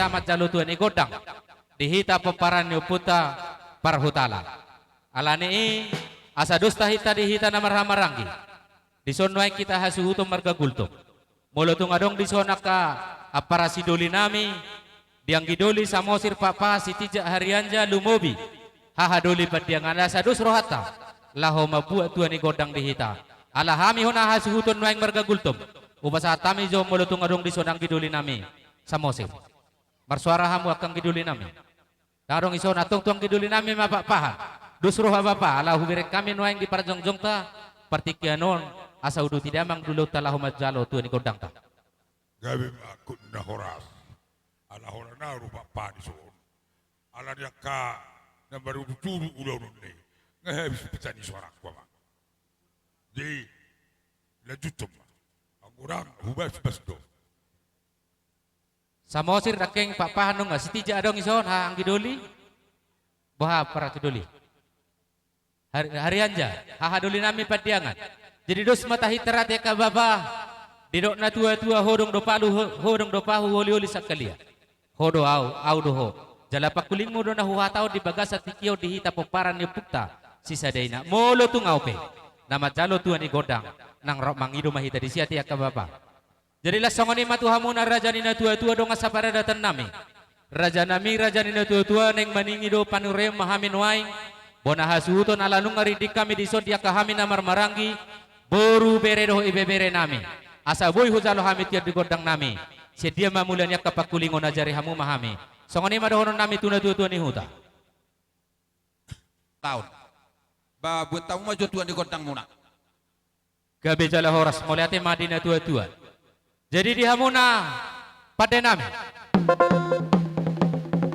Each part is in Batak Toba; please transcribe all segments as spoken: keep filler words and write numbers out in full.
manjalo tua ni gondang di hita pomparan ni ompunta parhutala. Alani i, asa dos tahinta di hita na marhahamaranggi, dison nuaeng hita hasuhuton marga Gultom. Molo tung adong dison angka ampara sidoli nami, di anggi doli Samosir, Pakpahan, Sitinjak, Harianja, lumobi haha doli Pandiangan, asa dos rohanta laho mambuat tua ni gondang di hita. Ala hami hona hasuhuton nuaeng marga Gultom, hupasahat hami jo molo tung adong dison anggi doli nami Samosir. Marsoara hamu angka anggi doli nami. Ndang adong dison, antong tu anggi doli nami ma Pakpahan. Dos roha bapa, ala hubereng hami nuaeng di parjongjongta partingkian on, asa uduti damang do ulaonta laho manjalo tua ni gondangta. Gabe ma angkon na horas. Ala holan au do Pakpahan dison. Ala ni angka na marudutudu ulaon on i, nga habis pecah ni soarangku, amang. Jadi lanjuthon ma. Anggo ndang, hubasbas do. Samosir, ndang, Pakpahan nunga. Sitinjak adong dison, haha anggi doli? Boha, ampara sidoli? Har-, Harianja, haha doli nami Pandiangan. Jadi dos ma tahinta rade angka bapa, didok na tuatua, hodong do palu, ho-, hodong do pahu, holioli sangkaliat. Ho do au, au do ho. Jala pangkulingmu do na huhatahon di bagasan tingki on di hita pomparan ni ompunta sisada ina. Molo tung au pe na manjalo tua ni gondang, nang rap mangido ma hita disi, ate angka bapa. Jadi las songon i ma tu hamuna raja ni natuatua, dongan saparadatan nami. Raja nami, raja ni natuatua, naeng maninggi do panurion ma hami nuaeng, bona hasuhuton, ala nunga rinding hami dison di angka hami na marmaranggi, boru, bere dohot ibebere nami. Asa boi hujalo hami tua di gondang nami. Sian dia ma mula ni angka pangkulingon, ajari hamu ma hami. Songon i ma dohonon nami tu natuatua ni huta. Taon. Ba, buat hamu ma jo tua ni gondangmuna. Gabe jala horas, mauliate ma di natuatua. Jadi di hamuna pande nami,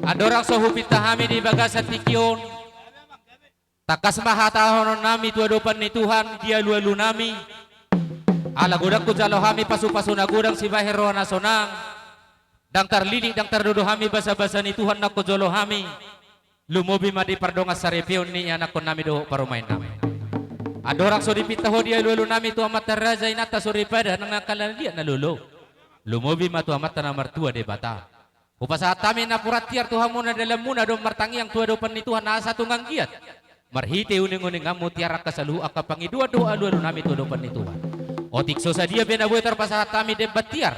andorang so hupinta hami di bagasan tingki on, tangkas ma hatahonon nami tu adopan ni Tuhan di alualu nami. Ala godang hujalo hami pasupasu na godang, sibahen roha na sonang. Ndang tarlilik, ndang tardodo hami basabasa ni Tuhan nanggo jolo hami. Lumobi ma di pardongansaripeon ni ianakhon nami dohot parumaen nami. Andorang so dipinta Ho di alualu nami tu amanta raja, inanta soripada nang angka na liat na lolo, lumobi ma tu Amanta na martua Debata. Hupasahat hami napuran tiar tu hamu na dalanmuna do martangiang tu adopan ni Tuhan asa tung anggiat marhite uninguninganmu tiar angka saluhut angka pangidoan dohot alualu nami tu adopan ni Tuhan. Otik so sadia pe na boi tarpasahat hami demban tiar,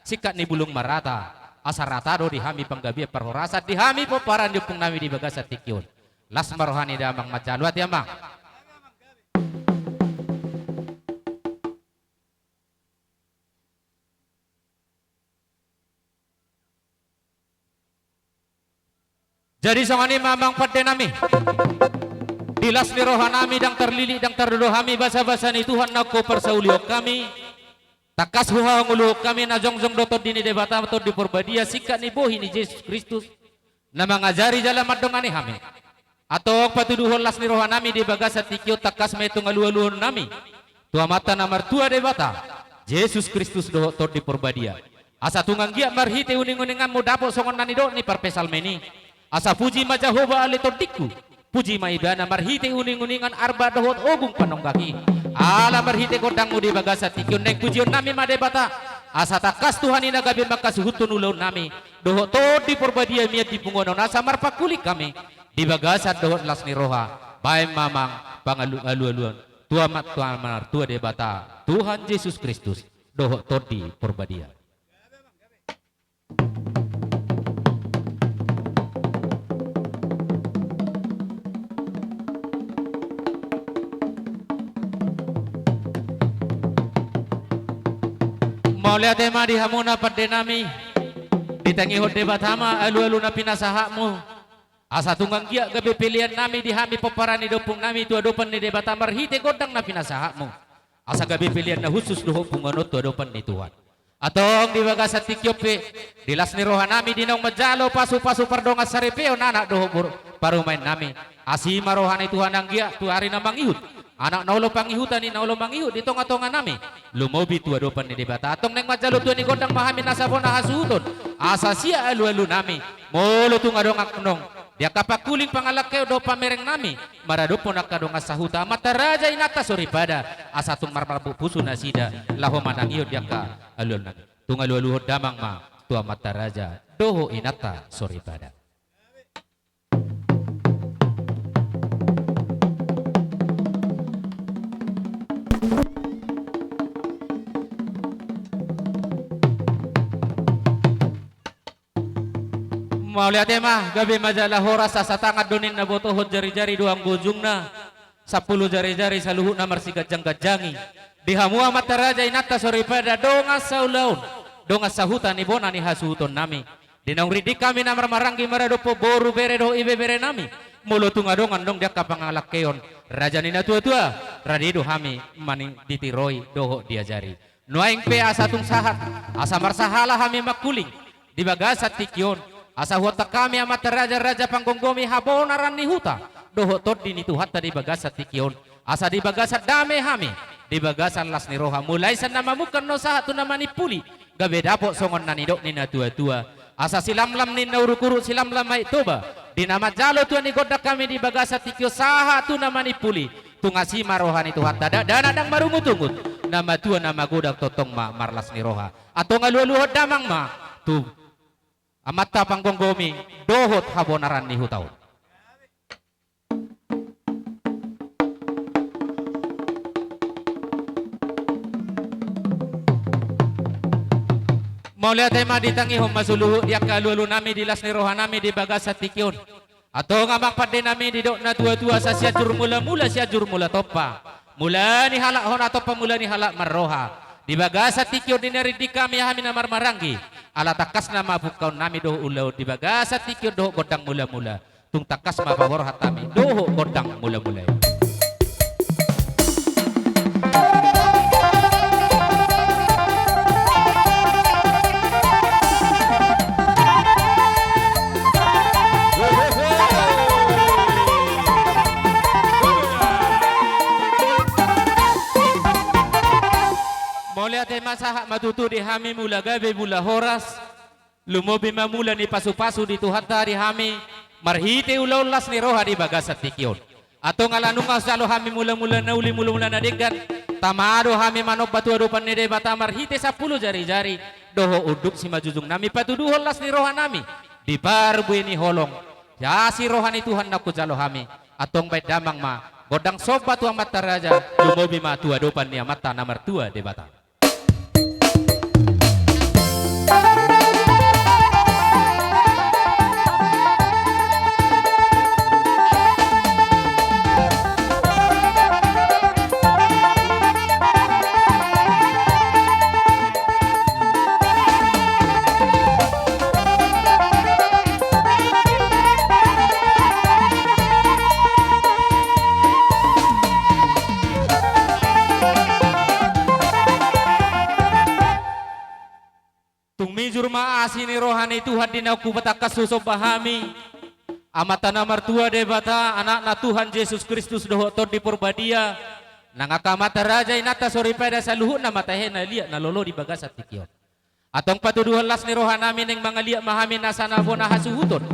singkat ni bulung marata, asa rata do di hami panggabean parhorasan di hami pomparan ni ompung nami di bagasan tingki on. Las ma roha ni damang, manjalo ate amang. Jadi songon i ma amang pande nami, di las ni roha nami ndang tarlilik ndang tardodo hami basabasa ni Tuhan nanggo parsaulihon hami. Tangkas huhangoluhon hami na jongjong do Tondi ni Debata, Tondi Porbadia, singkat ni bohi ni Jesus Kristus, na mangajari jala mandongani hami. Antong patuduhon las ni roha nami di bagasan tingki on, tangkas ma i tung alualuhon nami tu Amanta na martua Debata, Jesus Kristus dohot Tondi Porbadia, asa tung anggiat marhite uninguninganmu dapot songon na nidok ni parpsalmen i: Asa puji ma Jahowa ale tondingku, puji ma Ibana marhite uninguningan, arba dohot ogung panonggak i. Ala marhite gondangmu di bagasan tingki on, naeng pujion nami ma Debata, asa tangkas Tuhan i na gabe manghasuhuthon ulaon nami dohot Tondi Porbadia mian di punguan on, asa marpangkuling hami di bagasan dohot las ni roha. Baen ma amang pangalu-, alualuan tu Amanta na martua Debata, Tuhan Jesus Kristus dohot Tondi Porbadia. Mauliate ma di hamuna pande nami, ditangihon Debata ma alualu na pinasahatmu, asa tung anggiat gabe pelean nami di hami pomparan ni ompung nami tu adopan ni Debata marhite gondang na pinasahatmu, asa gabe pelean na hushus dohot punguan on tu adopan ni Tuhan. Antong di bagasan tingki on pe, di las ni roha nami di naung manjalo pasupasu pardongansaripeon anak dohot bor-, parumaen nami, asi ma roha ni Tuhan anggiat tu ari na mangihut, anak na olo pangihutan i na olo mangihut di tongatonga nami, lumobi tu adopan ni Debata. Antong naeng manjalo tua ni gondang ma hami na sabona hasuhuton, asa sian alualu nami, molo tung adong annon di angka pangkuling, pangalangkeon dohot pamereng nami maradophon angka dongan sahuta, amanta raja, inanta soripada, asa tung marmarbot pusu nasida laho manangihon di angka alualu nami. Tung alualuhon damang ma tu amanta raja dohot inanta soripada. Mauliate ma, gabe ma jala horas. Asa tangan do ninna botohon, jarijari do anggo ujungna, sampulu jarijari saluhutna marsiganjangganjangi. Di hamu amanta raja, inanta soripada, dongan saulaon, dongan sahuta ni bona ni hasuhutonnami. Di naung rindik hami na marmaranggi maradophon boru, bere dohot ibeberenami, molo tung adong annon di angka pangalangkeon raja ni natuatua, rade do hami mani ditiroi dohot diajari. Nuaeng pe asa tung sahat, asa marsahala hami mangkuling di bagasan tingki on, asa huontak hami amanta raja, raja panggomgomi, habonaran ni huta dohot tondi ni Tuhanta di bagasan tingki on, asa di bagasan dame hami, di bagasan las ni roha, mulai sian na mamungka annon sahat tu na manimpuli, gabe dapot songon na nidok ni natuatua. Asa silamlam ninna urukuruk, silamlam Aek Toba, di na manjalo tua ni gondang hami di bagasan tingki on sahat tu na manimpuli, tung asi ma roha ni Tuhanta, dakdanak ndang marungutungut, na matua na magodang tongtong ma marlas ni roha. Antong alualuhon damang ma tu amanta panggomgomi dohot habonaran ni huta on. Mauliate ma, ditangihon ma suluhut di angka alualunami, di las ni rohanami di bagasan tingki on. Antong amang pandenami, didok natuatua, asa Sianjur Mulamula, Sianjur Mulatompa. Mula ni halak hona tompa, mula ni halak marroha. Di bagasan tingki on di na rindik hami, hami na marmaranggi, ala tangkas nama pungkaonnami dohot ulaon di bagasan tingki on dohot gondang mulamula. Tung tangkas ma paborhat hami dohot gondang mulamula i. Mauliate ma, sahat ma tutu di hami mula gabe mula horas. Lumobi ma mula ni pasupasu ni Tuhanta di hami, marhite ulaon las ni roha di bagasan tingki on. Antong ala nunga jalo hami mulamula na uli, mulamula na denggan, tama do hami manomba tu adopan ni Debata marhite sampulu jarijari dohot unduk simanjujungnami patuduhon las ni rohanami di parbue ni holong. Asi roha ni Tuhan na hujalo hami. Antong baen damang ma gondang somba tu amanta raja, lumobi ma tu adopan ni Amanta na martua Debata. Tung mijur ma asi ni roha ni Tuhan di naung hupatangkas husomba hami Amanta na martua Debata, Anakna Tuhan Jesus Kristus dohot Tondi Porbadia, nang angka amanta raja, inanta soripada, saluhutna mata hehe na liat na lolo di bagasan tingki on. Antong patuduhon las ni rohanami naeng mangaliat ma hami nasa na bona hasuhuton,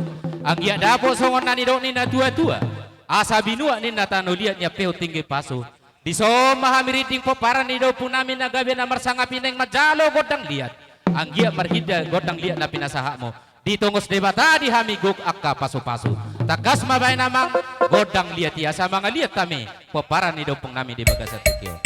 anggiat dapot songon na nidok ni natuatua, asa binuat ninna tano liat, niampehon tingki pasu. Dison ma hami rinding pomparan ni da ompungnami na gabe na marsangap i naeng manjalo gondang liat, anggiat marhite gondang liat na pinasahatmu ditongos Debata di hami gok angka pasupasu. Tangkas ma baen amang gondang liat i asa mangaliat hami pomparan ni da ompungnami di bagasan tingki on.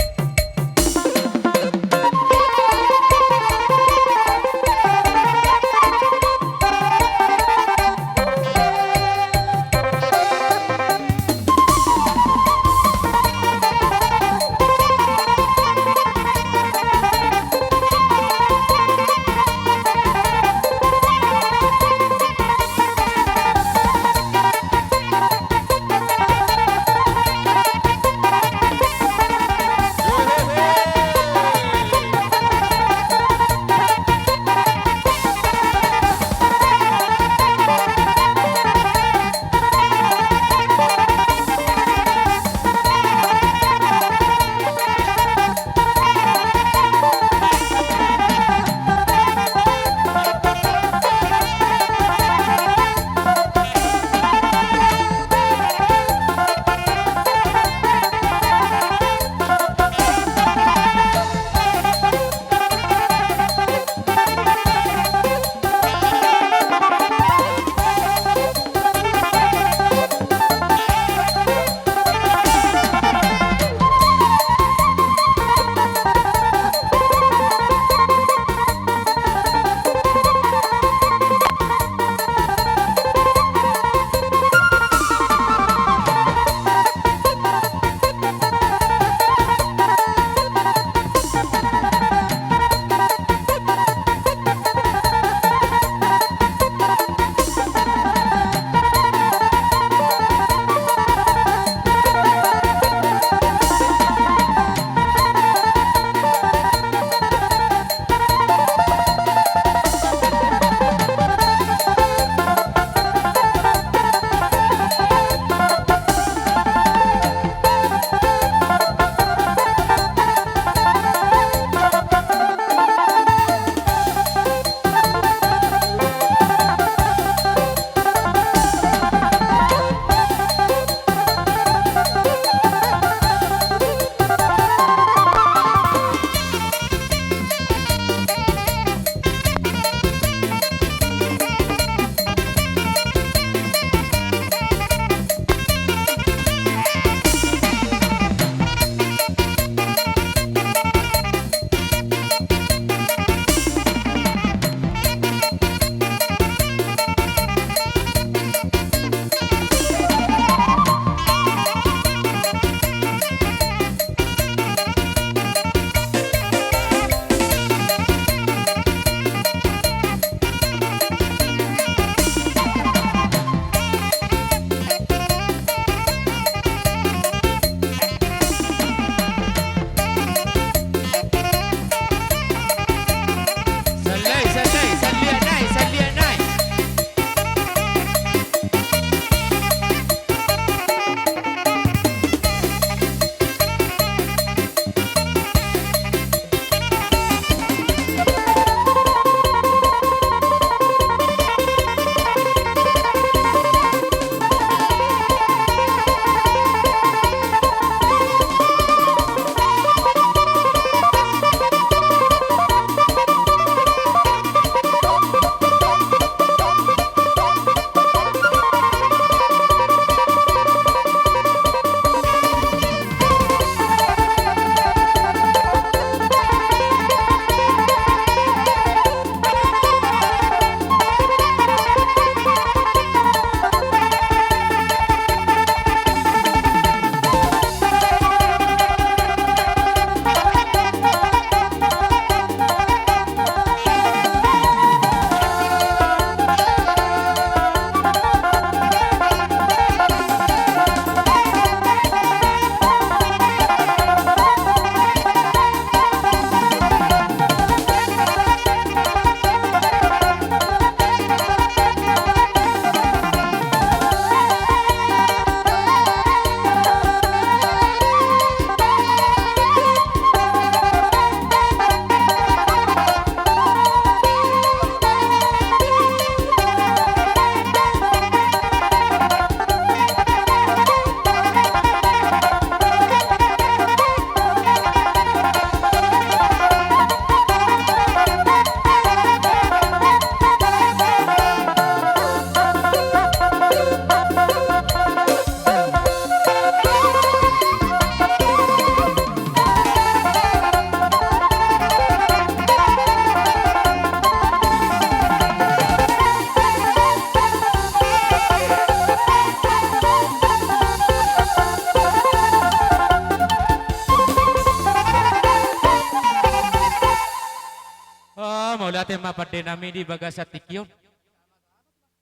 Mauliate ma pande nami di bagasan tingki on.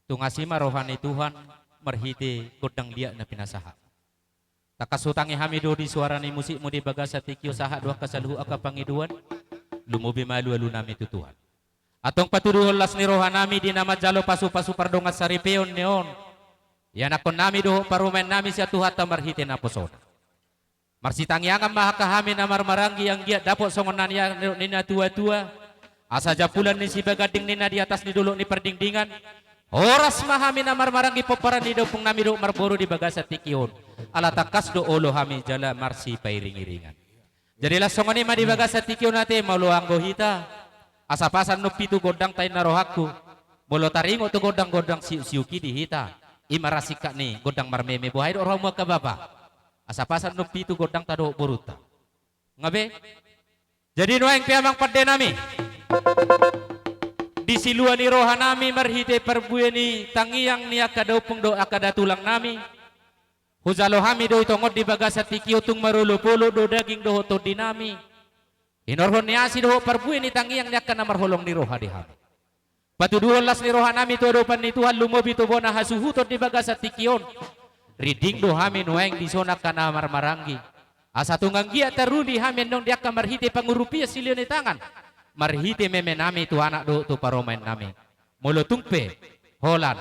Tung asi ma roha ni Tuhan marhite gondang liat na pinasahat. Tangkas hutangi hami do di soara ni musikmu di bagasan tingki on sahat do angka saluhut angka pangidoan. Lumobi ma alualu nami tu Tuhan. Antong patuduhon las ni roha nami di na manjalo pasupasu pardongan saripeon ni on. Ianakhon nami dohot parumaen nami sian Tuhanta marhite naposona. Marsitangiangan ma angka hami na marmaranggi anggiat dapot songon na nian ni natuatua. Asa jampulan ni sibaganding ninna di atas ni dolok ni pardingdingan. Horas ma hami na marmaranggi pomparan ni da ompung nami dohot marboru di bagasan tingki on. Ala tangkas do olo hami jala marsipairingiringan. Jadi las songon i ma di bagasan tingki on ate molo anggo hita. Asa pasan non pitu gondang ta inna rohangku. Molo taringot tu gondang-gondang siuk-siuk i di hita. I ma ra singkat ni gondang marmeme boha i do rohamu angka bapa. Asa pasan non pitu gondang ta dohot borunta. Nga be? Jadi nuaeng pe amang pande nami. Di silua ni roha nami marhite parbue ni tangiang ni angka da ompung dohot angka da tulang nami. Hujalo hami do i tongon di bagasan tingki on tung marolopolop do daging dohot tondi nami. Hinorhon ni asi dohot parbue ni tangiang ni angka na marholong ni roha di hami. Patuduhon las ni roha nami tu adopan ni Tuhan lumobi tu bona hasuhuton di bagasan tingki on. Rinding do hami nuaeng dison angka na marmaranggi. Asa tung anggiat taruli hami annon di angka marhite pangurupion silua ni tangan. Marhite meme nami tu anak dohot tu parumaen nami. Molo tung pe holan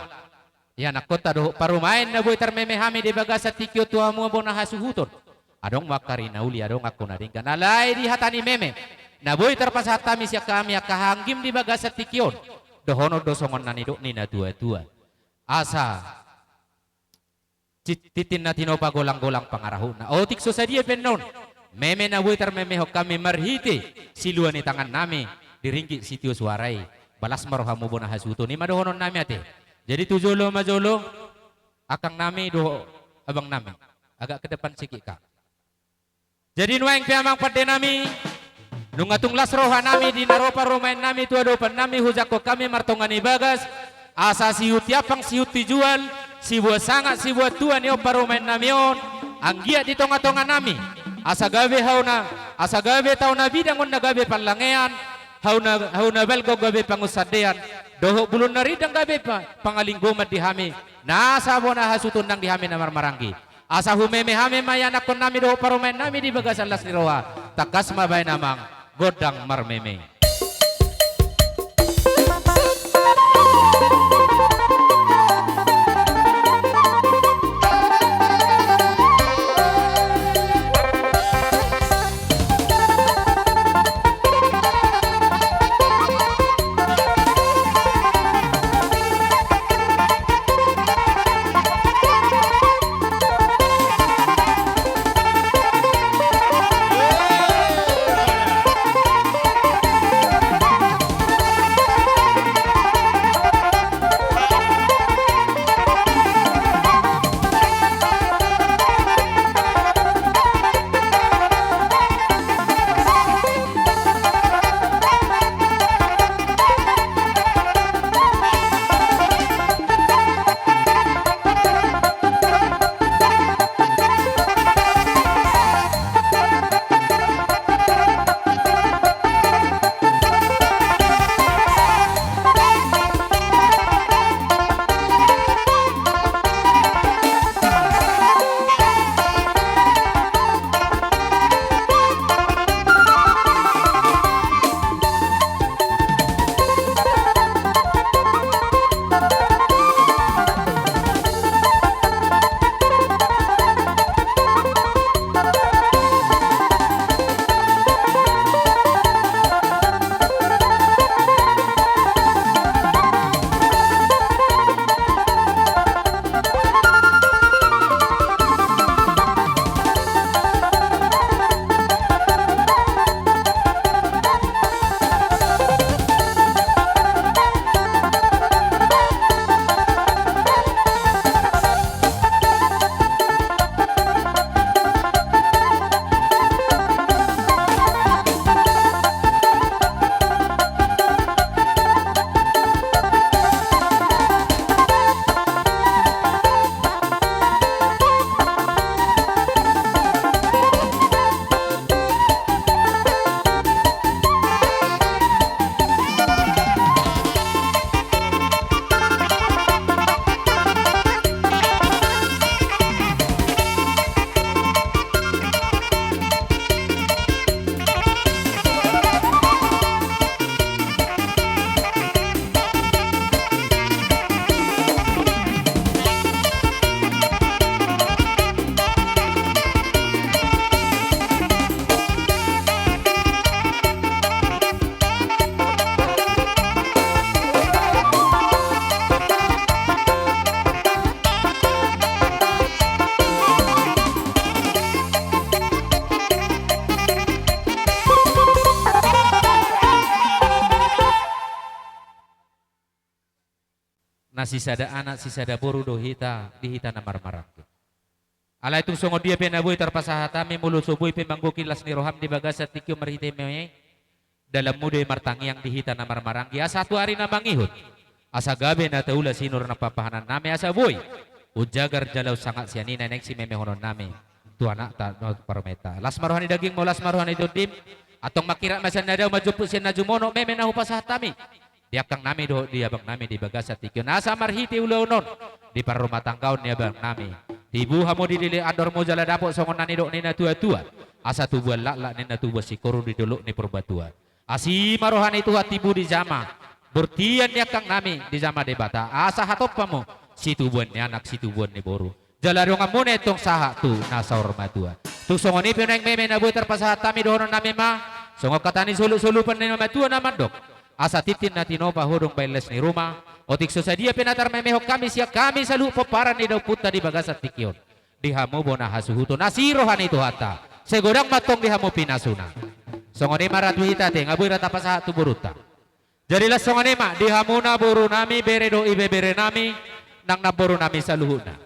ianakhonta dohot parumaen na boi tarmeme hami di bagasan tingki on tu hamu bona hasuhuton. Adong ma angka ri na uli adong angka na denggan alai di hata ni meme na boi tarpasahat hami sian hami angka haanggim di bagasan tingki on. Dohonon do songon na nidok ni natuatua. Asa Cit-, tintin na tinopa golang-golang pangarahutna. Otik so sadia pe annon. Meme na boi tarmemehon hami marhite silua ni tangan nami di ringgit sitio suara i. Balas ma rohamu bona hasuhuton i ma dohonon nami ate. Jadi tu jolo ma jolo. Akang nami dohot abang nami. Agak ke depan sikit kang. Jadi nuaeng pe amang pande nami, nunga tung las roha nami di na ro parumaen nami tu adopan nami hujangkon hami martonga ni bagas, asa sihut i ampang sihut i jual, sibuat sangap sibuat tua ni on parumaen nami on, anggiat di tonga-tonga nami, asa gabe hau na, asa gabe tau na bidang on na gabe panlangean, hau na, hau na balga on gabe pangunsandean, dohot bulung na rindang gabe pa-, pangalinggoman di hami, nasa bona hasuhuton nang di hami na marmaranggi. Asa humeme hami ma ianakhon nami dohot parumaen nami di bagasan las ni roha. Tangkas ma baen amang gondang marmeme. Sisada anak, sisada boru do hita, di hita na marmaranggi. Alai tung songon dia pe na boi tarpasahat hami, molo so boi pe manggohi las ni roham di bagasan tingki on marhite meme, dalanmu do i martangiang di hita na marmaranggi, asa tu ari na mangihut, asa gabe na taula sinur nang papahanannami, asa boi unjagar jala unsangap sian i na naeng simemehononnami tu anakta dohot parumaenta. Las ma roha ni dagingmu, las ma roha ni tondim. Antong mangkirap ma sian na dao, manjomput sian na jumonok meme na hupasahat hami di angkangnami dohot di abangnami di bagasan tingki on, asa marhite ulaon on di parrumatanggaon ni abangnami, tibu hamu di lili andormu jala dapot songon na nidok ni natuatua, asa tubuan laklak ninna tubuan singkoru di dolok ni Purbatua. Asi ma roha ni Tuhan, tibu di jama, bortian ni angkangnami di jama Debata, asa hatop hamu situbuan ni anak, situbuan ni boru, jala donganmuna i antong sahat tu na saur matua. Tung songon i pe nuaeng meme na boi tarpasahat hami, dohononnami ma songon hata ni solu-solupan ni na matua na mandok: Asa tintin na tinopa hudung baen las ni ruma. Otik so sadia pe na tarmemehon hami sian hami saluhut pomparan ni da ompunta di bagasan tingki on, di hamu bona hasuhuton, asi roha ni Tuhanta, sai godang ma antong di hamu pinasuna. Songon i ma ratu hita, ate, nga boi ra tapasahat tu borunta. Jadi laos songon i ma di hamuna borunami, bere dohot ibeberenami, nang namborunami saluhutna.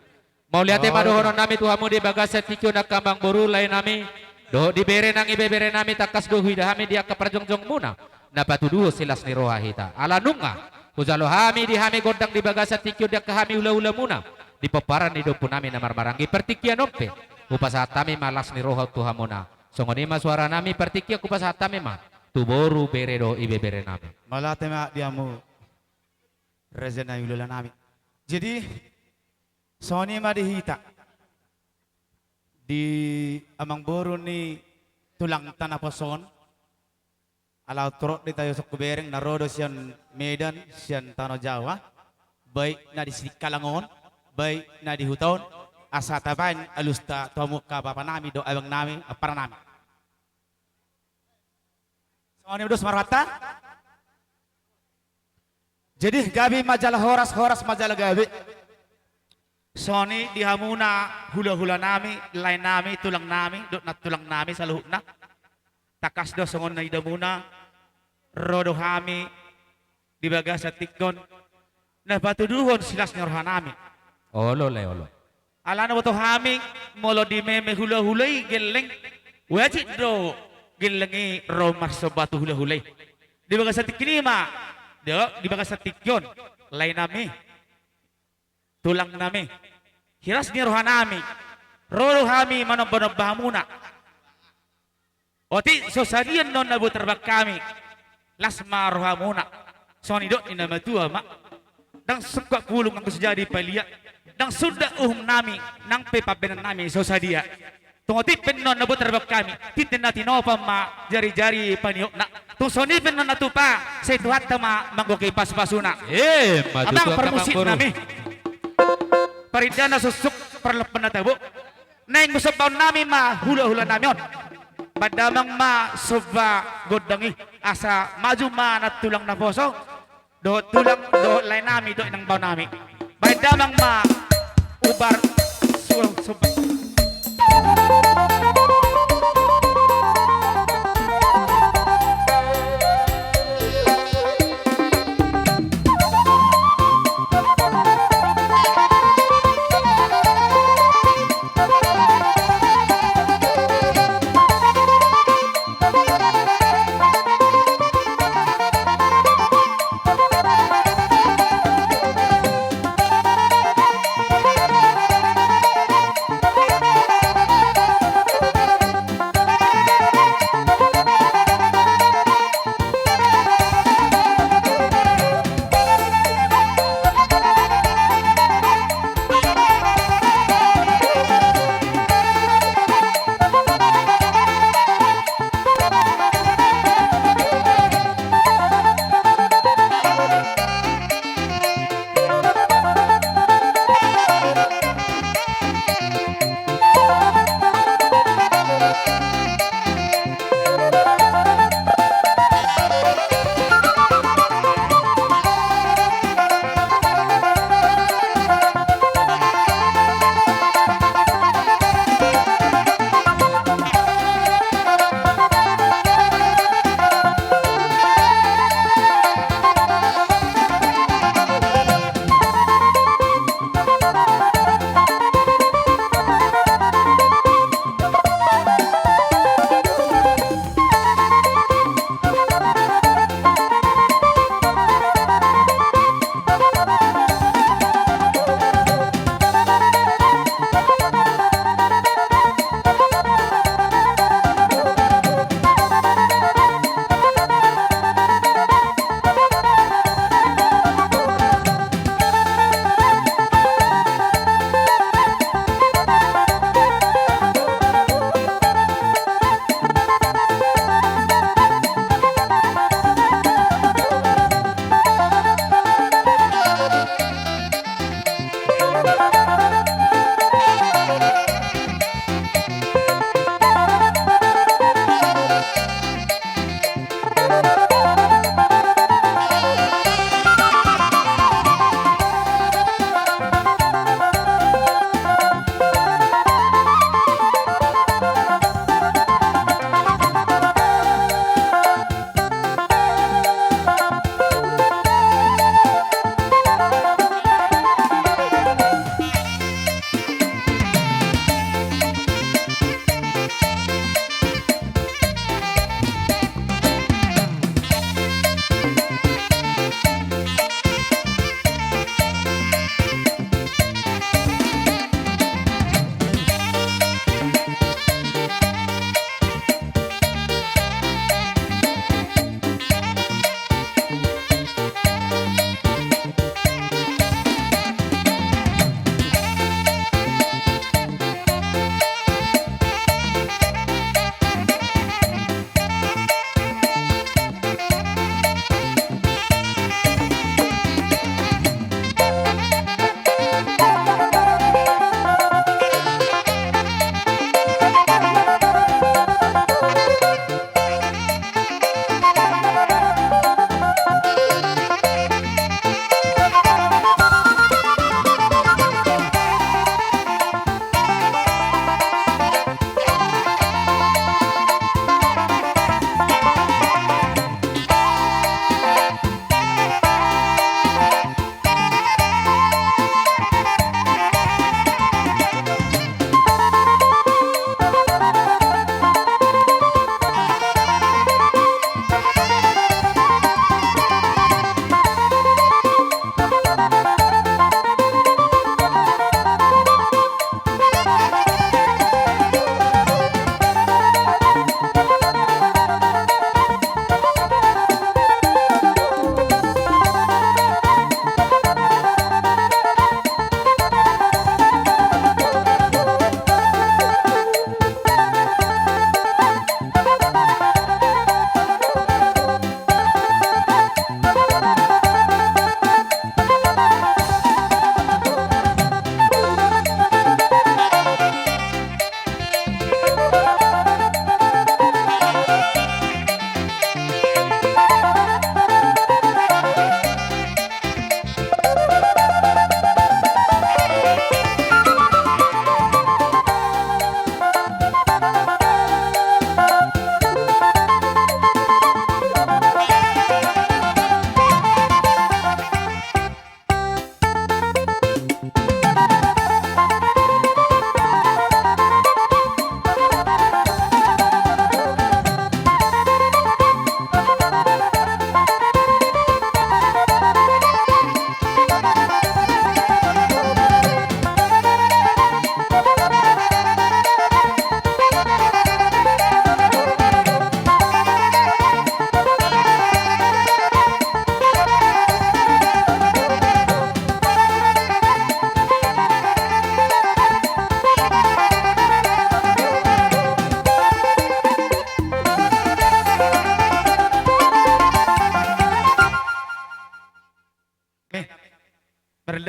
Mauliate ma dohononnami tu hamu di bagasan tingki on, angka amangboru, laenami, dohot di bere nang ibeberenami, tangkas do huida hami di angka parjongjongmuna na patuduhon silas ni roha hita. Ala nunga hujalo hami di hami gondang di bagasan tingki on di angka hami hulahulamuna di pomparan ni da ompunami na marmaranggi, partingkian on pe hupasahat hami ma las ni roha on tu hamuna. Songon i ma suaranami, partingkian hupasahat hami ma tu boru, bere dohot ibeberenami. Mauliate ma di hamu raja nami, hulahula nami. Jadi songon i ma di hita, di amangboru ni tulangta naposo on, ala torop do hita i, songon hubereng, na ro do sian Medan, sian Tano Jawa, baik na di Sidikalang on, baik na di huta on, asa tabaen alusta tu hamu angka bapanami dohot abangnami, amparnami. Songon i ma dos ma rohanta. Jadi gabe ma jala horas, horas ma jala gabe. Songon i di hamuna hulahulanami, laenami, tulangnami dohot nantulangnami saluhutna. Tangkas do songon na idaonmuna, ro do hami di bagasan tingki on na patuduhon silas ni rohanami. Olo, lae, olo. Alana boto hami, molo di meme hulahula i gelleng, wajib do gelleng i ro marsomba tu hulahula i. Di bagasan tingki i ma, di, di bagasan tingki on, laenami, tulangnami, silas ni rohanami, ro do hami manombanomba hamuna. Otik so sadia annon na boi tarbangkami, las ma rohamuna. Songon nidok ni na matua ma: Ndang sungkap bulung anggo so jadi paliat, ndang sundat uhumnami, nang pe pambahenannami so sadia. Tung otik pe annon na boi tarbangkami, tintin na tinopa ma jarijari paniopna. Tung songon i pe annon na tupa, sai Tuhanta ma manggohi pasupasuna. Emma tutu, amang parmusiknami. Parindahan na suksuk, parlompan na tabo. Naeng sombaonnami ma hulahulanami on. Baen damang ma somba gondang i, asa maju ma nantulang naposo, dohot tulang, dohot laenami, dohot inangbaonami. Baen damang ma umbar suang somba.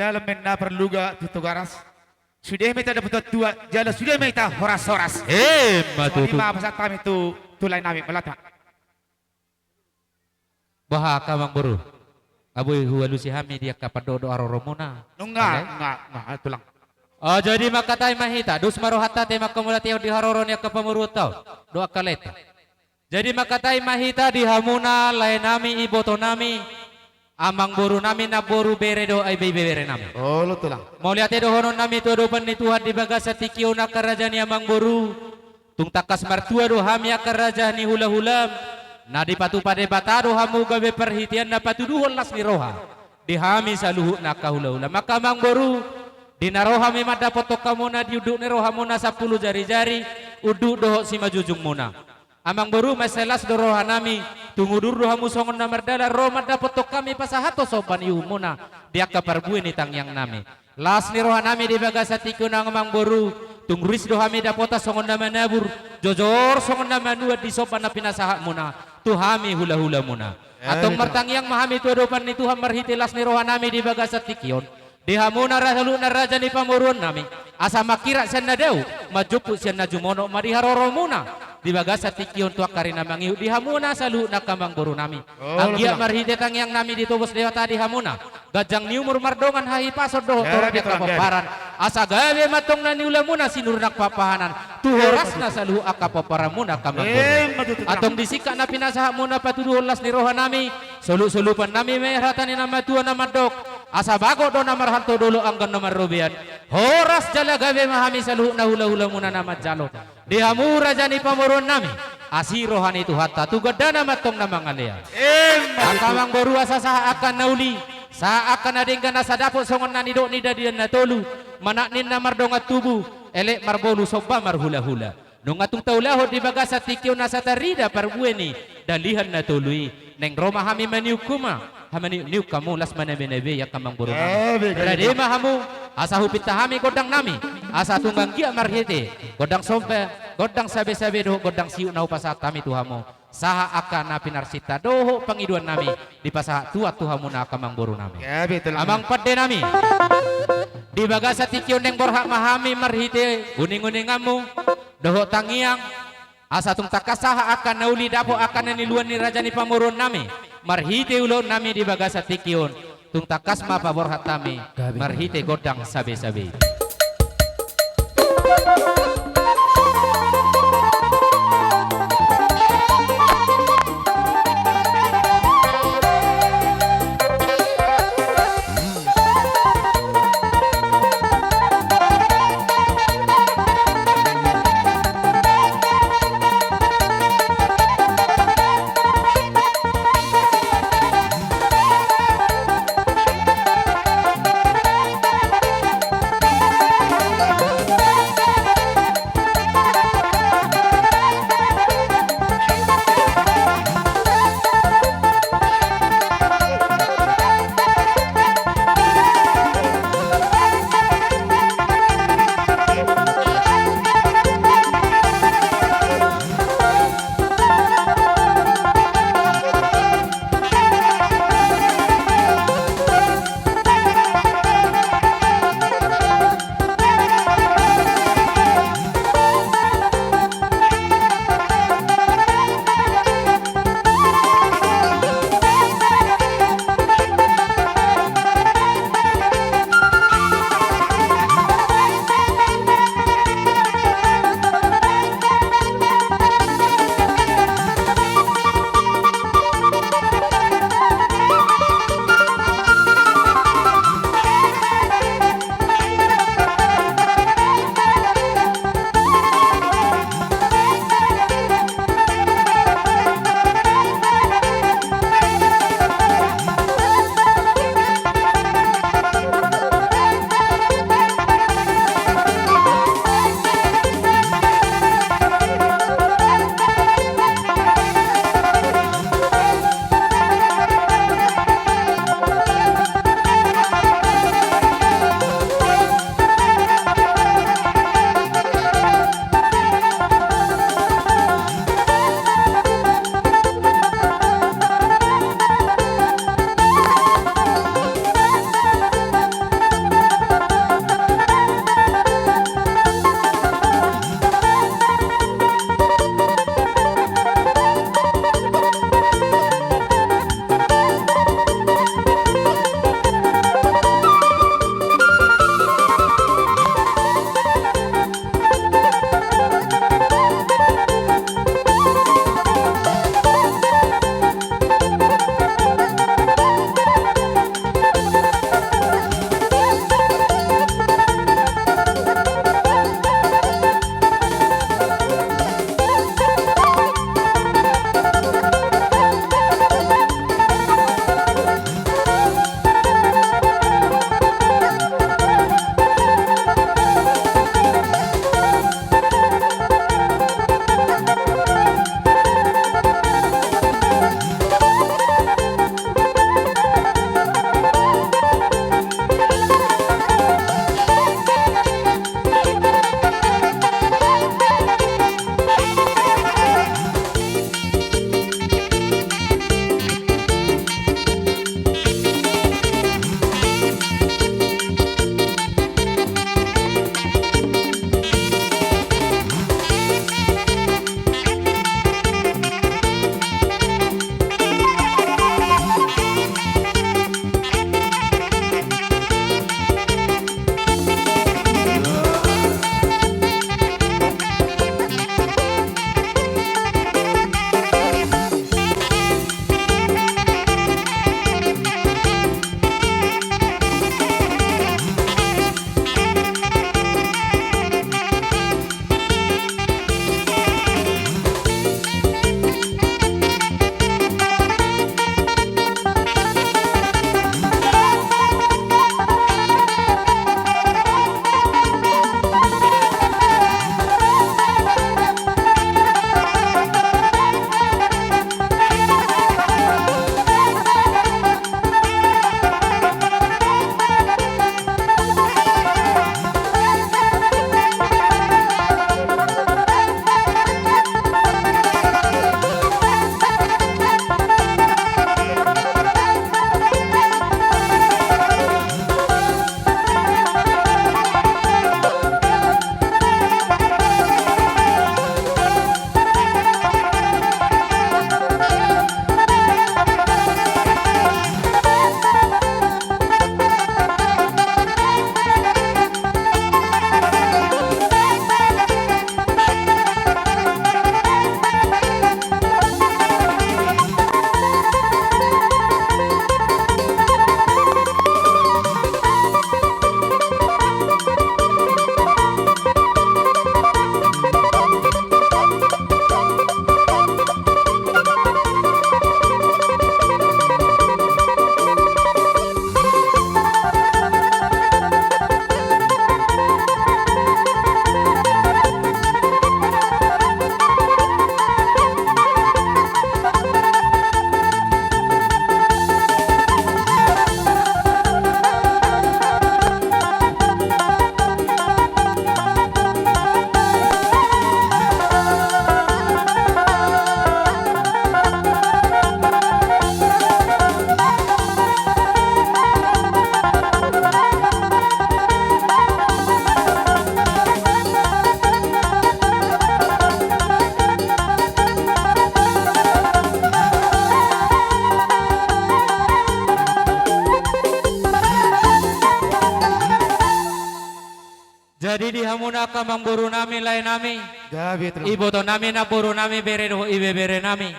Dalam menna perluga tu Togaras. Sude ma hita dapotan tua, jala sude ma hita horas-horas. Emma tutu. Songon i ma pasahat hami tu, tu lae nami, mauliate. Boha angka amangboru? Nga boi hualusi hami di angka pandohot dohot haroromuna. Nunga, nunga, nunga, tulang. O, jadi mangkatai ma hita, dos ma rohanta ate manghamauliatehon di haroro ni angka pamoruonta on dohot angka laenta. Jadi mangkatai ma hita di hamuna lae nami, iboto nami, amangboru nami, namboru, bere dohot ibebere nami. Olo, tulang. Mauliate dohonon nami tu adopan ni Tuhan di bagasan tingki on angka raja ni amangboru. Tung tangkas martua do hami angka raja ni hulahulam, na dipatupa Debata do hamu gabe parhitean na patuduhon las ni roha di hami saluhutna angka hulahulam. Angka amangboru, di na ro hami mandapothon hamuna di unduk ni rohamuna sampulu jarijari, unduk dohot simanjujungmuna. Amangboru, mansai las do roha nami, tung udur do hamu songon na mardalan ro mandapothon hami pasahathon somba ni uhumuna di angka parbue ni tangiang nami. Las ni roha nami di bagasan tingki on, amangboru, tung ris do hami dapotan songon na manabur, jojor songon na manuan di somba na pinasahatmuna tu hami hulahulamuna. Antong martangiang ma hami tu adopan ni Tuhan marhite las ni roha nami di bagasan tingki on. Di hamuna ra-, saluhutna raja ni pamoruon nami, asa manghirat sian na dao, manjomput sian na jumonok ma di haroromuna di bagasan tingki on tu angka ari na mangihut di hamuna saluhutna angka amangboru nami. Olo, tulang. Anggiat marhite tangiang nami ditobos Debata di hamuna ganjang ni umur, mardongan hahipason dohot toras di angka pomparan. Asa gabe ma antong na niulamuna sinur nang pahanpahanan tu horasna saluhut angka pomparanmuna angka amangboru. Emma tutu, tulang. Antong di singkat na pinasahatmuna patuduhon las ni roha nami, solup-solupan nami ma i hata ni na matua na mandok: Asa bagot do na marhalto, dolok anggang na marrobean. Horas jala gabe ma hami saluhutna hulahulamuna na manjalo. Di hamu raja ni pamoruon nami, asi roha ni Tuhanta, tu gandana ma antong na mangalean. Emma tutu. Angka amangboru, asa sahat angka na uli, sahat angka na denggan, asa dapot songon na nidok ni Dalihan Na Tolu: Manat ninna mardongan tubu, elek marbolu, somba marhulahula. Nunga tung taulahon di bagasan tingki on asa tarida parbue ni Dalihan Na Tolu i. Naeng ro ma hami maniuk hamu, maniukniuk hamu, laos manabenabe i angka amangboru nami. Gabe, gabe. Rade ma hamu, asa hupinta hami gondang nami, asa tung anggiat marhite gondang somba, gondang sabesabe dohot gondang siuk na hupasahat hami tu hamu, sahat angka na pinarsinta dohot pangidoan nami dipasahat Tuhan tu hamuna angka amangboru nami. Gabe, tulang. Amang pande nami, di bagasan tingki on naeng borhat ma hami marhite uninguninganmu dohot tangiang, asa tung tangkas sahat angka na uli, dapot angka na niluan ni raja ni pamoruon nami marhite ulaon nami di bagasan tingki on. Tung tangkas ma paborhat hami marhite gondang sabesabe. Jadi di hamuna angka amangboru nami, lae nami, gabe, tulang, iboto nami, namboru nami, bere dohot ibebere nami,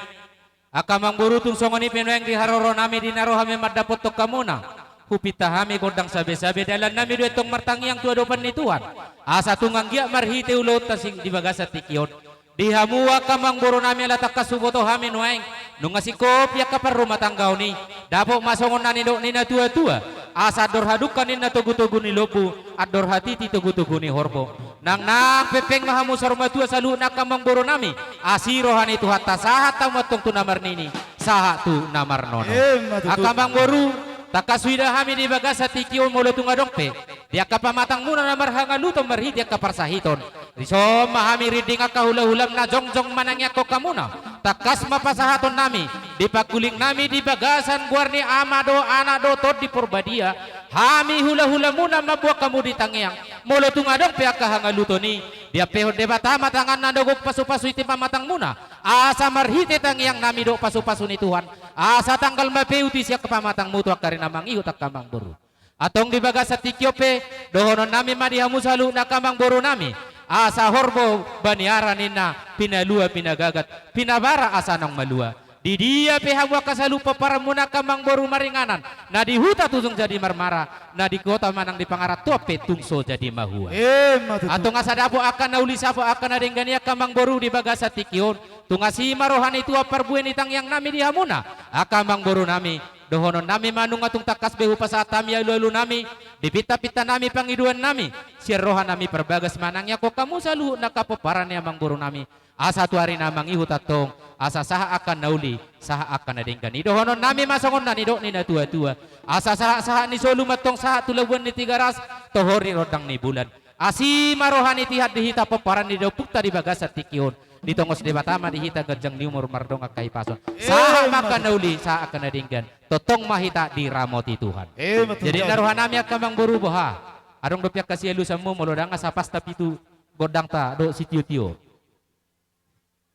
angka amangboru, tung songon i pe nuaeng di haroro nami di na ro hami mandapothon hamuna, hupinta hami gondang sabesabe, dalan nami do i antong martangiang tu adopan ni Tuhan, asa tung anggiat marhite ulaonta sing di bagasan tingki on, di hamu angka amangboru nami, ala tangkas huboto hami nuaeng, nunga singkop i angka parrumatanggaon i, dapot ma songon na nidok ni natuatua, asa andor hadungka ninna togutogu ni lombu, andor hatiti togutogu ni horbo. Nangnang pengpeng ma hamu saur matua saluhutna angka amangboru nami, asi roha ni Tuhanta sahat hamu antong tu na marnini, sahat tu na marnono. Emma tutu. Angka amangboru, tangkas huida hami di bagasan tingki on, molo tung adong pe di angka pamatangmuna na marhangaluton marhite angka parsahiton, dison ma hami rinding angka hulahulam na jongjong manangiangkon hamuna. Tangkas ma pasahaton nami di pangkuling nami di bagasan goar ni Ama dohot Anak dohot Tondi Porbadia, hami hulahulamuna mamboan hamu di tangiang, molo tung adong pe angka hangaluton i, diampehon Debata ma tanganna na gok pasupasu i tu pamatangmuna, asa marhite tangiang nami dohot pasupasu ni Tuhan, asa tanggal ma pe uti sian pamatangmu tu angka ari na mangihut angka amangboru. Antong di bagasan tingki on pe, dohonon nami ma di hamu saluhutna angka amangboru nami, asa horbo baniara ninna, pinalua pinagagat, pinabara asa naung malua. Di dia pe hamu angka saluhut pomparanmuna angka amangboru maringanan, na di huta tung so jadi marmara, na di kota manang di pangarantoan pe tung so jadi mahua. Emma tutu. Antong asa dapot angka na uli, sapot angka na denggan i angka amangboru di bagasan tingki on, tung asi ma roha ni Tuhan parbue ni tangiang nami di hamuna angka amangboru nami, dohonon nami ma nunga tung tangkas be hupasahat hami alualu nami, di pintapinta nami, pangidoan nami, sian roha nami parbagas manangiangkon hamu saluhutna angka pomparan ni amangboru nami, asa tu ari na mangihut antong, asa sahat angka na uli, sahat angka na denggan i. Dohonon nami ma songon na nidok ni natuatua, asa sahatsahat ni solu ma antong sahat tu labuan ni Tigaras, tohor di rondang ni bulan. Asi ma roha ni Tuhan di hita pomparan ni ompunta di bagasan tingki on, ditongos Debata ma di hita ganjang ni umur mardongan hahipason. Sahat ma angka na uli, sahat angka na denggan, tongtong ma hita diramoti Tuhan. Emma tutu. Jadi na roha nami angka amangboru, boha, adong dope angka sialusanmu, molo ndang asa pasta pitu gondangta dohot sitiotio.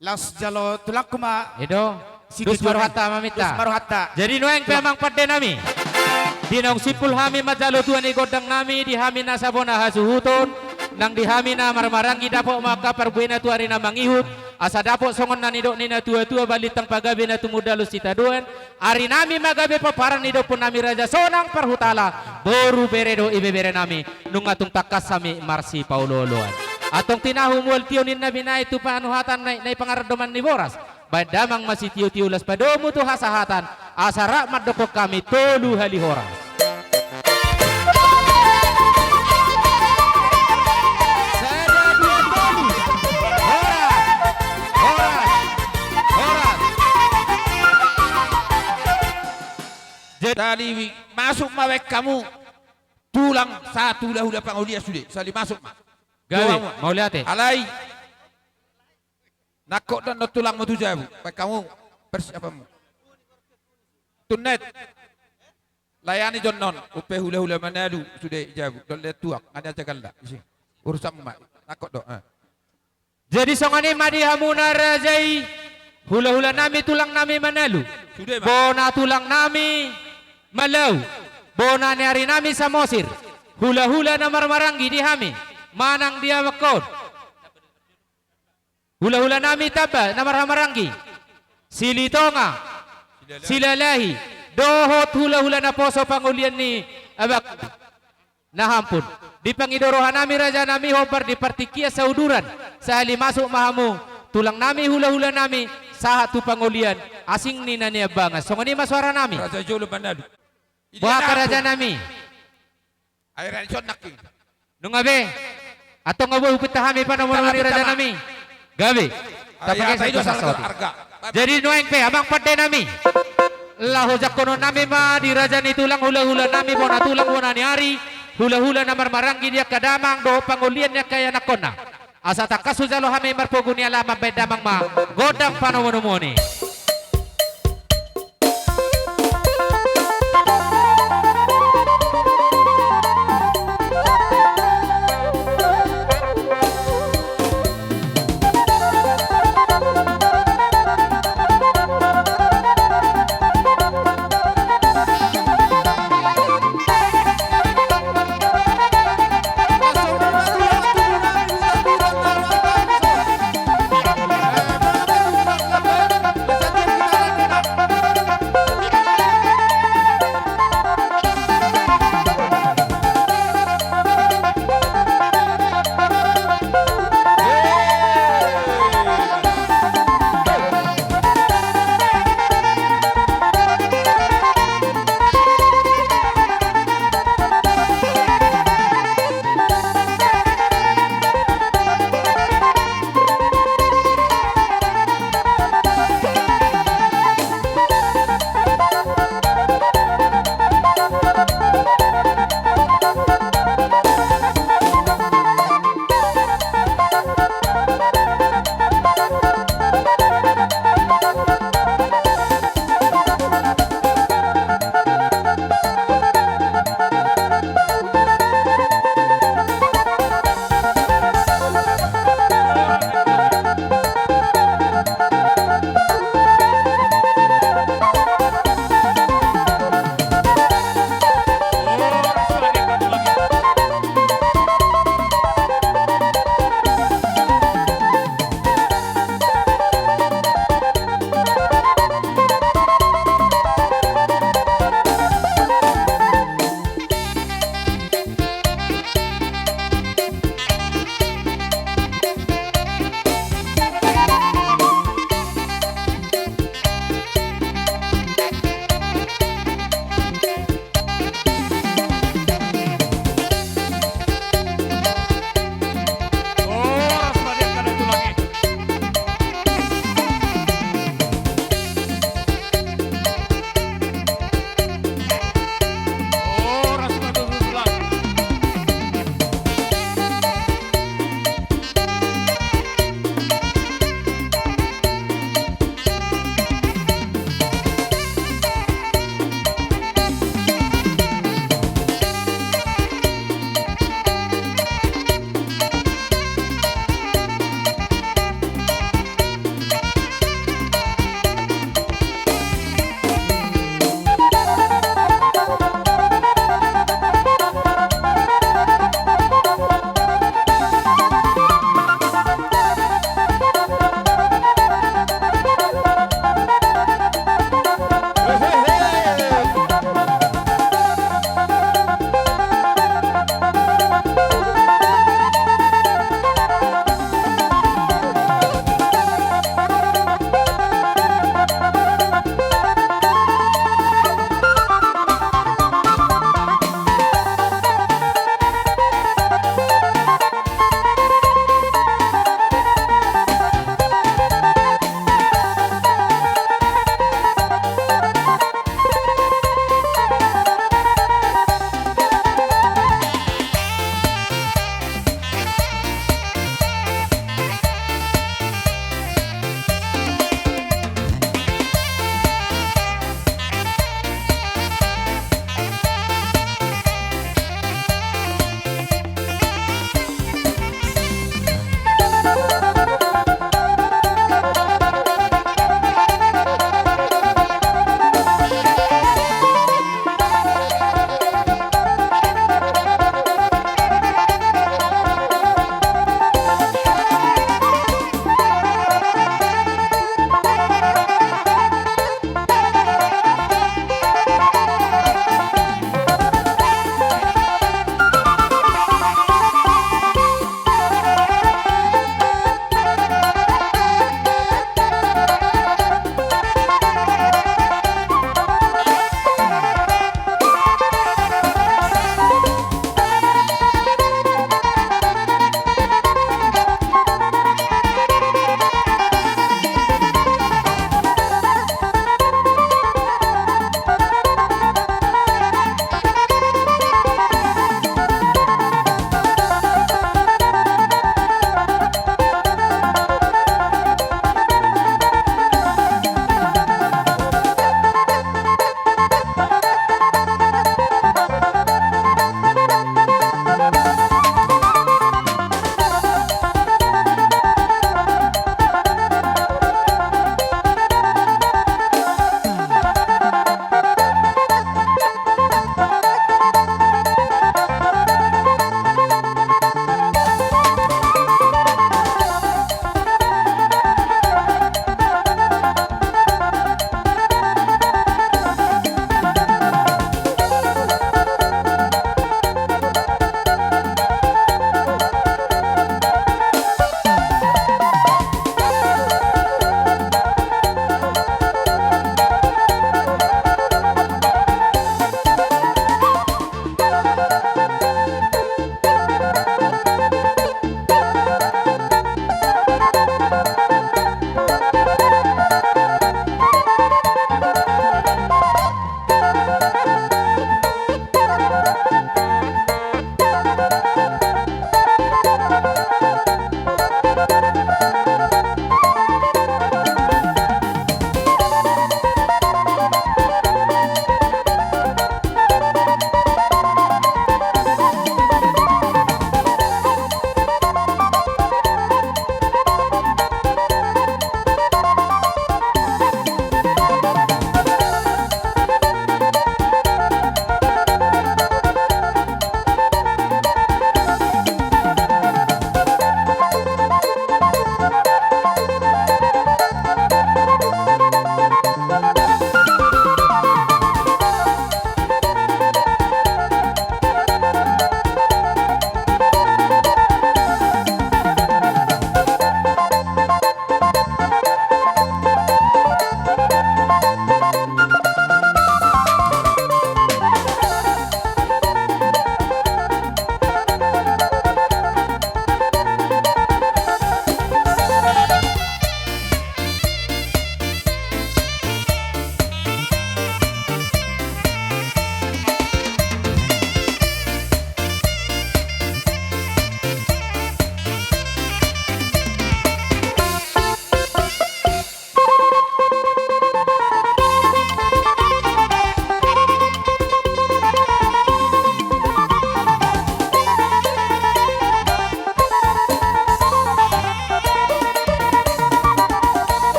Laos jalo tulangku ma. I do. Sitiotio. Dos ma rohanta maminta. Dos ma rohanta. Jadi nuaeng pe, tulang, amang pande nami, di naung simpul hami manjalo tua ni gondang nami, di hami nasa bona hasuhuton, nang di hami na marmaranggi, dapot ma angka parbuena tu ari na mangihut, asa dapot songon na nidok ni natuatua, balintang pagabe na tumundalhon sitadoan, ari nami ma gabe pomparan ni ompu nami Raja Sonang Parhutala, boru, bere dohot ibebere nami, nunga tung tangkas hami marsipaolooloan. Antong tinahu mual tio ninna binahen tu panuhatan na i, na i pangarandoman ni boras. Baen damang ma sitiotio, las padomu tu hasahatan, asa rap mandokkon hami tolu hali horas. Sada, dua, tolu. Horas. Horas. Horas. Jadi masuk ma baen hamu tulang, sahat tu hulahula pangoli sude, sali masuk ma. Gabe, tulang ma. Mauliate. Alai nangkok do annon tulangmu tu jabu, baen hamu persiapanmu. Tunnet. Layani jo annon, umpe hulahula Manalu sude i jabu, dohot lae tuak, nga nian jagalna. Isi. Urusanmu ma, nangkok do, eh. Jadi songon i ma di hamuna raja i, hulahula nami, tulang nami Manalu. Sude ma. Bona tulang nami Malau. Bona ni ari nami Samosir. Hulahula na marmaranggi di hami, manang di amangkon. Hulahula nami tamba na marhamaranggi, Silitonga, Silalahi, dohot hulahula naposo pangolian ni abang na hampun. Dipangido roha nami raja nami, hombar di partingkian sauduran, sahali masuk ma hamu tulang nami, hulahula nami, sahat tu pangolian asing ni na niambangan. Songon i ma soara nami. Raja jolo Manalu. Boha angka raja nami? Ai raja on nangkin. Nunga be. Antong nga boi hupinta hami panomunomu ni raja nami. Gabe. Ai, tapake asa i do satu sasoti. Arga. Jadi nuaeng pe amang pande nami, laho jangkonon nami ma di raja ni tulang, hulahula nami, bona tulang, bona ni ari, hulahula na marmaranggi di angka damang dohot pangolian ni angka ianakkonna. Asa tangkas hujalo hami marpogu ni alaman, baen damang ma gondang panomunomuon i.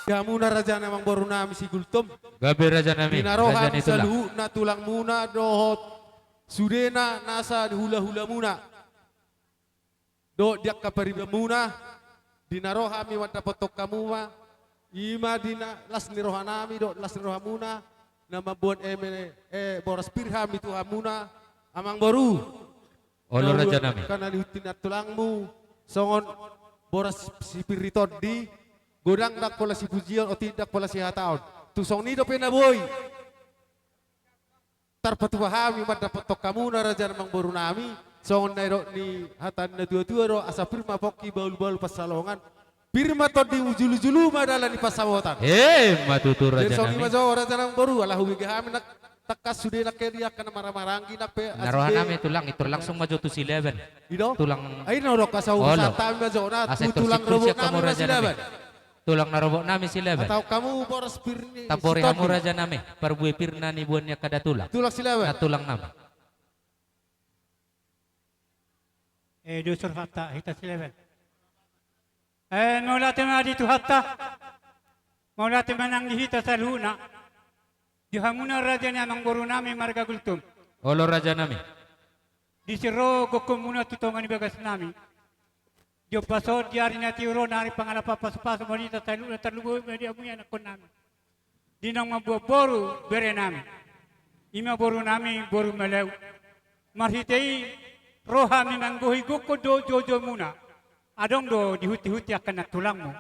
Di hamuna raja nami, amangboru nami si Gultom. Gabe raja nami, di na ro hami saluhutna, tulangmuna dohot sudena nasa hulahulamuna dohot di angka paribanmuna, di na ro hami mandapothon hamu ma, i ma di na las ni roha nami dohot las ni rohamuna, na mamboan eme, eh, boras pir hami tu hamuna, amangboru. Olo raja nami. Angka na nihunti ni antulangmu, songon boras sipir ni tondi, Godang ndang pola sipujion, otik ndang pola sihataon. Tung songon i dope na boi tarpatupa hami mandapothon hamuna raja na amangboru nami, songon na nidok ni hata ni na tua-tua do, asa pir ma pongki bahul-bahul pansalongan, pir ma tondi, lujulujulu ma dalan ni pansamotan. Emma tutu raja nami. Jadi songon i ma jo raja na amangboru, ala hubege hami nang tangkas sude nangkin di angka na marhahamaranggi nang pe. Na roha nami tulang, i tor langsung ma jo tu Silaban. I do? Tulang. Ai na roha kasau. Olo. Sata hami ma jo na tu tulang robo nami ma Silaban. Tulang na robo nami Silaban. Atau hamu boras pir ni. Tambori hamu raja nami, parbue pir na niboan ni angka datulang. Tulang Silaban. Na tulang nami. Eh, dusur hata hita Silaban. Eh, mauliate ma di Tuhanta. Mauliate ma nang di hita saluhutna. Di hamuna raja ni amangboru nami marga Gultom. Olo raja nami. Disi ro gokhonmuna tu tonga ni bagas nami. Di ombas on, di ari na tio on, ari pangalapan pasupasu ma di hita saluhutna, tarlumobi ma di hamu ianakhon nami. Di naung mamboan boru bere nami. I ma boru nami boru Malau. Marhite i ro hami manggohi gokhon dohot joujoumuna. Adong do di hunti-hunti angka nantulangmu.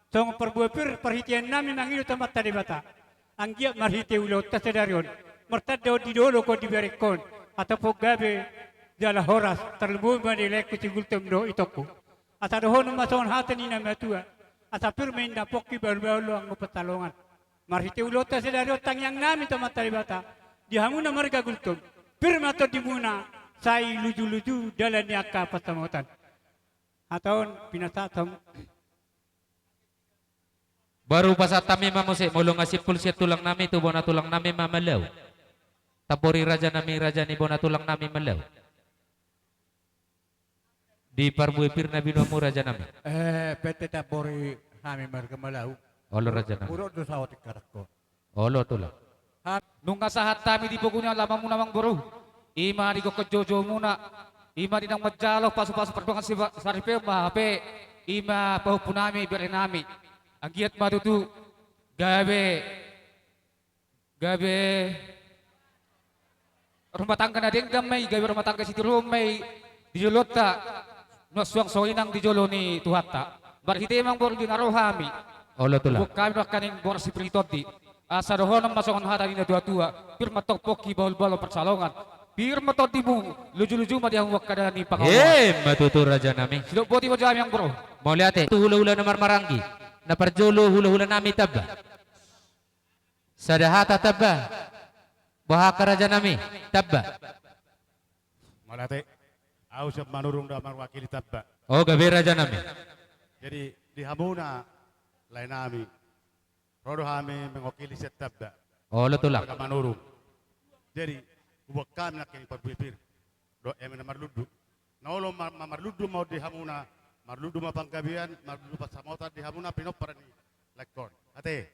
Songon parbue pir parhitean nami mangido tu Amanta Debata. Anggiat marhite ulaonta sadari on, martanda on di dolok on, di berengkon, asa pos gabe jala horas, tarlumobi ma di laengku si Gultom dohot itongku. Asa dohonon ma songon hata ni na matua, asa pir ma inna pongki, bahul-bahul do anggo pansalongan. Marhite ulaonta sadari on tangiang nami tu Amanta Debata, di hamuna marga Gultom, pir ma tondimuna, sai lujuluju dalan ni angka pansamotan. Hata on pinasahat hamu. Baru pasahat hami ma muse molo nga simpul sian tulang nami tu bona tulang nami ma Malau. Tambori raja nami, raja ni bona tulang nami Malau. Di parbue pir na binoanmu raja nami. Eh, pe tambori hami marga Malau. Olo raja nami. Hudok do saotik hataku. Olo tulang. Ha, nunga sahat hami di pogu ni alamanmuna amangboru. I ma di gokhon joujoumuna. I ma di naung manjalo pasupasu pardongan siba-, saripeon ma hape. I ma pahompu nami, bere nami. Anggiat ma tutu gabe, gabe rumah tangga na denggan ma i, gabe rumah tangga sitiruon ma i di jolonta, nuaeng suang songon i nang di jolo ni Tuhanta. Marhite i amangboru di na ro hami. Olo tulang. Diboan hami nangkaning boras sipir ni tondi. Asa dohonon ma songon hata ni na tua-tua, pir ma tong pongki, bahul-bahul pansalongan. Pir ma tondimu, lujuluju ma di hamu angka dalan ni pangomoan. Emma tutu raja nami. Sidok boti ma jo hami amangboru. Mauliate tu hulahula na marmaranggi. Na parjolo hulahula nami tamba. Sada hata tamba. Boha angka raja nami tamba. Mauliate. Au sian Manurung do mewakili tamba. O gabe raja nami. Jadi di hamuna lae nami, ro do hami mewakili sian tamba. Olo tulang. Warga Manurung. Jadi huboan hami nangkin parbue pir dohot eme na marlundu. Na olo ma, ma marlundu ma on di hamuna, marlundu ma panggabean, marlundu pansamotan di hamuna pinompar ni laengkon. Ate.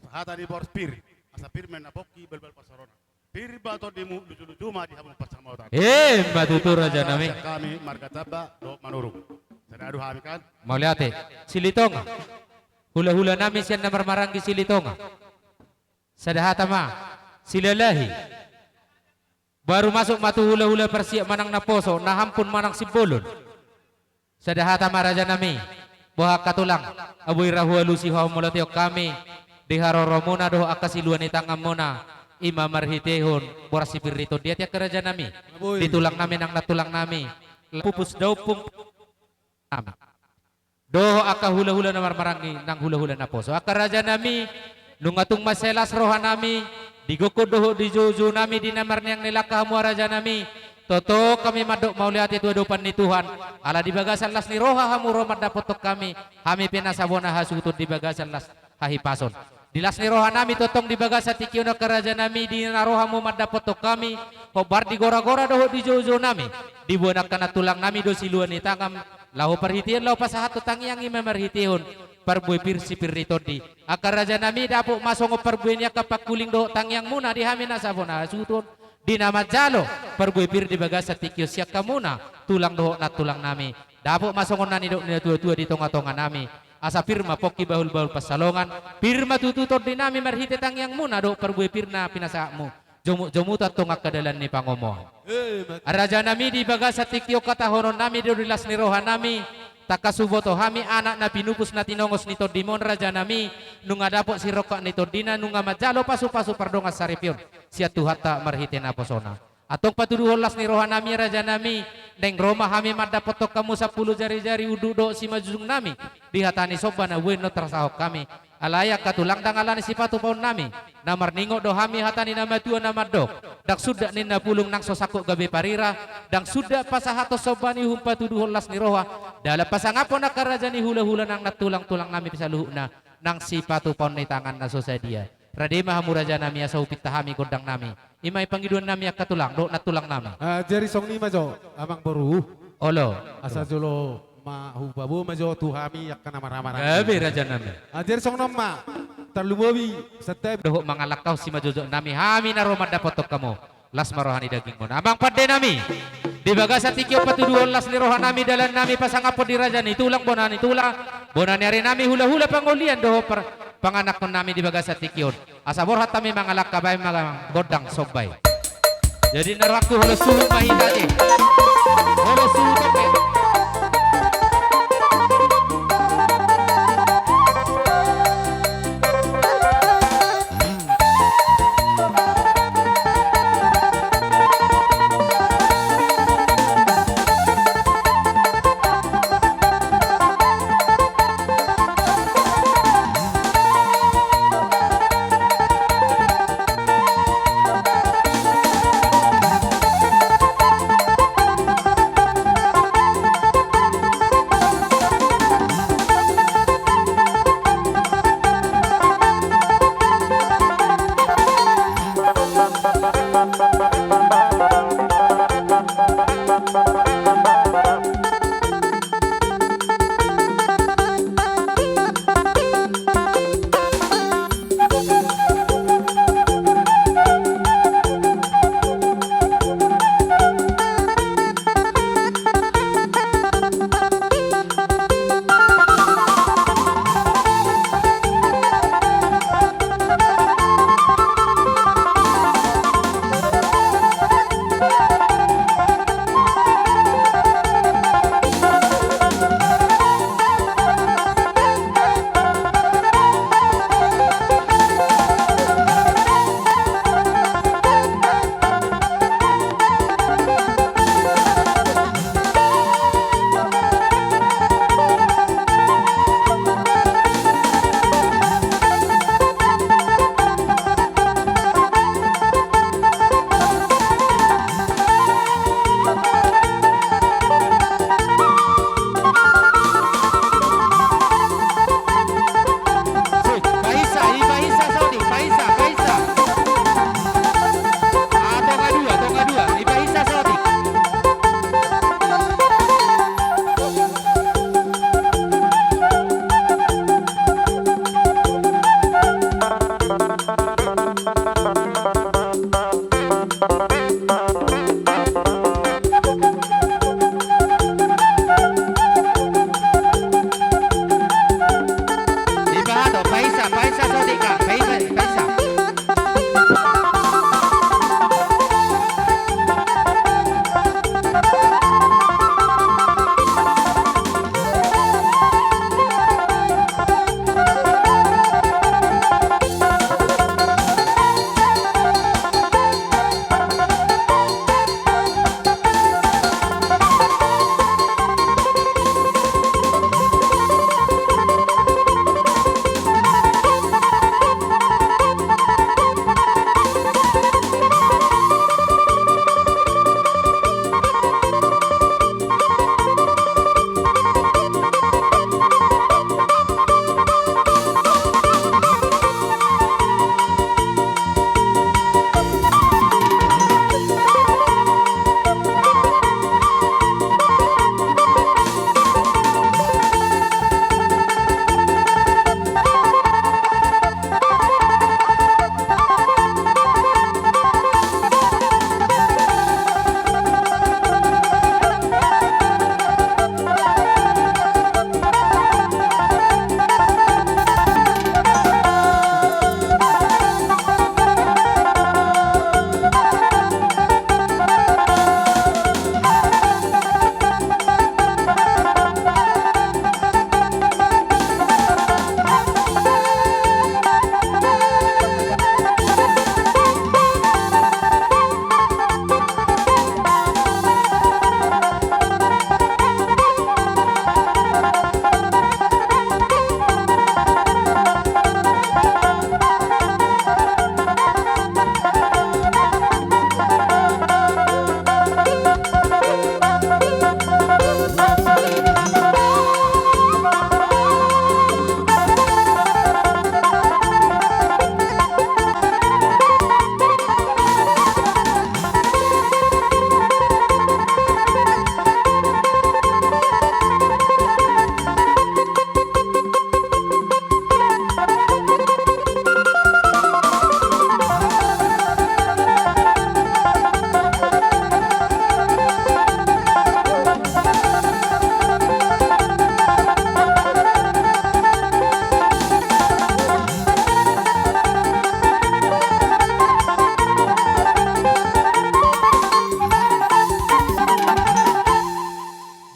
Hata ni boras pir, asa pir ma inna pongki, bahul-bahul pansalongan. Pir ma tondimu, lujuluju ma di hamu pansamotan. Emma tutu raja nami. Sian hami marga Tamba dohot Manurung. Sada do hami kan. Mauliate. Silitonga. Hulahula nami sian na marmaranggi Silitonga. Sada hata ma. Silalahi. Baru masuk ma tu hulahula parsiap manang naposo, na hampun manang simbolon. Sada hata ma raja nami, boha angka tulang, a boi ra hualusi ho, molo tio hami di haroromuna dohot angka siluan ni tanganmuna, i ma marhitehon boras sipir ni tondi, ate angka raja nami. Di tulang nami nang nantulang nami, pupus daompung nami. Dohot angka hulahula na marmaranggi nang hulahula naposo. Angka raja nami, nunga tung mansai las roha nami, di gokhon dohot di joujou nami di na marneang ni langka hamu raja nami, tongtong hami mandok mauliate tu adopan ni Tuhan, ala di bagasan las ni roha hamu ro mandapothon hami, hami pe nasa bona hasuhuton di bagasan las hahipason. Di las ni roha nami tongtong di bagasan tingki on angka raja nami, di na ro hamu mandapothon hami, hombar di gora-gora dohot di joujou nami, diboan angka nantulang nami do siluan ni tangan, laho parhitean laho pasahathon tangiang i ma marhitehon parbue pir sipir ni tondi. Angka raja nami, dapot ma songon parbue ni angka pangkuling dohot tangiangmuna di hami nasa bona hasuhuton, di na manjalo parbue pir di bagasan tingki on sian hamuna tulang dohot nantulang nami. Dapot ma songon na nidok ni natua-tua di tonga-tonga nami, asa pir ma pongki bahul-bahul pansalongan, pir ma tutu tondi nami marhite tangiangmuna dohot parbue pir na pinasahatmu. Jomut-jomutan tong angka dalan ni pangomoan. Raja nami, di bagasan tingki on hatahonon nami do di las ni roha nami, Tangkas huboto hami anak na pinupus na tinongos ni tondimon, rajanami, nunga dapot sirongkap ni tondina, nunga manjalo pasupasu pardongansaripeon sian Tuhanta marhite naposona. Antong patuduhon las ni rohanami, rajanami, naeng ro ma hami mandapothon hamu sampulu jarijari unduk dohot simanjujungnami di hata ni somba na boi annon tarsahon hami. Alai angka tulang, ndang ala ni sipatupaonnami, na marningot do hami hata ni na matua na mandok: Ndang sundat ninna pulung nang so sangkot gabe parira, ndang sundat pasahathon somba ni uhum patuduhon las ni roha, dalan pasangaphon angka raja ni hulahula nang nantulang tulangnami saluhutna, nang sipatupaon ni tangan na so sadia. Rade ma hamu, rajanami, asa hupinta hami gondangnami. I ma i pangidoannami angka tulang dohot nantulangnami. Ah, jadi songon i ma jo, amangboru. Olo. Asa jolo ma hupaboa ma jo tu hami angka na marhahamaranggi. Gabe, rajanami. Ah, jadi songon on ma. Tarlumobi, santabi. Dohot mangalangkahon simanjujungnami, hami na ro mandapothon hamu. Las ma roha ni dagingmuna, amang pandenami. Di bagasan tingki on patuduhon las ni rohanami, dalannami pasangaphon di raja ni tulang, bona ni tulang, bona ni arinami, hulahula pangolian dohot par-, panganakhonnami di bagasan tingki on. Asa borhat hami mangalangka, baen ma gondang somba i. Jadi na rohangku, holan suhut ma hita ate. Holan suhut oke.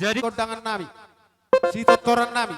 Jadi kondangan nami, sitortoran nami.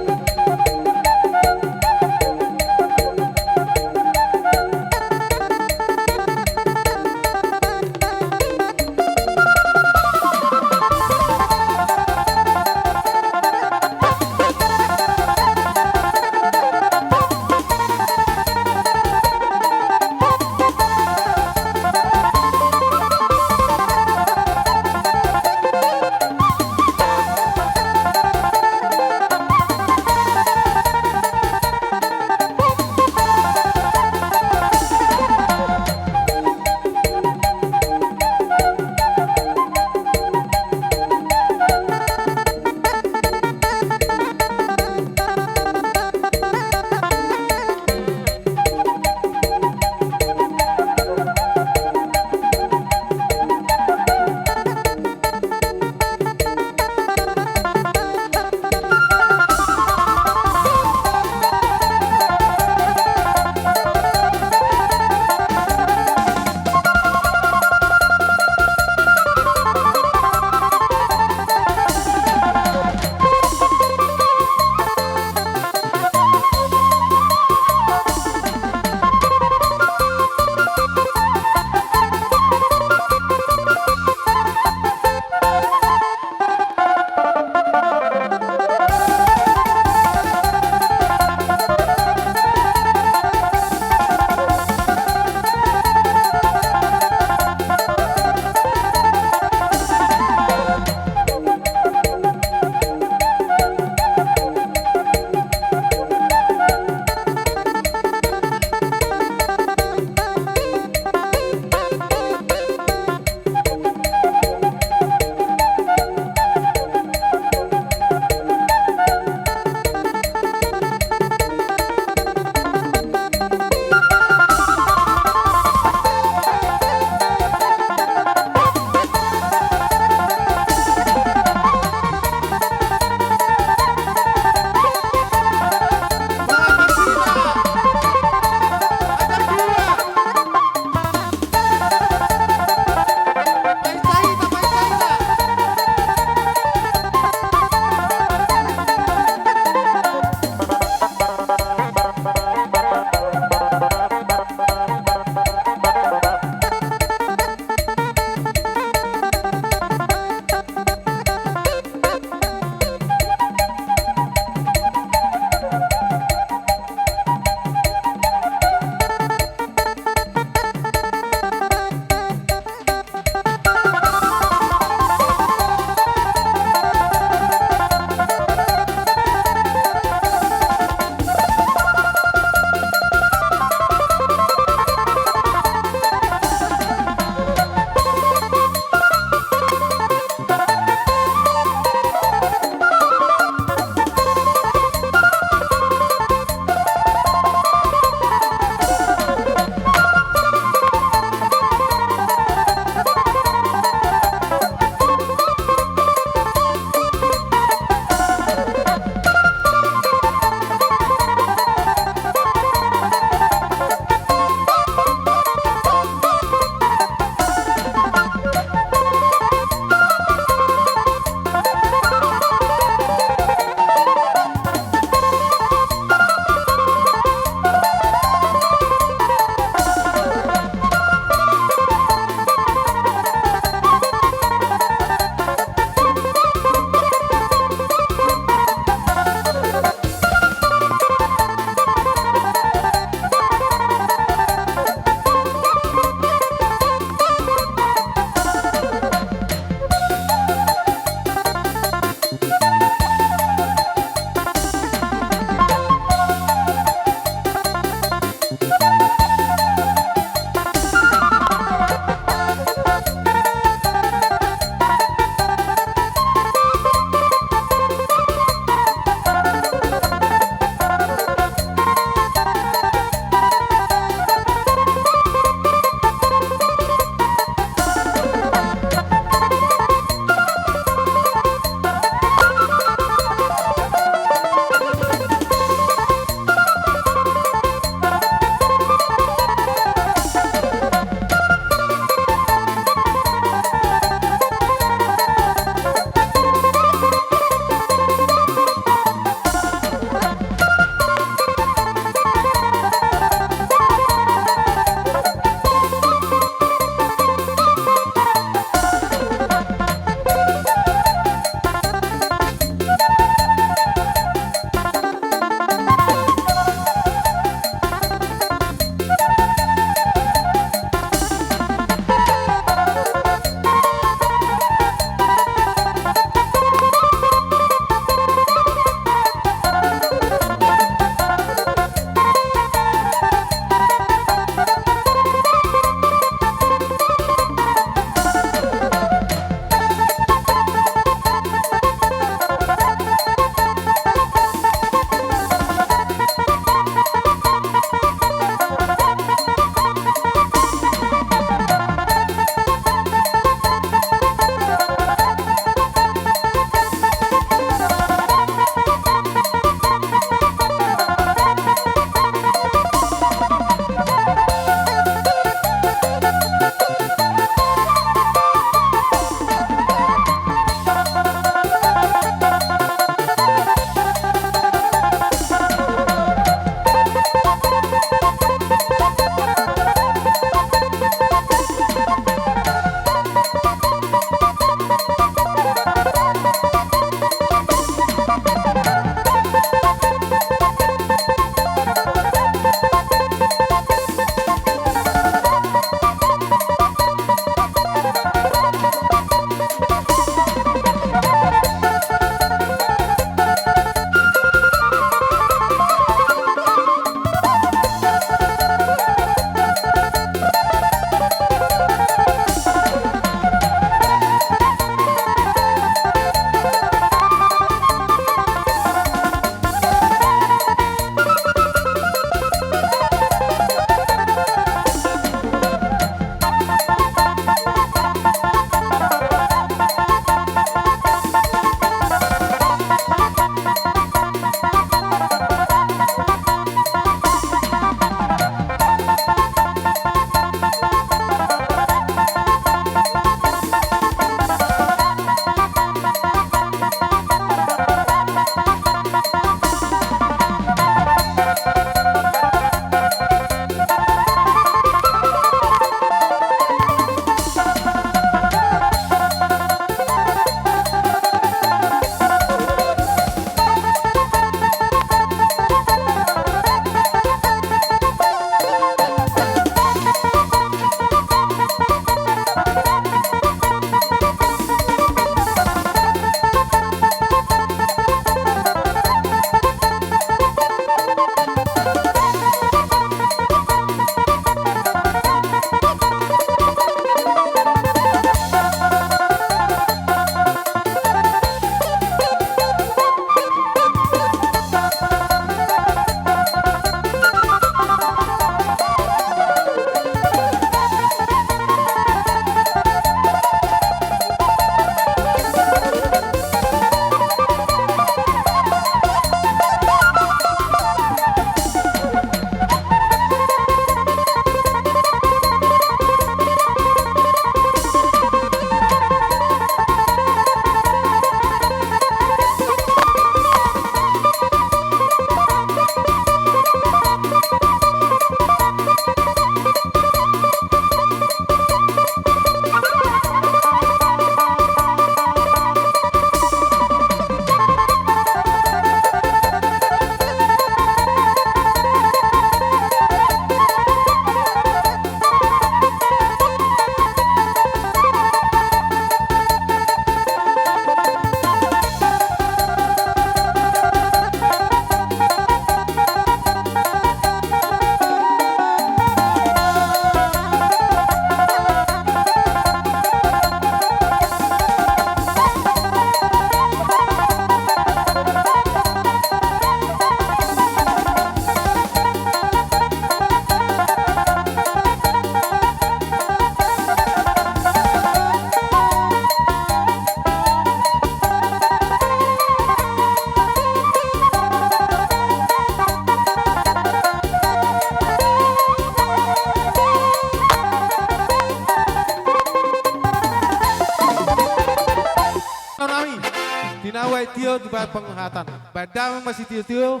Nawa i tio di bahan penghatan. Baen damang ma sitio-tio.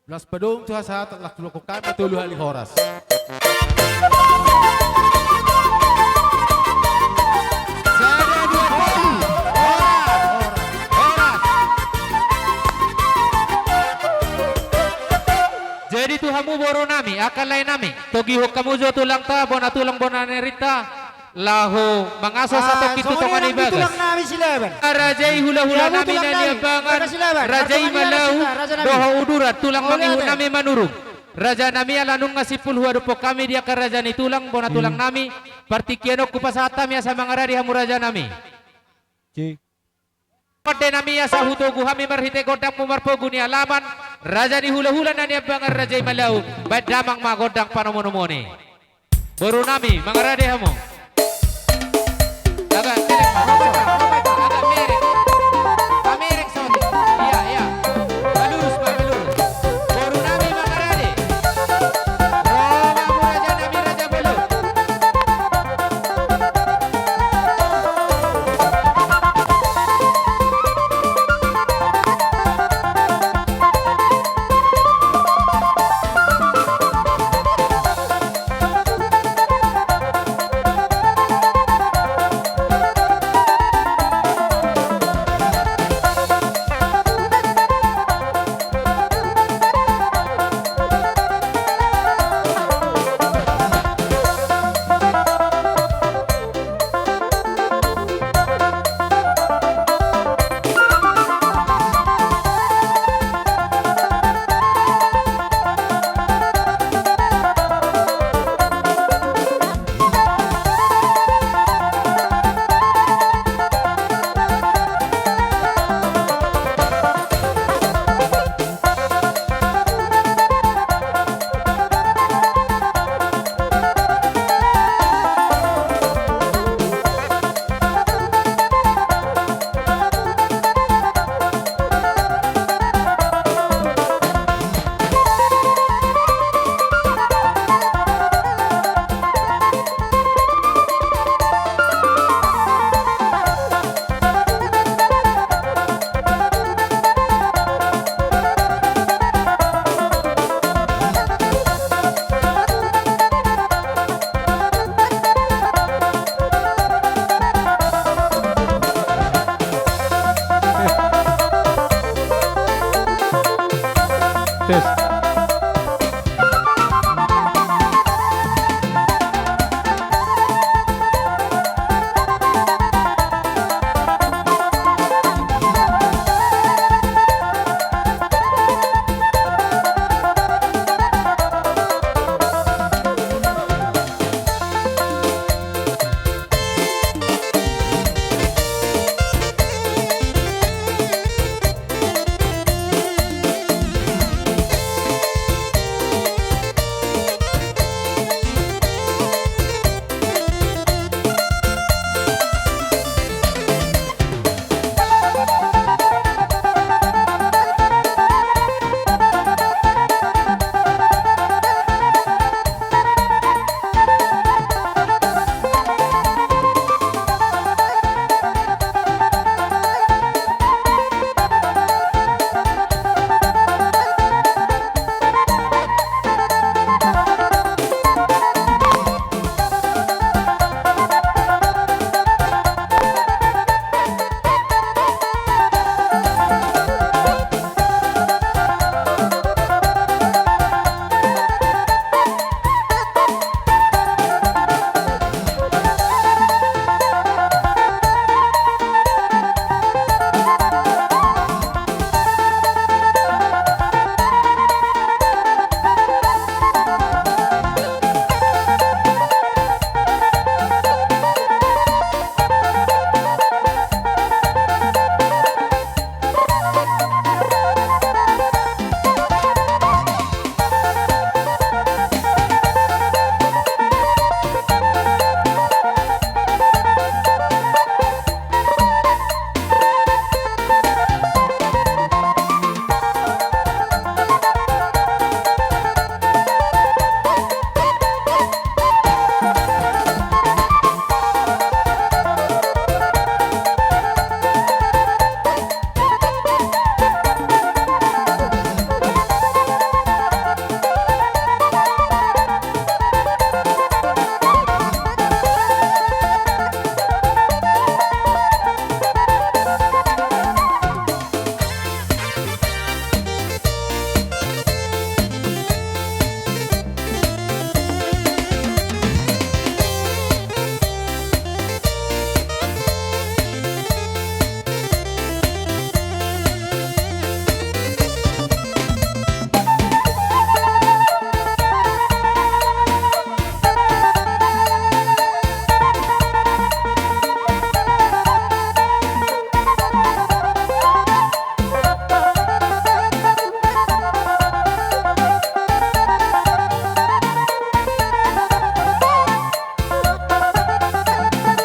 Las padong tu hasahatan, las tu lokok kami tolu hali horas. Sada, dua, tolu. Horas. Horas. Jadi tu hamu boru nami, angka lae nami, togihon hamu jo tulangta, bona tulang, bona ni arinta, laho mangaso satongkin tu tonga ni bagas. Raja i hula-hula nami na niambangan, raja i Malau, dohot Uduran, tulang mangihut nami Manurung. Raja nami, ala nunga simpul huadophon hami di angka raja ni tulang, bona tulang nami, partingkian on hupasahat hami asa mangarade hamu raja nami. Pande nami, asa hutogu hami marhite gondangmu marpogu ni alaman, raja ni hula-hula na niambangan, raja i Malau, baen damang ma gondang panomo-nomon i. Boru nami, mangarade hamu. Agak merek, agak merek. Pamerek sotik. Iya, iya. Malurus, Pak, malurus. Boru nami mangarade. Ro ma hamu raja nami, raja Malau.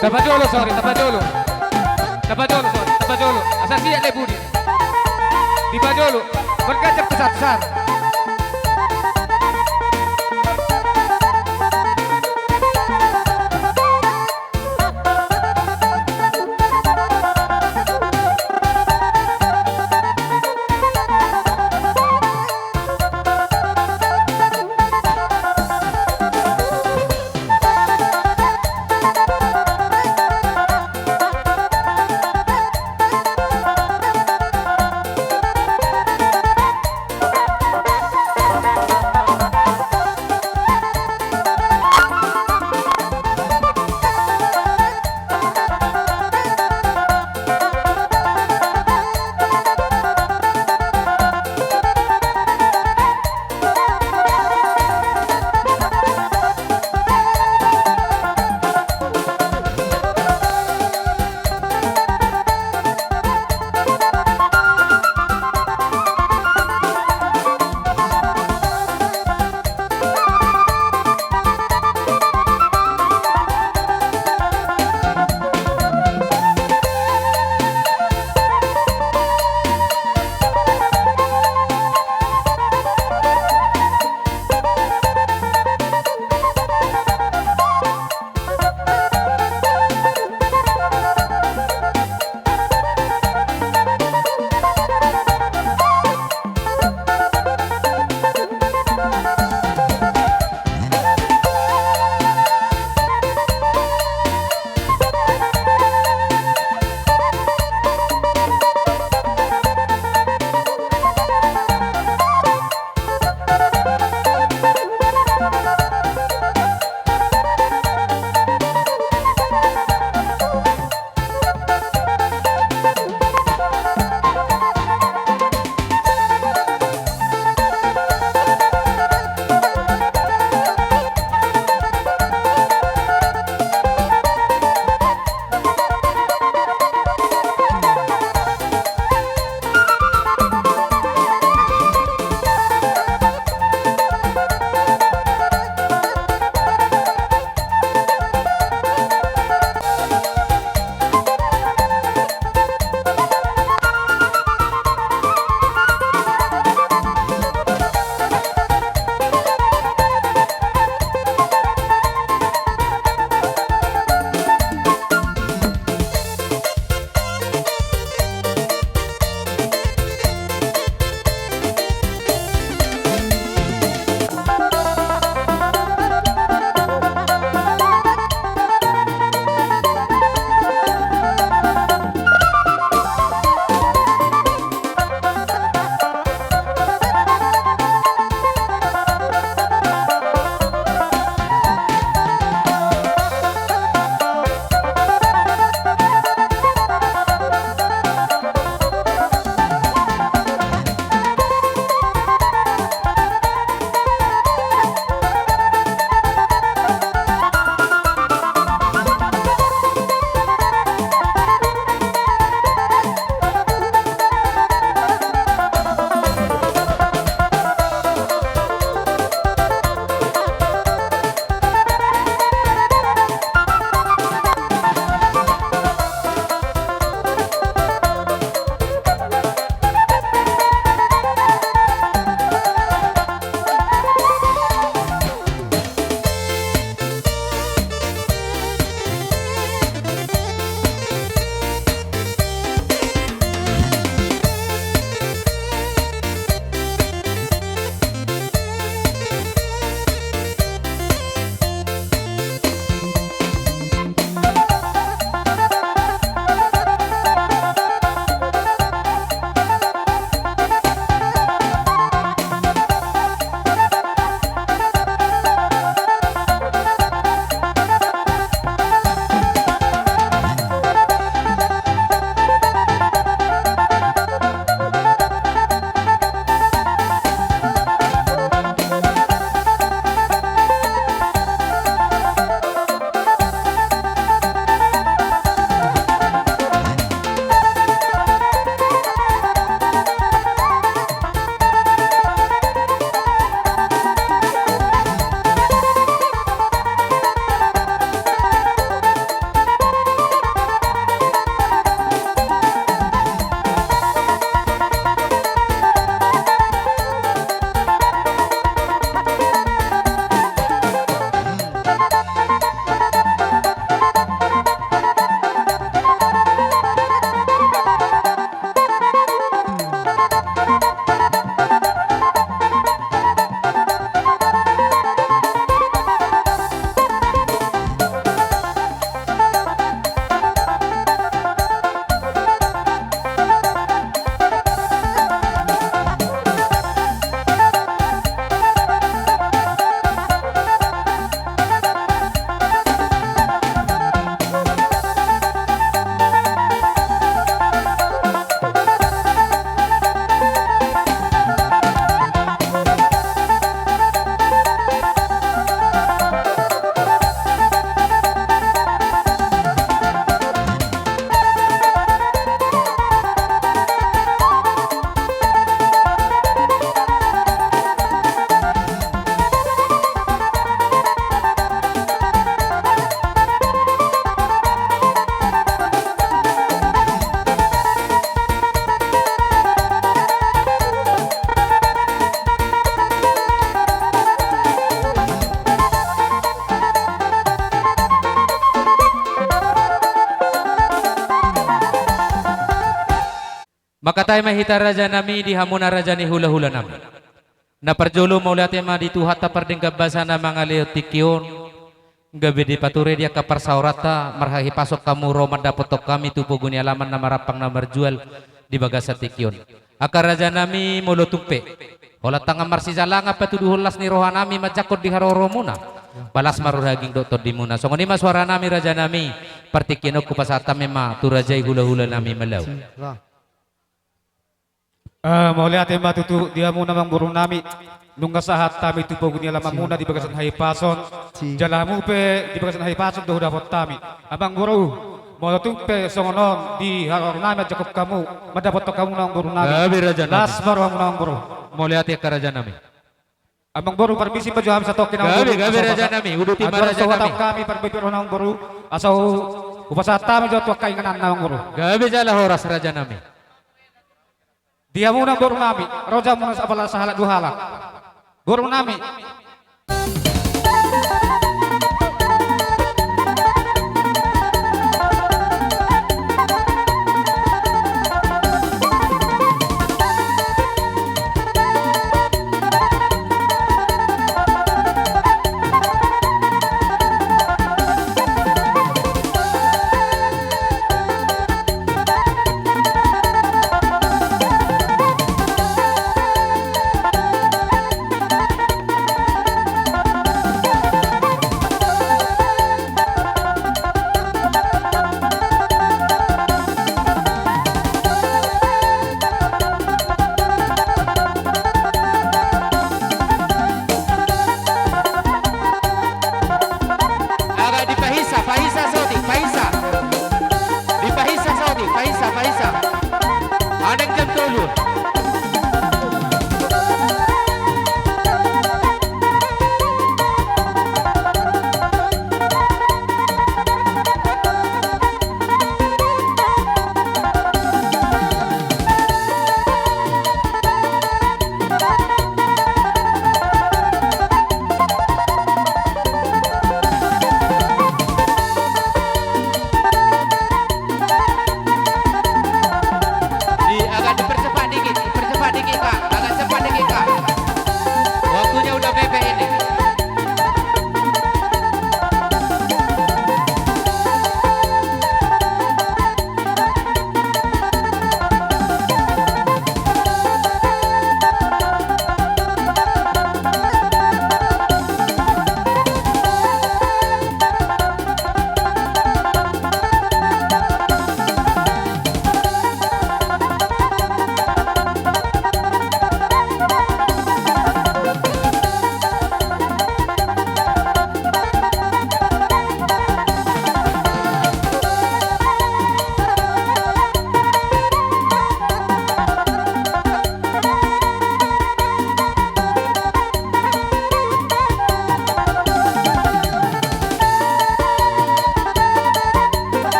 Tapajolo, sori, tapajolo. Tapajolo, sori, tapajolo. Asa siat, Lai Budi. Dipajolo. Marganjang tu sar, sar. Mangkatai ma hita raja nami di hamuna raja ni hula-hula nami. Na parjolo mauliate ma di Tuhanta pardenggan basa na mangalehon tingki on, gabe dipature di angka parsaoranta marhahipason hamu ro mandapothon hami tu pogu ni alaman na marampang na marjual di bagasan tingki on. Angka raja nami molo tung pe holan tangan marsijalangan patuduhon las ni roha nami manjangkon di haroromuna, ba las ma ro daging dohot tondimuna. Songon i ma suara nami raja nami, partingkian on hupasahat hami ma tu raja i hula-hula nami, mauliate. Eh, mauliate ma tutu di hamuna amangboru nami, nunga sahat hami tu pogu ni alamanmuna di bagasan hahipason, jala hamu pe di bagasan hahipason do hudapot hami. Amangboru, molo tung pe songon on di haroro nami manjangkon hamu, mandapothon hamuna amangboru nami. Gabe raja nami. Las ma rohamuna amangboru. Mauliate angka raja nami. Amangboru, parmisi ma jo hami satongkin amangboru. Gabe, gabe raja nami, uduti ma raja nami. Andorang so huhatahon hami parbaen ni roha amangboru, asa hupasahat hami jo tu angka ingananna amangboru. Gabe jala horas raja nami. Di hamuna boru nami, ro jo hamuna apala sahalak dua halak. Boru nami.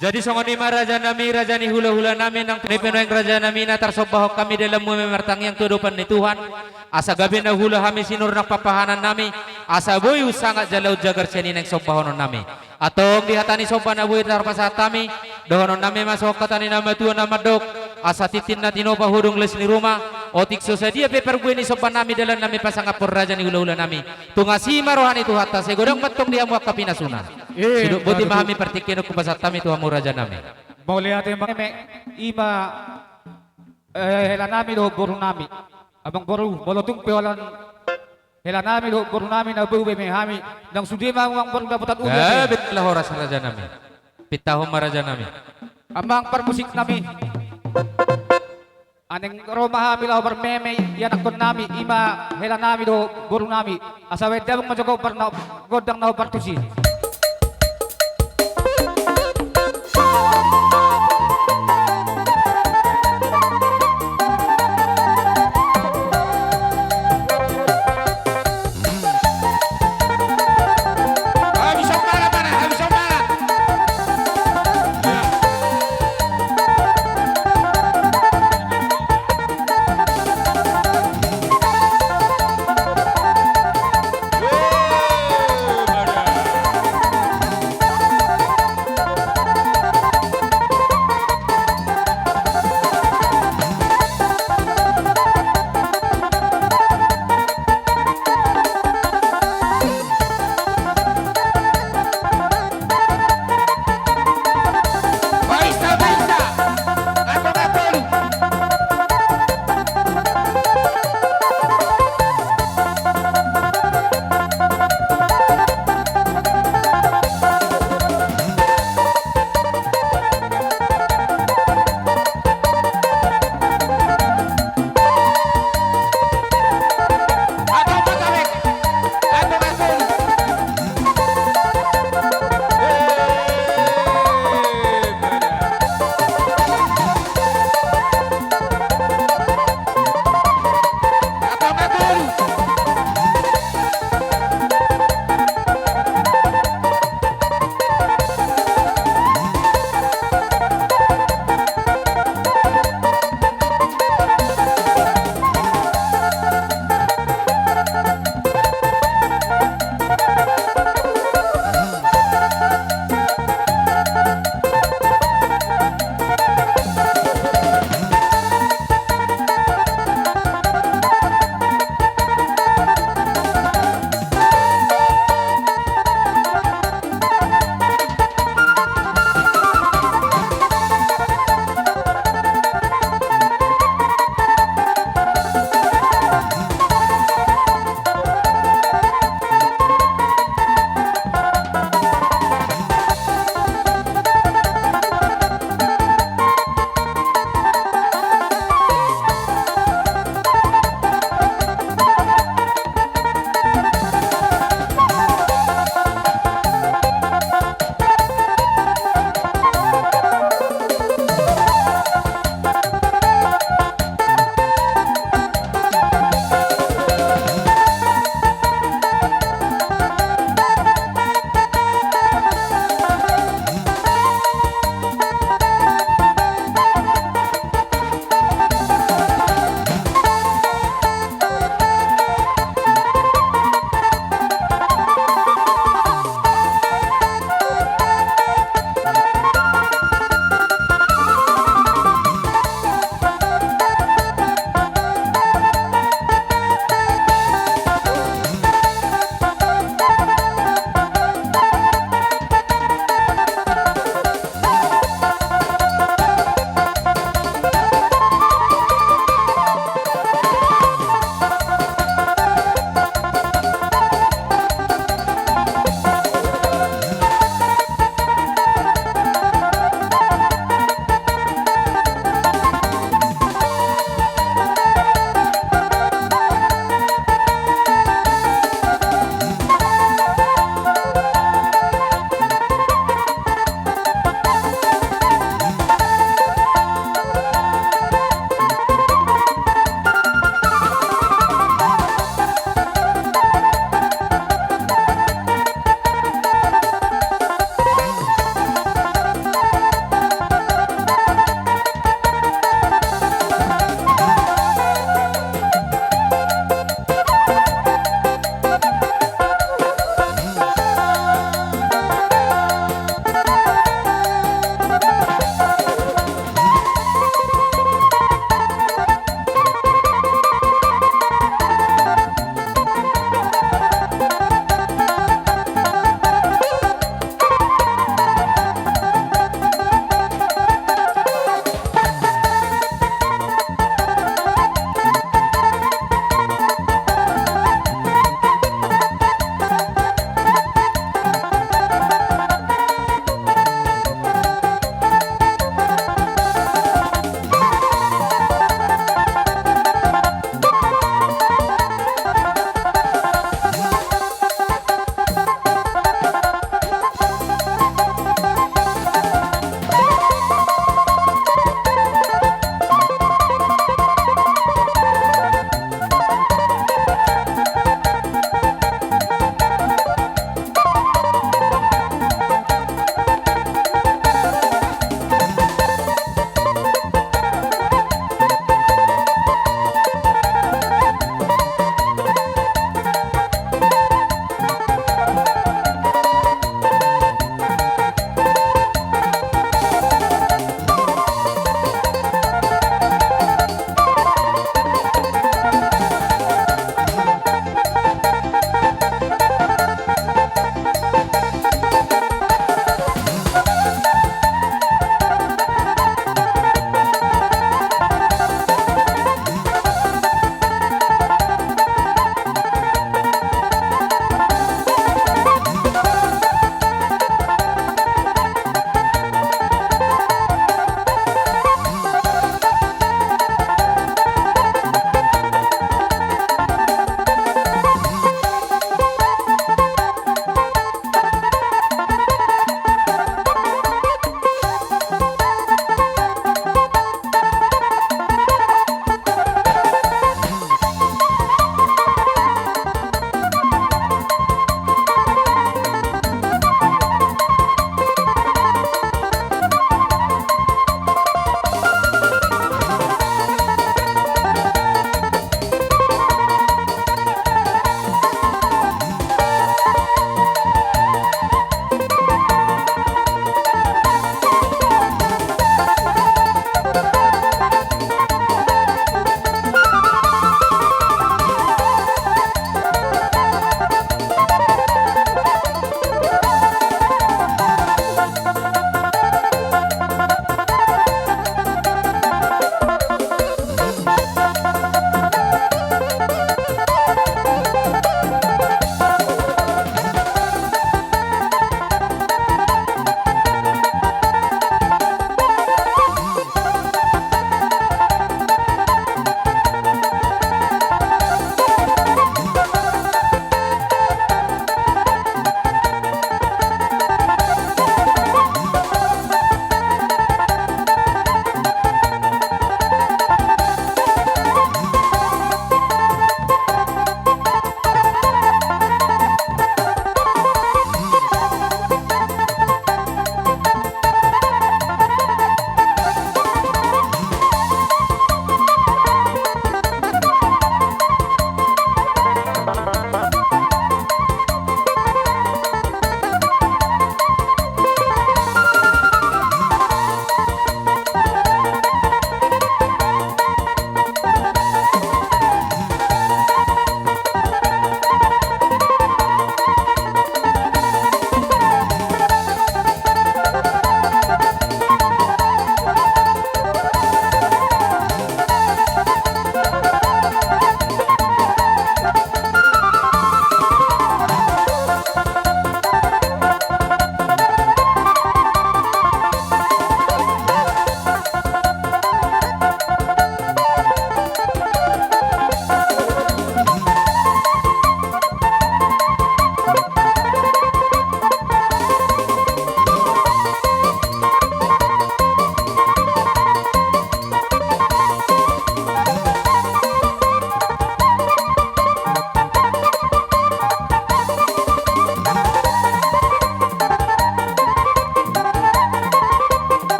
Jadi songon i ma raja nami, raja ni hula-hula nami, nang pe nuaeng raja nami na tarsombahon hami dalanmu ma martangiang tu adopan ni Tuhan, asa gabe na hula hami sinur nang papahanan nami, asa boi unsangap jala unjagar sian i naeng sombahonon nami. Antong di hata ni somba na boi tarpasahat hami, dohonon nami ma songon hata ni na matua na mandok, asa tintin na tinopa hudung les ni ruma, otik so sadia pe parbue ni somba nami dalan nami pasangaphon raja ni hula-hula nami. Tung asi ma roha ni Tuhanta, sai godang ma antong di hamu angka pinasuna. Eh, sidok boti ma hami partingkian on hupasahat hami tu hamu raja nami. Mauliate ma, i ma, eh, hela nami dohot boru nami. Amang boru, molo tung pe holan hela nami dohot boru nami na boi be hami. Nang sude ma amang boru dapotan uda. Gabe laho ras raja nami. Pintahon ma raja nami. Amang parmusik nami. Naeng ro ma hami laho marmeme ianakhon nami, i ma hela nami dohot boru nami. Asa baen damang ma jolo gondang na hombar tusi. Habis on mana, mana? Habis on mana?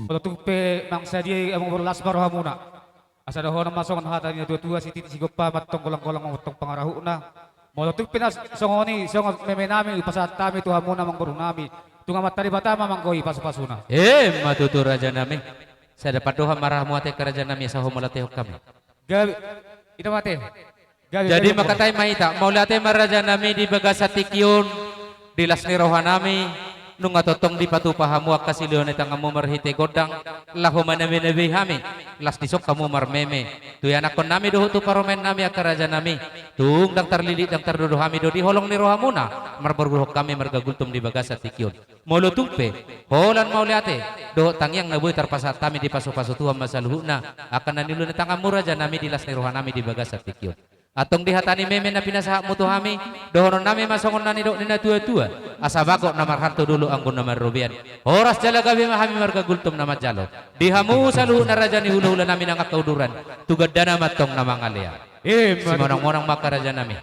Molo tung pe manang sadia i amang boru, las ma rohamuna. Asa dohonon ma songon hata ni natuatua, sititi sigompa ma antong, golanggolang ma antong pangarahutna. Molo tung pe na songon i, songon memenami hupasahat hami tu hamuna amang borunami, tung Amanta Debata ma manggoi pasupasuna. Emma tutu rajanami. Sada pandohan ma ra hamu ate angka rajanami asa ho mauliatehon hami. Gabe, ida ma ate. Gabe, gabe. Jadi mangkatai ma hita, mauliate ma rajanami di bagasan tingki on, di las ni rohanami, nunga tongtong dipatupa hamu angka silehon ni tanganmu marhite gondang, laho manabinabei hami, las dison hamu marmeme tu ianakkonnami dohot tu parumaennami angka rajanami. Tung ndang tarlilit ndang tardodo hami do di holong ni rohamuna, marborgulhon hami marga Gultom di bagasan tingki on. Molo tung pe holan mauliate dohot tangiang na boi tarpasahat hami, dipasupasu Tuhan ma saluhutna angka na niula ni tanganmu rajanami di las ni rohanami di bagasan tingki on. Antong di hata ni meme na pinasahatmu tu hami, dohononnami ma songon na nidok ni natuatua: Asa bagot na marhalto, dolok anggo na marrobean. Horas jala gabe ma hami marga Gultom na manjalo. Di hamu saluhutna raja ni hulahulanami nang angka uduran, tu gandana ma antong na mangalean. Emma tutu. Simonangmonang ma angka rajanami.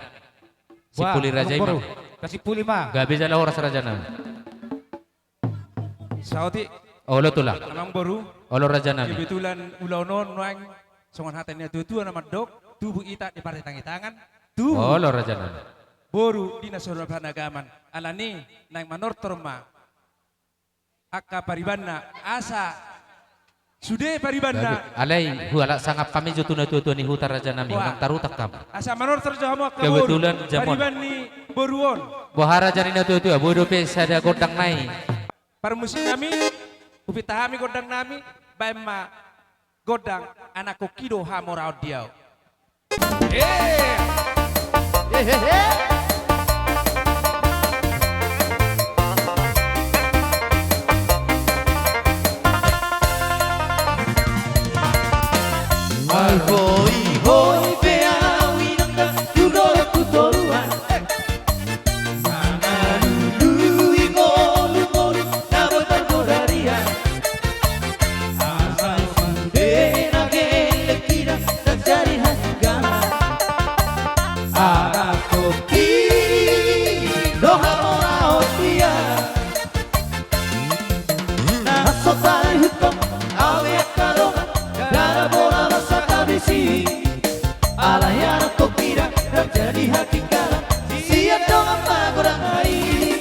Simpuli raja i ma. Wah, amang boru. Tasimpuli ma. Gabe jala horas rajanami. Saotik. Olo tulang. Amang boru. Olo rajanami. Kebetulan ulaon on nuaeng songon hata ni natuatua na mandok: Tubu ita di partangitangan, tubu. Olo rajanami. Boru di na so ra panagaman. Alani naeng manortor ma angka paribanna, asa sude paribanna. Gabe. Alai hualap sangap hami jo tu natuatua ni huta rajanami. Wah. Unang tarutang hamu. Asa manortor jo hamu angka boru. Kebetulan jam on. Pariban ni boru on. Boha raja ni natuatua, boi dope sada gondang nai. Parmusiknami, hupinta hami gondangnami, baen ma gondang Anak Kongki do Hamoraon di Ahu. Eh. Hehehe. Marhoihoi pe ahu inanta tu dolok tu toruan. Mangalului ngolungolu na boi parbodarian. Asal sude na gelleng hita, ndang jadi hatinggalan. Anak Kongki do Hamoraon di Ahu. Na so taihuthon ahu angka dongan, ndada bola masa kabisi. Alai Anak Kongki ndang jadi hatinggalan, sian dongan magodang ai.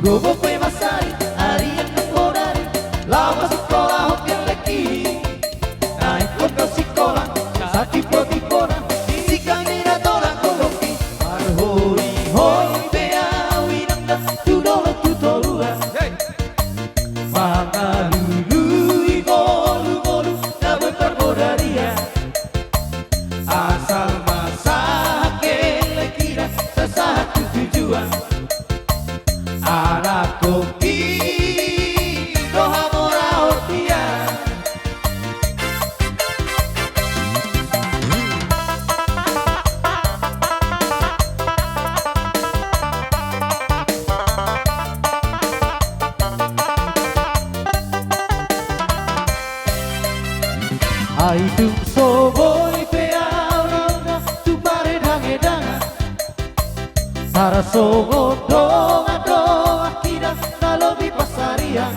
Gogo pe masari, arian na bodari, laho pasingkolahon gellengki. Na ingkon do sikola, satimpotipona, di singkang ni na tola gogoki. Marhoihoi pe ahu inanta tu dolok tu toruan. Hei. Mangalului ngolungolu na boi parbodarian. Asal ma sahat gellengki, sasahat tu tujuan. Anak Kongki do Hamoraon di Ahu. Ai tung so boi pe ahu inanta tu paredangedangan, tarsongon dongan do angka na lobi pansarian.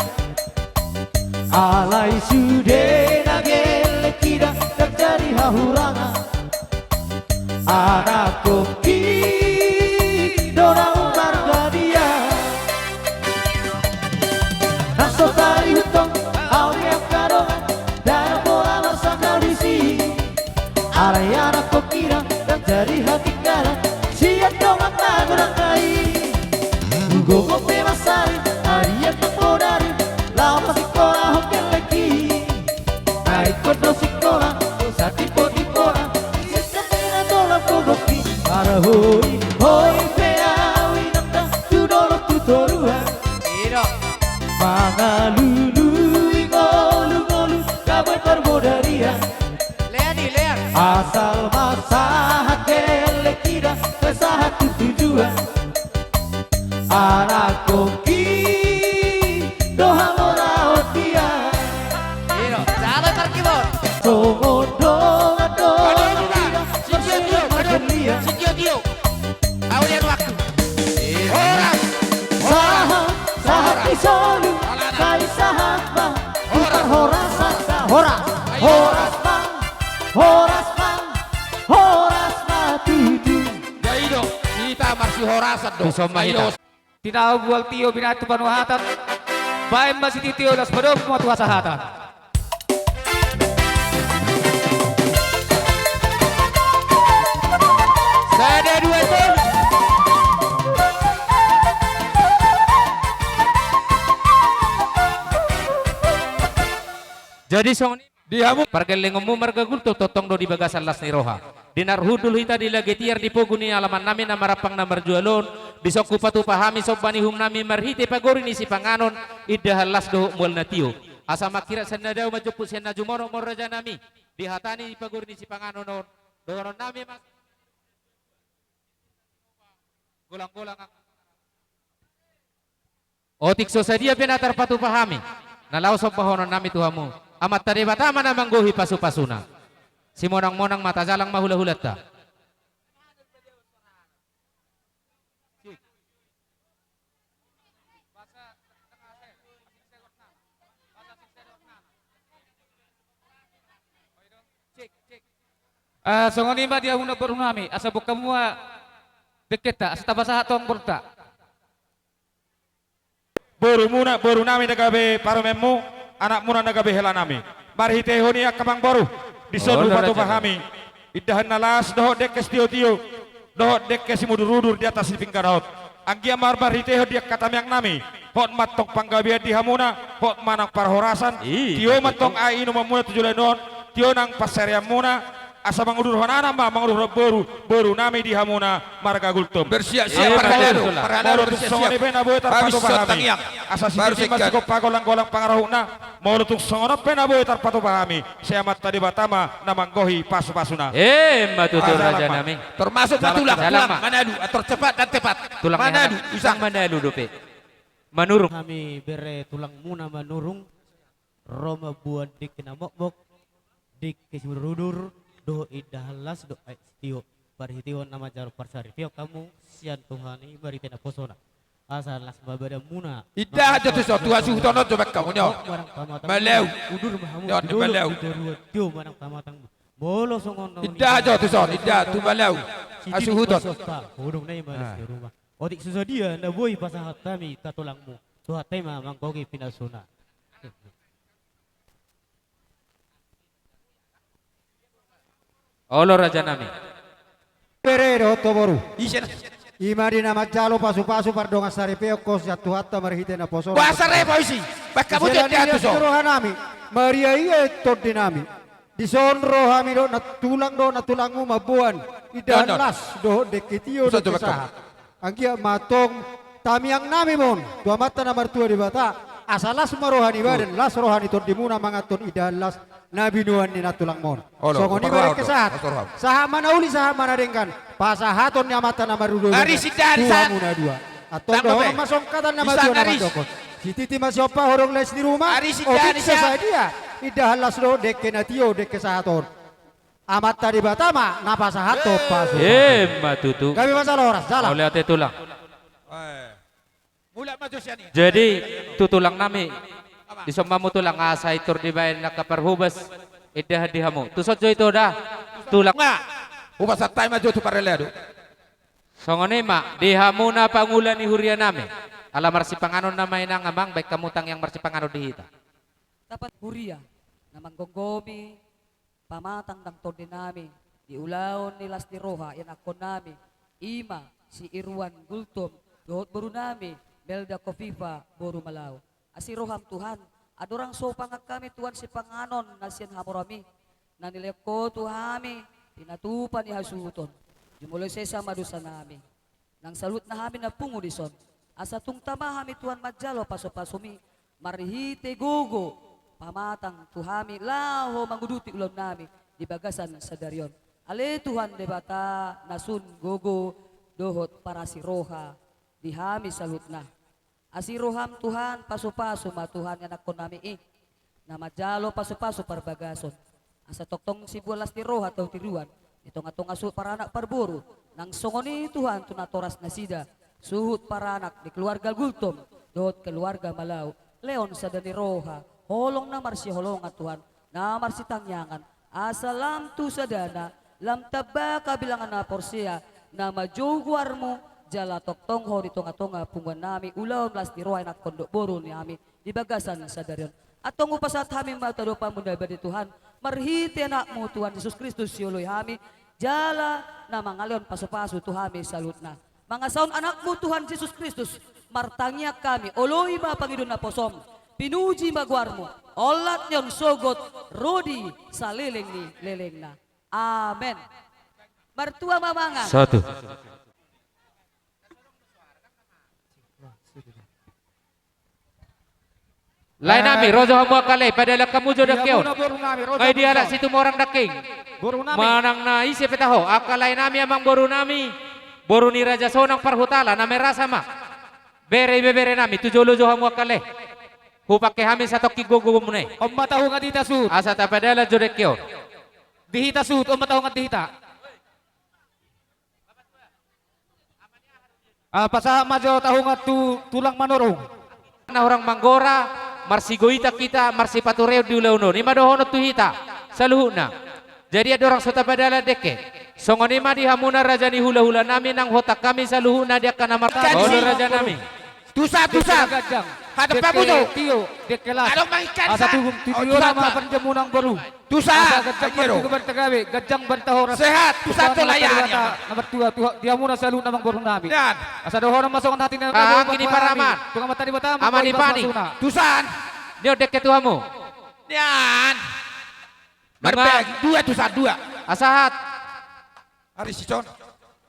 Alai sude na gellengki, ndang jadi hahurangan. Anak Kongki do na ummarga di Ahu. Na so taihuthon ahu angka dongan, ndada bola masa kabisi. Alai Anak Kongki ndang jadi hatinggalan, sian dongan magodang ai. Gogo pe masari, arian na bodari, laho pasingkolahon gellengki. Na ingkon do sikola, satimpotipona, di singkang ni na tola gogoki. Marhoihoi pe ahu inanta tu dolok tu toruan. Ido. Mangalului ngolungolu na boi parbodarian. Lean i, lean. Asal ma sahat gellengki, sasahat tu tujuan. Anak Kongki do Hamoraon di Ahu. Ido, siapa parkibot? Songon dongan do. Aduh, aduh, aduh. Sitio, tio, aduh. Sitio, tio. Au dia waktu. Horas. Sahat, sahat di solu. Horas. Sai sahat ma. Horas. Horas, horas ma, horas ma, horas ma tutu. Jadi do, hita marsihorasan do. Bisa ma hita. Ayo. Tinahu bual tio binatu panuhatan. Baen ma sitio-tio, las padomu ma tu hasahatan. Sada dua tolu. Jadi songon i. Di hamu. Pargellengonmu marga Gultom tongtong do di bagasan las ni roha. Di na marhundul hita di lage tiar di pogu ni alamannami na marampang na marjual on, dison hupatupa hami somba ni uhumnami marhite pagori ni sipanganon, indahan las dohot mual na tio. Asa manghirat sian na dao, manjomput sian na jumonok ma on rajanami, di hata ni pagori ni sipanganon on, dohononnami ma. Golang-golang. Otik so sadia pe na tarpatupa hami, na laho sombahononnami tu hamu, Amanta Debata ma na manggohi pasu-pasuna. Simonang-monang ma, tajalang ma hula-hulanta. Ah, songon i ma di hamuna borunami, asa buka mua dengkenta, asa tapasahat tong borunta. Borumuna, borunami na gabe parumaenmu, anakmuna na gabe helanami. Marhitehon i angka amangboru, dison hupatupa hami indahan na las dohot dengke sitio-tio, dohot dengke simudur-udur di atas ni pinggan on. Anggiat ma marhitehon di angka tangiangnami, hot ma antong panggabean di hamuna, hot ma nang parhorasan, tio ma antong aek inumanmuna tu joloan on, tio nang pansarianmuna, asa mangudurhon anak ma, mangudurhon boru, borunami di hamuna marga Gultom. Bersiap-siap parhalado, parhalado. Molo tung songon i pe na boi tarpatupa hami, asa sititi ma sigompa, golang-golang pangarahutna. Molo tung songon on pe na boi tarpatupa hami, sai Amanta Debata ma na manggohi pasu-pasuna. Emma tutu, rajanami. Termasuk ma tulang, tulang Manado, atur cepat dan tepat. Tulang Manado, Isang Manado dope. Manurung. Hami bere tulangmuna Manurung. Ro mamboan dengke na mokmok, dengke simudur-udur, dohot indahan las dohot aek sitio. Marhitehon na manjalo parsaripeon hamu sian Tuhan i marhite naposona, asa las ma badanmuna. Indahan jo tuson, tu hasuhuton on jo baen hamu, nyo. Malau. Udur ma hamu tu dolok, tu toruan, tio ma nang pamatangmu. Molo songon na uli. Indahan jo tuson, indahan tu Malau. Hasuhuton. Hudung nai ma las ni roha. Otik so sadia na boi pasahat hami tu tulangmu, Tuhanta i ma manggohi pinasuna. Olo, rajanami. Bere dohot boru. Ise na. I ma di na manjalo pasu-pasu pardongan saripeon ho sian Tuhanta marhite naposona. Boasa repo isi? Baen hamu tu las ni rohanami, maria-ia i tondinami. Dison ro hami dohot nantulang dohot nantulangmu mamboan indahan las dohot dengke tio, dengke sahat. Anggiat ma antong tangiangnami ma on tu Amanta na martua Debata, asa las ma roha ni badan, las roha ni tondimuna manganhon indahan las na binoan ni nantulangmon. Songon i ma dengke sahat. Sahat ma na uli, sahat ma na denggan pasahaton ni Amanta na martua Debata tu hamuna dua. Antong dohonon ma songkatan na martua na mandokhon: Sititi ma sigompa, hodong las ni roha. Otik so sadia indahan las dohot dengke na tio, dengke sahat on, Amanta Debata ma na pasahathon pasu. Emma tutu. Gabe ma jala horas, jala. Mauliate, tulang. Jadi tu tulangnami, dison ma hamu tulang, asa intor dibaen angka parhobas indahan di hamu. Tuson jo ito da, tulang. Hupasahat hami ma jo tu parhalado. Songon i ma di hamuna pangula ni hurianami. Ala marsipanganon nama, inang, amang, baen hamu tangiang marsipanganon di hita. Sahat huria na manggomgomi pamatang nang tondinami di ulaon ni las ni roha ianakkonnami, i ma si Irwan Gultom dohot borunami Melda Kofifa boru Malau. Asi roham, Tuhan, andorang so hupangan hami, Tuhan, sipanganon na sian hamoraMi, na nilehon Ho tu hami pinatupa ni hasuhuton, jumolo sesa ma dosanami. Nang saluhutna hami na pungu dison, asa tung tama hami, Tuhan, manjalo pasu-pasuMi marhite gogo pamatang tu hami laho manguduti ulaonnami di bagasan sadari on. Ale Tuhan Debata na sun gogo dohot parasi roha di hami saluhutna. Asi roham, Tuhan, pasu-pasu ma, Tuhan, ianakkonnami i na manjalo pasu-pasu parbagason, asa tongtong siboan las ni roha tu hatiruan di tonga-tonga suhut paranak parboru, nang songon i, Tuhan, tu natoras nasida, suhut paranak di keluarga Gultom dohot keluarga Malau. Lehon sada ni roha, holong na marsiholongan, Tuhan, na marsitangiangan, asa lam tu sadana, lam tamba habilangan na porsea, na manjou goarmu, jala tongtong Ho di tongatonga punguan nami, ulaon las ni roha, anakkon dohot boru nami, di bagasan sadari on. Antong hupasahat hami ma tu adopanmu na badia Tuhan, marhite Anakmu Tuhan Jesus Kristus sioloi hami, jala na mangalehon pasupasu tu hami saluhutna. Mangasahon Anakmu Tuhan Jesus Kristus, martangiang hami, oloi ma pangidoan naposom, pinuji ma goarmu, olat ni on sogot, ro di saleleng ni lelengna. Amen. Martua ma mangan. Satu. Lae nami, ro jo hamu angka lae, padalan hamu jo dengke on. Nunga dialap Situmorang dengke i. Manang na ise pe taho, angka lae nami, amangboru nami, boru ni Raja Sonang Parhutala, na merasa ma. Bere, ibebere nami, tu jolo jo hamu angka lae. Hupangke hami satongkin gogomuna i. On ma tahu ngat hita suhut. Asa tapadalan jo dengke on. Di hita suhut, on ma tahu ngat di hita. Ah, pasahat ma jo tahu ngat tu tulang Manurung. Na hurang manggora, marsigoitan hita, marsipatureon di ulaon on. I ma dohonon tu hita saluhutna. Jadi andorang so tapadalan dengke, songon i ma di hamuna raja ni hulahula nami, nang hotang hami saluhutna di angka na mar-, olo raja nami. Tusan, tusan. Hadap pamujo. Tio, dengke las. Adong mangikan. Asa tubu, tubu, nama panjamunang boru. Tusan. Asa ganjang barita gabe, ganjang barita horas. Sehat, tusan. Tusan tu layani. Na martua, tu, di hamuna saluhutna amangboru nami. Asa dohonon ma songon hata ni na, anggi ni paraman. Tuhan ma tadi pertama, ama ni pani. Tusan. Ni on dengke tu hamu. Nian. Marbagi dua, tusan, dua. Asa sahat. Ari sison.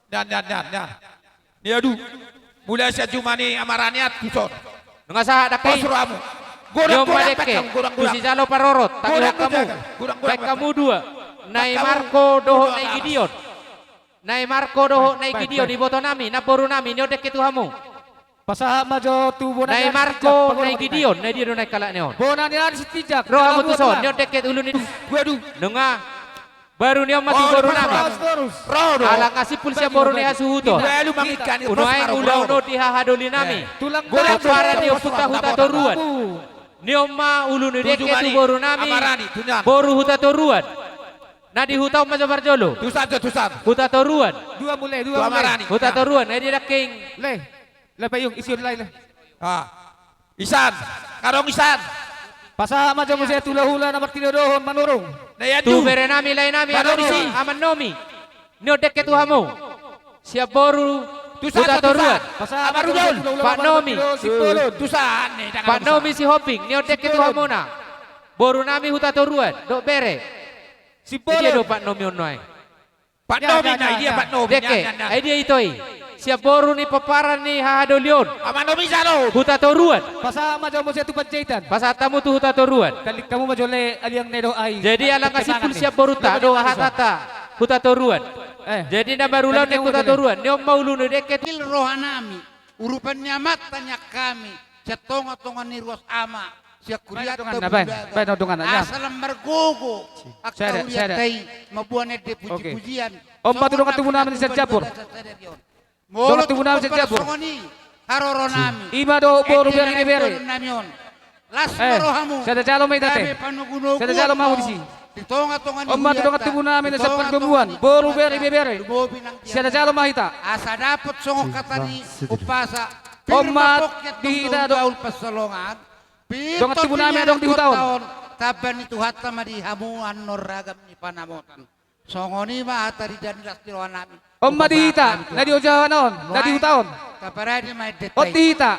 Nian, nian, nian, nian. Niadu. Mulai sian jumani amaraniat tuson. Nunga sahat dengke i. Pos rohamu. Godang, godang, godang, godang. Tu sijalo parorot, tangihon hamu. Godang, godang, godang. Baen hamu dua. Nai Marko dohot Nai Gideon. Nai Marko dohot Nai Gideon, iboto nami, namboru nami, ni on dengke tu hamu. Pasahat ma jo tu bona ni Nai Marko, Nai Gideon, na dia do nai kalak ni on. Bona ni ari Sitinjak. Ro hamu tuson, ni on dengke ulu ni. Waduh. Nunga. Baru ni on ma tu boru nami. Ala nga simpul sian boru ni hasuhuton. Nuaeng ulaon on di hahadoli nami. Pomparan ni ompunta Hutatoruan. Ni on ma ulu ni dengke tu boru nami. Boru Hutatoruan. Na di huta on ma jo parjolo. Tusan jo, tusan. Hutatoruan. Dua mule, dua mule. Hutatoruan, na dia dengke i. Lae. Lae payung, isi on lae, lae. Ah. Isan, nunga adong isan. Pasahat ma jo muse tu hulahula na martinodohon Manurung. Tu bere nami, lae nami, aman nami. Ni on dengke tu hamu. Sian boru Hutatoruan. Pasahat ma jo tu hulahula. Patnomi. Tusan. Patnomi Sihombing, ni on dengke tu hamuna. Boru nami Hutatoruan, dohot bere. Dia do patnomi on nuaeng. Patnomi, na dia patnomi. Dengke, ai dia ito i. Sian boru ni pomparan ni hahadoli on. Ama nomi jalo. Hutatoruan. Pasahat ma jo muse tu Panjaitan. Pasahat hamu tu Hutatoruan. Talik hamu ma jo lae aliang na i dohot ai. Jadi ala nga simpul sian borunta do hatanta Hutatoruan. Jadi na marulaon ni Hutatoruan. Ni on ma ulu ni dengke. Roha nami. Urupan ni amanta nian hami, sian tongatonga ni ruas ama, sian kurianta Bulaga. Asa lam margogo angka hurianta i, mamboan ende pujipujian. On ma tu dongan tubu nami sian Jambor. Molo tung songon i haroro nami, ima do boru bere ibebere. Las ma rohamu. Sada jalo ma hita te. Sada jalo ma hamu disi. On ma tu dongan tubu nami na sian pardomuan, boru bere ibebere. Sada jalo ma hita. Asa dapot songon hata ni umpasa. On ma di hita do. Dongan tubu nami adong di huta on. Tamba ni Tuhanta ma di hamu annon ragam ni panamotan. Songon i ma hata di danilas di roha nami. On ma di hita na di ojahan on, na di huta on. On di hita.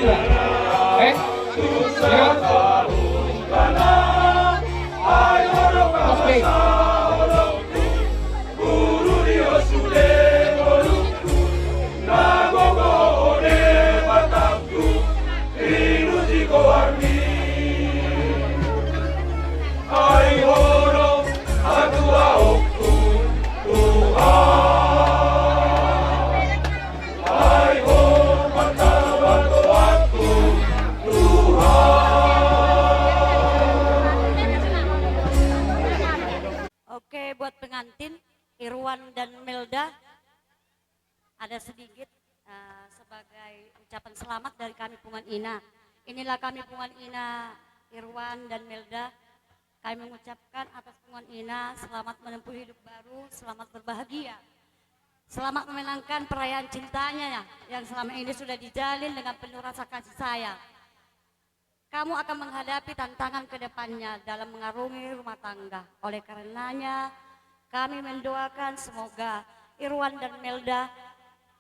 Eh? Iya? Oke. Oke, buat pengantin, Irwan dan Melda, ada sedikit, eh, sebagai ucapan selamat dari kami Punguan Ina. Inilah kami Punguan Ina, Irwan dan Melda. Kami mengucapkan atas Punguan Ina selamat menempuh hidup baru, selamat berbahagia. Selamat memenangkan perayaan cintanya ya, yang selama ini sudah dijalin dengan penuh rasa kasih sayang. Kamu akan menghadapi tantangan ke depannya dalam mengarungi rumah tangga. Oleh karenanya, kami mendoakan semoga Irwan dan Melda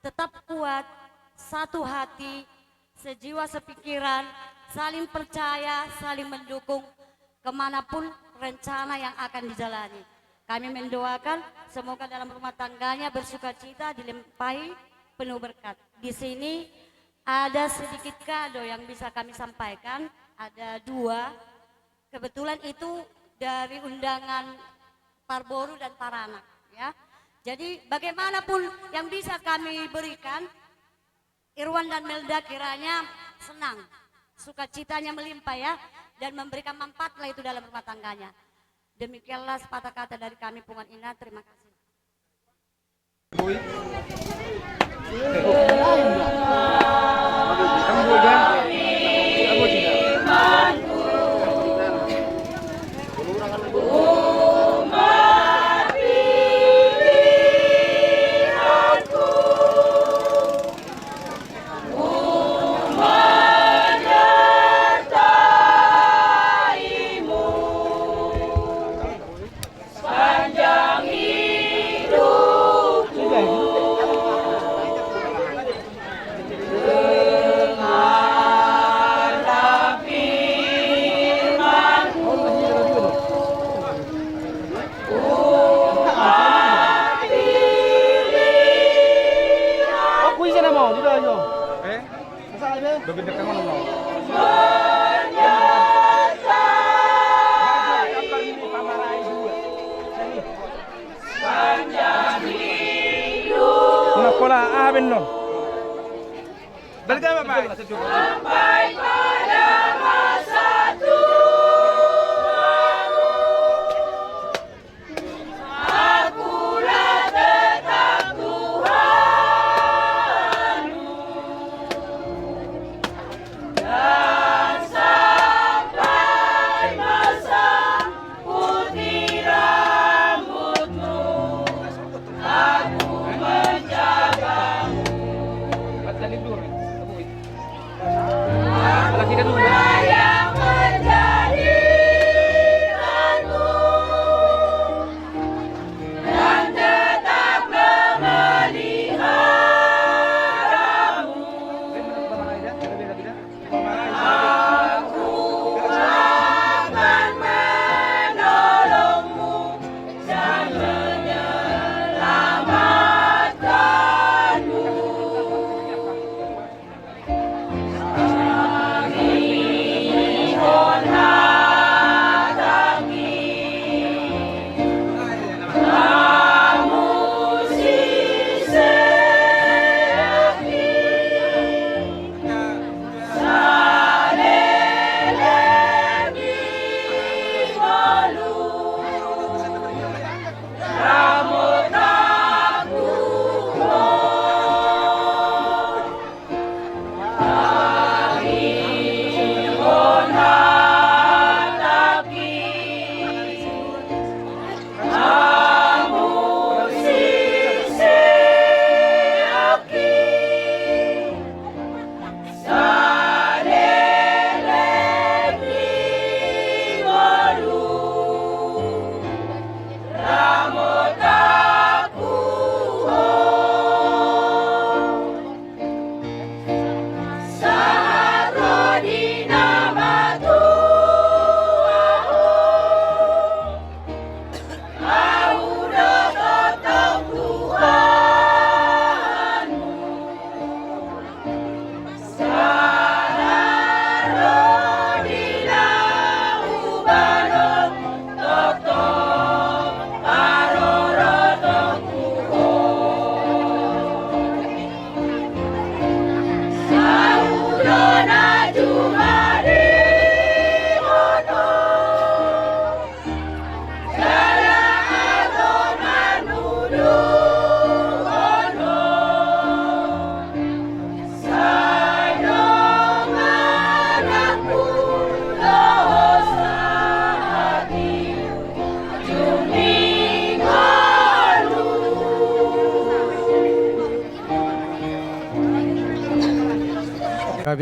tetap kuat, satu hati, sejiwa sepikiran, saling percaya, saling mendukung, kemanapun rencana yang akan dijalani. Kami mendoakan semoga dalam rumah tangganya bersukacita, dilimpahi penuh berkat. Di sini ada sedikit kado yang bisa kami sampaikan, ada dua. Kebetulan itu dari undangan parboru dan paranak, ya. Jadi bagaimanapun yang bisa kami berikan, Irwan dan Melda kiranya senang, sukacitanya melimpah ya, dan memberikan manfaat lah itu dalam rumah tangganya. Demikianlah sepatah kata dari kami Punguan Ina, terima kasih. Pola aha be annon? Balik apa, Pak?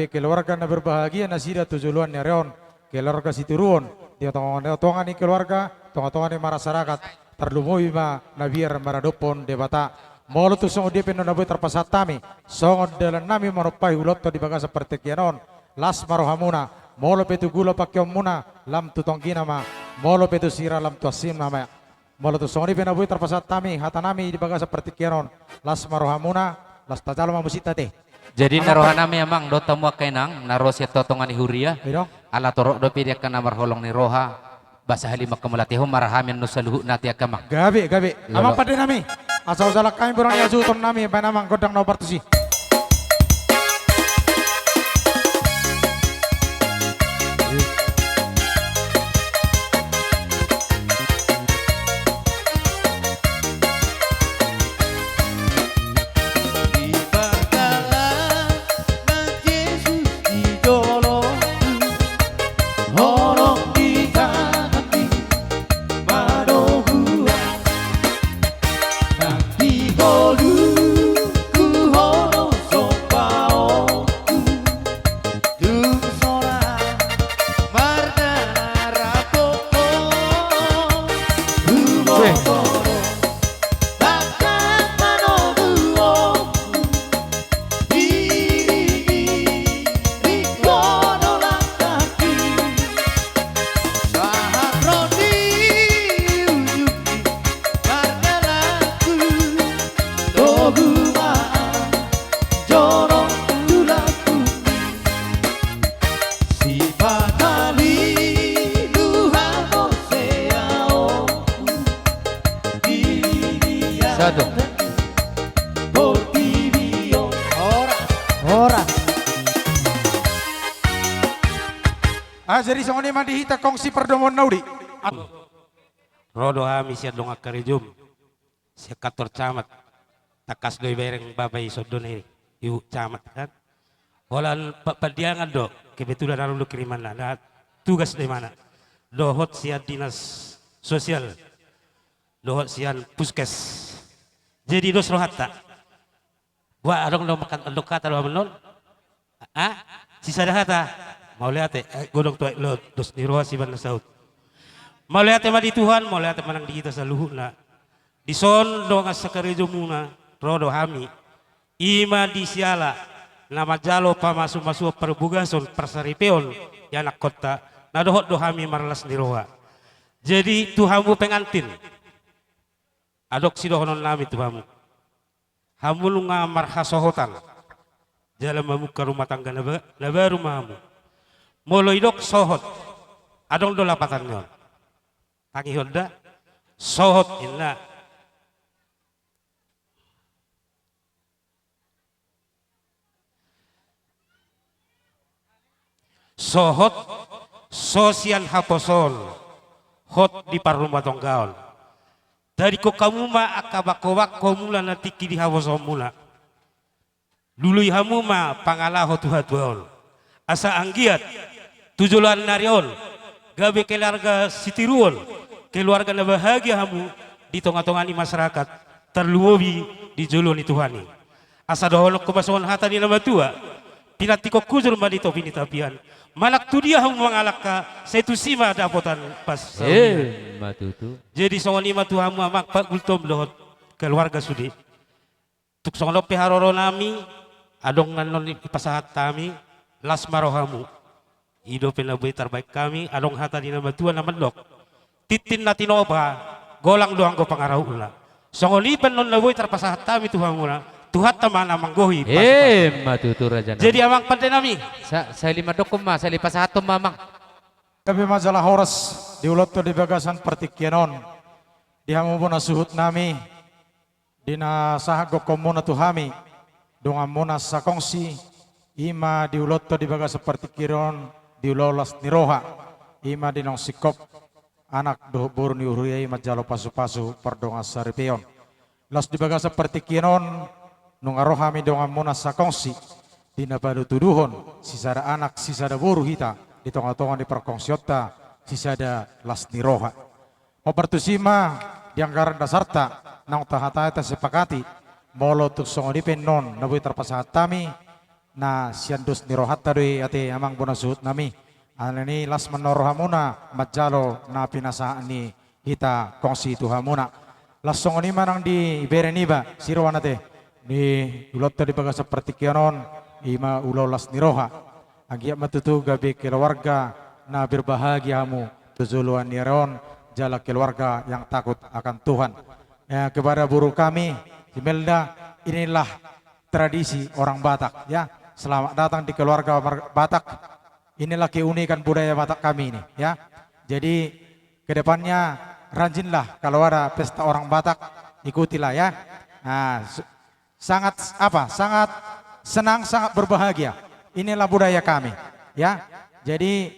keluarga na berbahagia nasida tu joloan ni ari on, keluarga Sitorus on, di tonga-tonga ni keluarga, tonga-tonga ni masyarakat, tarlumobi ma na biar maradophon Debata. Molo tung songon dia pe annon na boi tarpasahat hami, songon dalan nami manumpahi ulaonta di bagasan partingkian on, las ma rohamuna, molo pe tu gula pangkeonmuna, lam tu tonggina ma, molo pe tu sira, lam tu asina ma. Molo tung songon i pe na boi tarpasahat hami hata nami di bagasan partingkian on, las ma rohamuna, las tajalo ma musik ate. Jadi na roha nami amang dohot hamu angka inang, na ro sian tonga-tonga ni huria. Ala torop dope di angka na marholong ni roha, ba sahali ma hamu latihon ma roha nami annon saluhutna ate amang. Gabe, gabe. Amang pande nami. Asa hujalang hami borang ni hasuhuton nami, baen amang gondang na hombar tusi. Satu. Horas. Horas. Ah, jadi songon i ma di hita kongsi pardomuan na uli. Ro do hami sian dongan karejom, sian kantor camat. Tangkas do ibereng bapa i sondona i, ibu camat kan. Holan pa-, Pandiangan do, kebetulan adong do kirimanna, na tugas do imana. Dohot sian dinas sosial, dohot sian puskes. Jadi dos rohanta. Ba adong do makan, adong hata do amang annon. Ah, sisada hata. Mauliate, eh, godang tu aek lot, dos ni roha siban na saut. Mauliate ma di Tuhan, mauliate ma nang di hita saluhutna. Dison dongan sakarejomuna, ro do hami. I ma di siala na manjalo pamasumasuon, parbogason, parsaripeon di anakkonta, na dohot do hami marlas ni roha. Jadi tu hamu pengantin, adong sidohonon nami tu hamu. Hamu nunga marhasohotan jala mamungka rumah tangga na ba-, na baru ma hamu. Molo didok sohot, adong do lapatan ni on. Tangihon da. Sohot inna. Sohot, so sian haposoon, hot di parrumatonggaon. Tadingkon hamu ma angka bangkobangko mula na tingki di haposoonmuna. Lului hamu ma pangalaho tu hatuaon. Asa anggiat tu joloan ni ari on, gabe keluarga sitiruon, keluarga na bahagia hamu di tongatonga ni masyarakat, tarlumobi di jolo ni Tuhan i. Asa dohononku ma songon hata ni na matua, pinantikhon hujur ma di topi ni tapian. Manang tu dia hamu mangalangka, sai tusi ma dapotan pas. Emma tutu. Jadi songon i ma tu hamu amang pangultom dohot keluarga sude. Tung songon on pe haroro nami, adong na annon dipasahat hami, las ma rohamu. I dope na boi tarbahen hami, adong hata ni na matua na mandok. Tintin na tinopa, golang do anggo pangarahutna. Songon i pe annon na boi tarpasahat hami tu hamuna, Tuhanta ma na manggohi. Emma tutu raja nami. Jadi amang pande nami. Sa-, sahali mandokkon ma, sahali pasahathon ma amang. Gabe ma jala horas, di ulaonta di bagasan partingkian on. Di hamu bona suhut nami. Di na sahat gokhonmuna tu hami, donganmuna sakongsi, i ma di ulaonta di bagasan partingkian on, di ulaon las ni roha, i ma di naung singkop, anak dohot boru ni huria i manjalo pasupasu pardongan saripeon. Laos di bagasan partingkian on, nunga ro hami donganmuna sakongsi, di na patuduhon, sisada anak, sisada boru hita, di tongatonga ni parkongsionta, sisada las ni roha. Hombar tusi ma di anggaran dasarta, naung tahatai tasepakati, molo tung songon i pe annon, na boi tarpasahat hami, na sian dos ni rohanta do i ate amang bona suhut nami. Alani las ma annon rohamuna manjalo na pinasahat ni hita kongsi tu hamuna. Las songon i ma nang di bere niba, siroan ate. Di ulaonta di bagasan partingkian on, i ma ulaon las ni roha. Anggiat ma tutu gabe keluarga na berbahagia hamu tu joloan ni ari on, jala keluarga yang takut akan Tuhan. Ya, kepada boru kami, si Melda, inilah tradisi orang Batak, ya. Selamat datang di keluarga mar-, Batak. Inilah keunikan budaya Batak kami ini, ya. Jadi, kedepannya rajinlah kalau ada pesta orang Batak, ikutilah, ya. Nah, s-, sangat, apa, sangat senang, sangat berbahagia. Inilah budaya kami, ya. Jadi,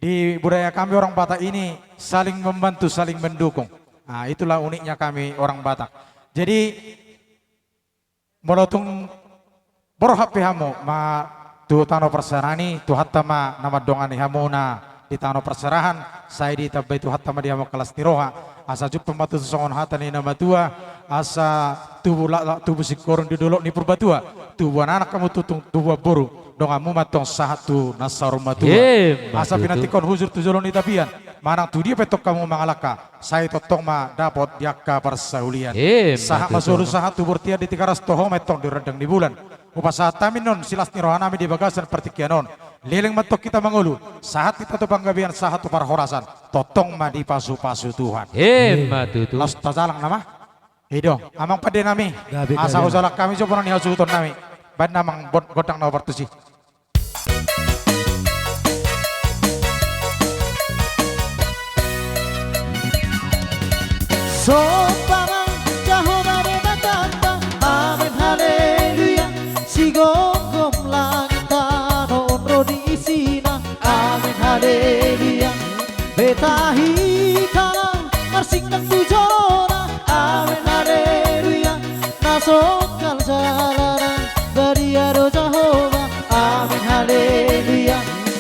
di budaya kami orang Batak ini saling membantu, saling mendukung. Nah, itulah uniknya kami orang Batak. Jadi, molo tung borhat pe hamu ma tu tano parserahan i, Tuhanta ma na mandongani hamuna di tano parserahan, sai ditambai Tuhanta ma di hamu las ni roha, asa jumpang ma tutu songon hata ni na matua, asa tubu laklak tubu singkoru di dolok ni Purbatua, tubuan anak hamu tutu tubuan boru, donganmu ma antong sahat tu na saur matua. Emma tutu. Asa pinantikhon hujur tu jolo ni tapian, manang tu dia pe antong hamu mangalangka, sai tongtong ma dapot di angka parsaulian. Emma tutu. Sahat ma solu sahat tu bortian di Tigaras, toho ma antong di rondang ni bulan. Hupasahat hami annon silas ni roha nami di bagasan partingkian on. Leleng ma antong hita mangolu, sahat hita tu panggabean, sahat tu parhorasan. Tongtong ma dipasupasu Tuhan. Emma tutu. Laos tajalang nama. I do, amang pande nami. Gabe, gabe. Asa hujalang hami jo bona ni hasuhuton nami. Baen amang bon-, gondang na partusi. Somba ma Jahowa Debatanta, amen haleluya. Sigomgom langit tano on ro di isina, amen haleluya. Beta hita laho marsingkang tu jolona, amen haleluya. Na songkal jala na badia do Jahowa, amen haleluya.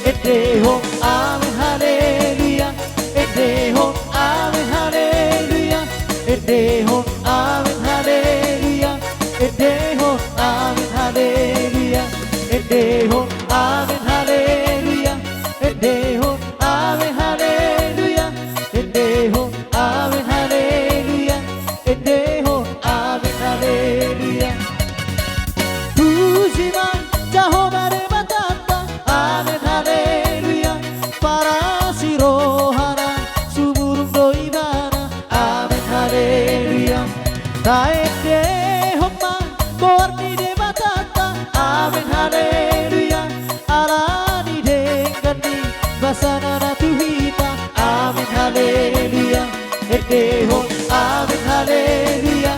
Endehon, amen haleluya. Endehon, amen haleluya. Endehon, amen haleluya. Endehon, amen haleluya. Endehon, amen haleluya. Endehon, amen haleluya. Endehon, amen haleluya. Endehon, amen haleluya. Puji ma Jahowa Debatanta, amen haleluya. Parasi rohana sumurung do Ibana, amen haleluya. Taendehon ma goar ni Debatanta, amen haleluya. Ala ni denggan ni basana na tu hita, amen haleluya. Endehon, amen haleluya.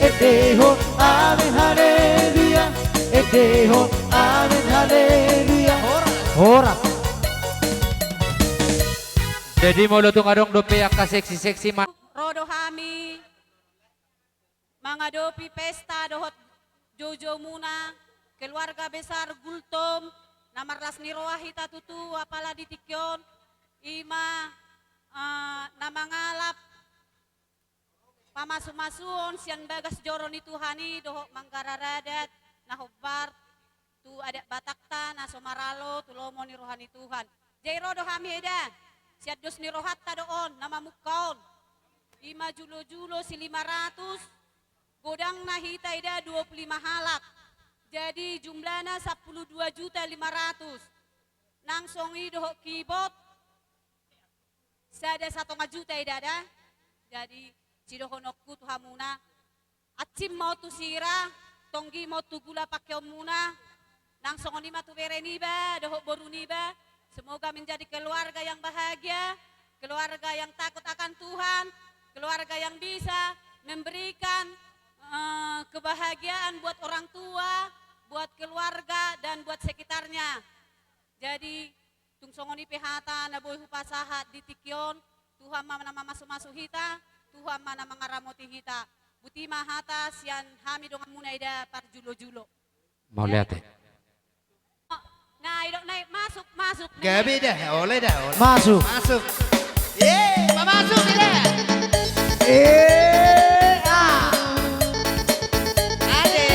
Endehon, amen haleluya. Endehon, amen haleluya. Horas. Horas. Jadi molo tung adong dope angka seksi-seksi ma- Ro do hami mangadopi pesta dohot joujoumuna, keluarga besar Gultom, na marlas ni roha hita tutu, apala di tingki on, i ma, eh, na mangalap pamasumasuon sian bagas joro ni Tuhan i dohot manggarar adat na hombar tu adat Batakta na so maralo tu lomo ni roha ni Tuhan. Jadi ro do hami eda, sian dos ni rohanta do on na mamungka on. I ma julojulo si lima ratus, godangna hita eda dua pulu lima halak. Jadi jumlahna sampulu dua juta lima ratus. Nang songon i dohot kibot, sada satonga juta eda da. Jadi sidohononku tu hamuna, ansim ma on tu sira, tonggi ma on tu gula pakeonmuna, nang songon i ma tu bere niba dohot boru niba. Semoga menjadi keluarga yang bahagia, keluarga yang takut akan Tuhan, keluarga yang bisa memberikan, eh, kebahagiaan buat orang tua, buat keluarga, dan buat sekitarnya. Jadi, tung songon i pe hata na boi hupasahat di tingki on, Tuhan ma na mamasumasu hita, Tuhan ma na mangaramoti hita. Boti ma hata sian hami donganmuna eda parjulojulo. Mauliate. Nah, idok nai, masuk, masuk, nai. Gabe da, olo da, olo. Masuk. Masuk. Ye, pamasuk eda. Eh, ah. Ade.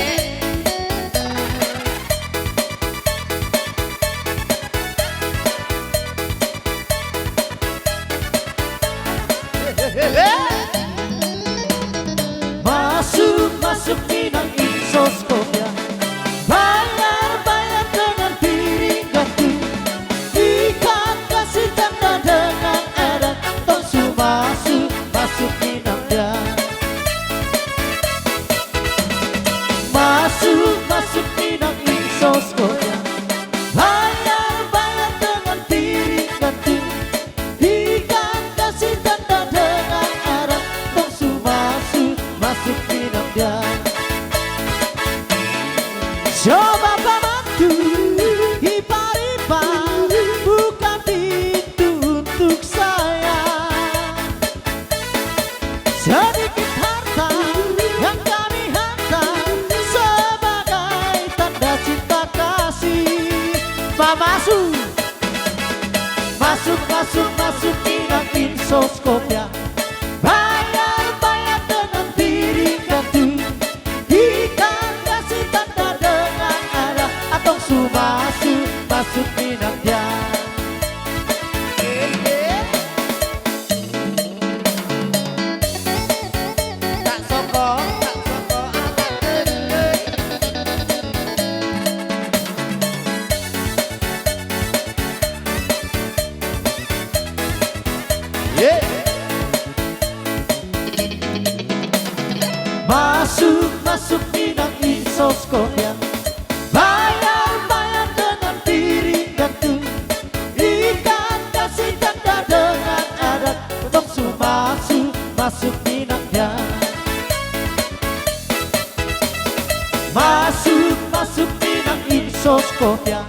Eh. Masuk, masuk, Minang, insos kopian. Bayar, bayar dengan piring gantung. Ikan kasih tanda dengan adat. Tong su masuk, masuk, Minang, ya. Masuk, masuk, Minang, insos kopian.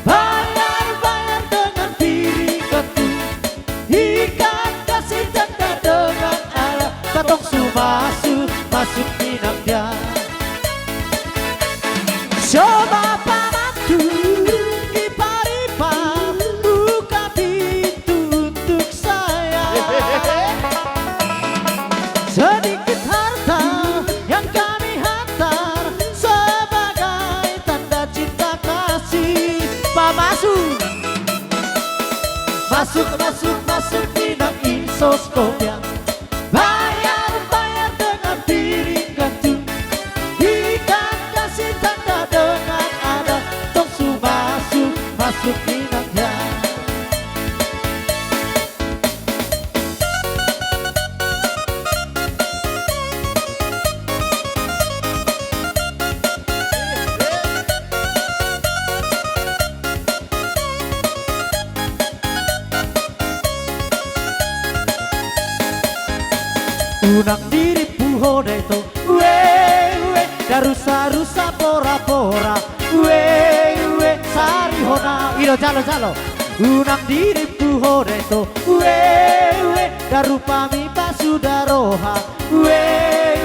Bayar, bayar dengan piring gantung. Ikan kasih tanda dengan adat. Tong su masuk, masuk, Minang, ya. Coba pamantu, ipar-ipar, buka pintu untuk saya. Sedikit harta yang kami hantar sebagai tanda cinta kasih. Pamasu. Masuk, masuk, masuk, Minang, insos kopian. Bayar, bayar dengan piring gantung. Ikan kasih tanda dengan adat. Tong su masuk, masuk, Minang, ya. Unang dirimpu ho da ito, ue, ue, darusa-rusa pora-pora, ue, ue, sari hona. I do, jalo, jalo. Unang dirimpu ho da ito, ue, ue, daru pamipa suda roha, ue,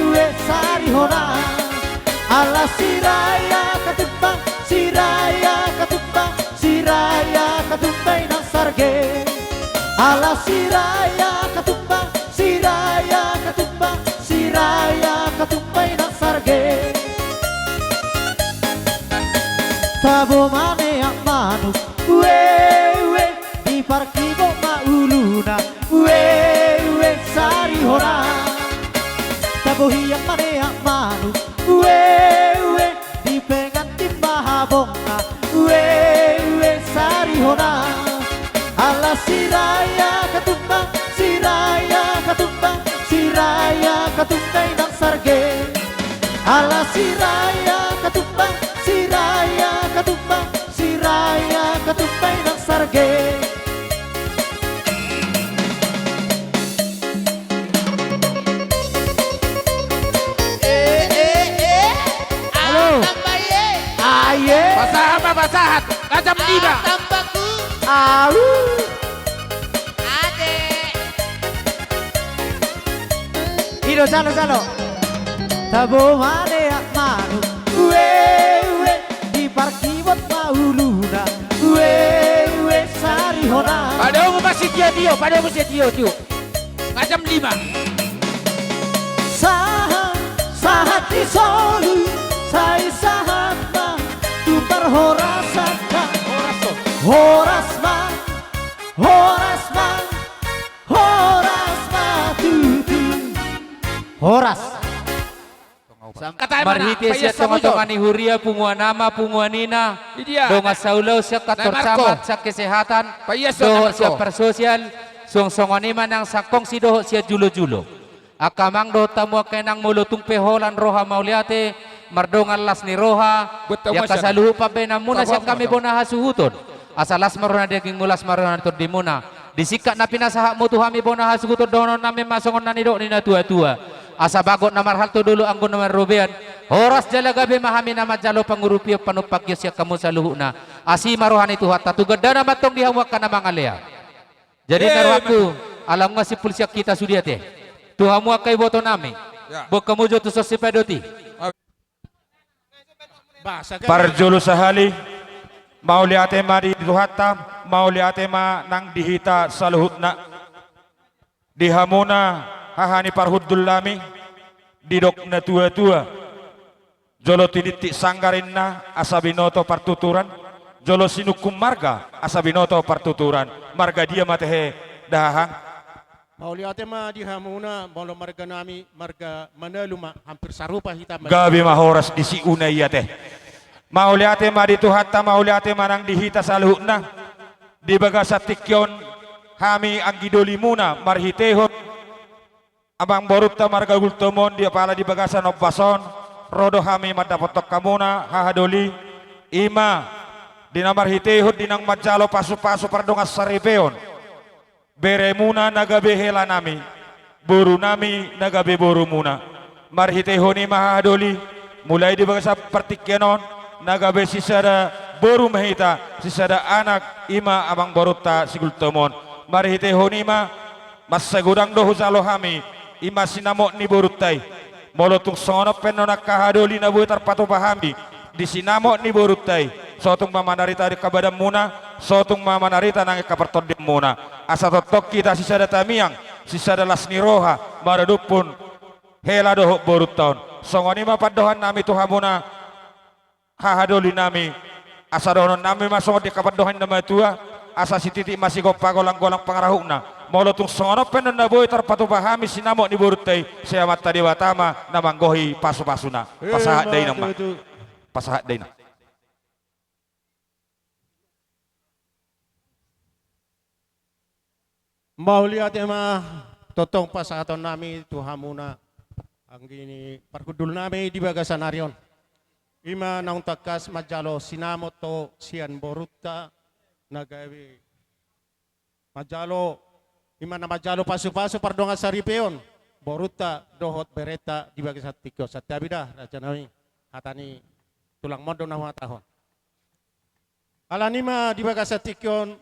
ue, sari hona. Ala Siraja Katupa, Siraja Katupa, Siraja Katupa, Inang Sarge. Ala Siraja Katupa, Siraja Katupa, Siraja Katupa, Inang Sarge. Tabo maneak manuk, ue, ue, diparkibot ma uluna, ue, ue, sari hona. Tabo hian maneak manuk, ue, ue, dipengantin ma habongna, ue, ue, sari hona. Ala Siraja Katupa, Siraja Katupa, Siraja Katupa, Inang Sarge. Ala Siraja Katupa, Siraja Katupa, Siraja Katupa, Inang Sarge. Eh, eh, eh. Halo. Atam baye. Aye. Pasahat ma, pasahat. Atam lima. Atam baku. Au. Ade. I do, jalo, jalo. Tabo maneak manuk, ue, ue, diparkibot ma uluna, ue, ue, sari hona. Padomu ma si tio, tio, padomu si tio, tio. Atam lima. Sahat, sahat di solu, sai sahat ma tu parhorasan. Horas, horas ma, horas ma, horas ma tutu. Horas. Marhite sian tonga-tonga ni huria, punguan ama, punguan ina, dongan saulaon sian kantor camat, sian kesehatan, dohot sian parsosial, suang songon i ma nang sangkongsi dohot sian julo-julo. Angka amang dohot hamu angka inang, molo tung pe holan roha mauliate, mardongan las ni roha di angka saluhut pambahenanmuna sian hami bona hasuhuton. Asa las ma roha ni dagingmu, las ma roha ni tondimuna. Di singkat na pinasahatmu tu hami bona hasuhuton, dohononnami ma songon na nidok ni natua-tua: Asa bagot na marhalto, dolok anggo na marrobean. Horas jala gabe ma hami na manjalo pangurupion, panumpak ion sian hamu saluhutna. Asi ma roha ni Tuhanta tu gandana ma antong di hamu angka na mangalean. Jadi na rohangku, ala nunga simpul sian hita sude ate. Tu hamu angka ibotonami, boan hamu jo tu son sipaidoti. Parjolo sahali, mauliate ma di Tuhanta, mauliate ma nang di hita saluhutna. Di hamuna haha ni parhundulnami, didok natua-tua: Jolo tinitip sanggar inna asa binoto partuturan, jolo sinungkun marga asa binoto partuturan. Marga dia ma tehe, Dahahang? Mauliate ma di hamuna, molo marganami marga Manalu ma, hampir sarupa hita. Gabe ma horas di si una i ate. Mauliate ma di Tuhanta, mauliate ma nang di hita saluhutna. Di bagasan tingki on, hami anggi dolimuna marhitehon amangborunta marga Gultom on di apala di bagasan ombas on, ro do hami mandapothon hamuna hahadoli, i ma di na marhitehon di naung manjalo pasupasu pardongansaripeon beremuna na gabe helanami, borunami na gabe borumuna. Marhitehon i ma hahadoli, mulai di bagasan partingkian on, na gabe sisada boru ma hita, sisada anak, i ma amangborunta si Gultom on. Marhitehon i ma, mansai godang do hujalo hami, i ma sinamot ni borunta i. Molo tung songon on pe annon angka hahadoli na boi tarpatupa hami di sinamot ni borunta i, so tung ma manarita di angka badanmuna, so tung ma manarita nang angka partondimuna. Asa tongtong hita sisada tamiang, sisada las ni roha, maradophon hela dohot borunta on. Songon i ma pandohannami tu hamuna, hahadolinami, asa dohononnami ma songon di angka pandohan ni na matua, asa sititi ma sigompa golanggolang pangarahutna. Molo tung songon on pe annon na boi tarpatupa hami sinamot ni borunta i, sai Amanta Debata ma na manggohi pasupasuna. Pasahat da inang ma. Pasahat da inang. Mauliate ma tongtong pasahatonnami tu hamuna anggi ni parhundulnami di bagasan ari on. I ma naung tangkas manjalo sinamot tu sian borunta na gabe manjalo, i ma na manjalo pasupasu pardongansaripeon borunta dohot berenta di bagasan tingki on. Santabi da rajanami, hata ni tulangmon do na huhatahon. Alani i ma di bagasan tingki on,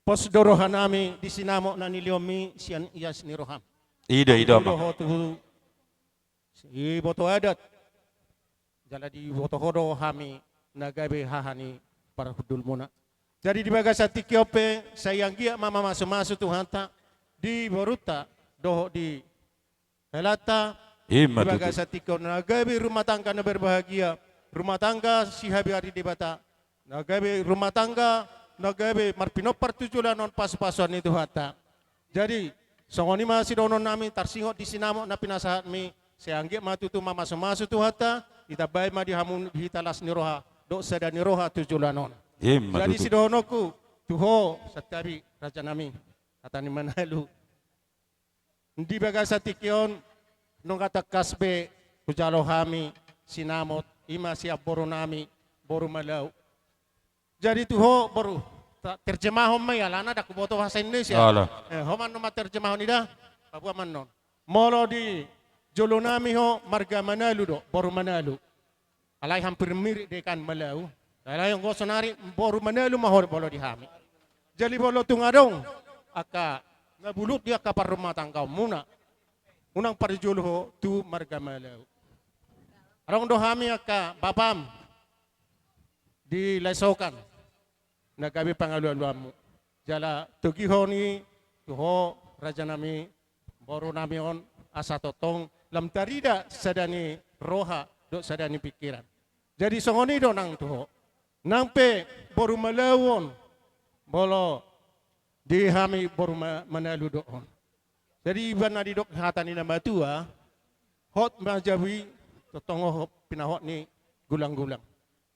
pos do rohanami di sinamot na nilehonmi sian ias ni roham. Ida, ida ma. Dohot tu iboto adat. Jala diboto ho do hami na gabe haha ni parhundulmuna. Jadi di bagasan tingki on pe, sai anggiat ma mamasumasu Tuhanta di borunta dohot di helanta. I ma tutu. Di bagasan tingki on na gabe rumah tangga na berbahagia, rumah tangga sihabiari Debata, na gabe rumah tangga na gabe marpinompar tu joloan on pasupasuan ni Tuhanta. Jadi songon i ma sidohononnami tarsingot di sinamot na pinasahatmi, sai anggiat ma tutu mamasumasu Tuhanta, ditambai ma di hamu di hita las ni roha dohot sada ni roha tu joloan on. I ma tutu. Jadi sidohononku tu ho santabi rajanami, hata ni Manalu. Di bagasan tingki on nunga tangkas be hujalo hami sinamot, i ma sian borunami, boru Malau. Jadi tu ho boru, ta-, terjemahon ma i alana ndang huboto bahasa Indonesia. Ala. Eh, ho ma annon manterjemahon i da, Papua ma annon. Molo di jolonami ho marga Manalu do, boru Manalu. Alai hampir mirip dengan Malau. Alai anggo sonari boru Manalu ma ho molo di hami. Jadi molo tung adong angka na bulut di angka parrumatanggaonmuna, unang parjolo ho tu marga Malau. Adong do hami angka bapam di Lesokan na gabe pangalualuanmu. Jala togihon i tu ho rajanami, borunami on, asa tongtong lam tarida sada ni roha dohot sada ni pingkiran. Jadi songon i do nang tu ho. Nang pe boru Malau on, molo di hami boru Ma-, Manalu do on. Jadi ibana didok hata ni na matua, hot ma jabu i, tongtong ho pinahotan ni gulanggulang.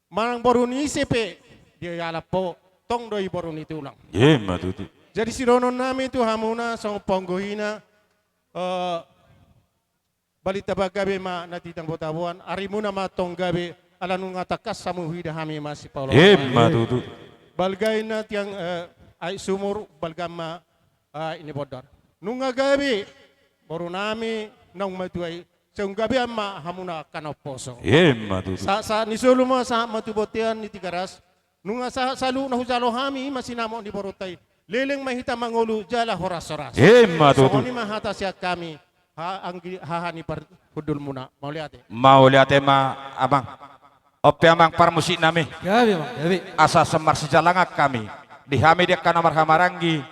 Manang boru ni ise pe dialap ho, tong do i boru ni tulang. I ma tutu. Jadi sidohononnami tu hamuna songon panggohina, eh, balintang ma gabe ma na tintin tabotaboan, arimuna ma tong gabe, ala nunga tangkas hamu huida hami masipaoloan. I ma tutu. Balga i na tiang, eh, aek sumur, balga ma, ah, aek ni bondar. Nunga gabe borunami naung matua i, sai gabean ma hamuna angka na umposo. I ma tutu. Sahat, sahat ni solu ma sahat ma tu bontean ni Tigaras. Nunga sahat saluhutna hujalo hami, i ma sinamot ni borunta i. Leleng ma hita mangolu jala horas-horas. I ma tutu. Songon i ma hata sian hami, ha-, anggi-, haha ni parhundulmuna. Mauliate. Mauliate ma, Amang. On pe, Amang parmusiknami. Gabe, Amang, gabe. Asa so marsijalangan hami. Di hami di angka na marhahamaranggi,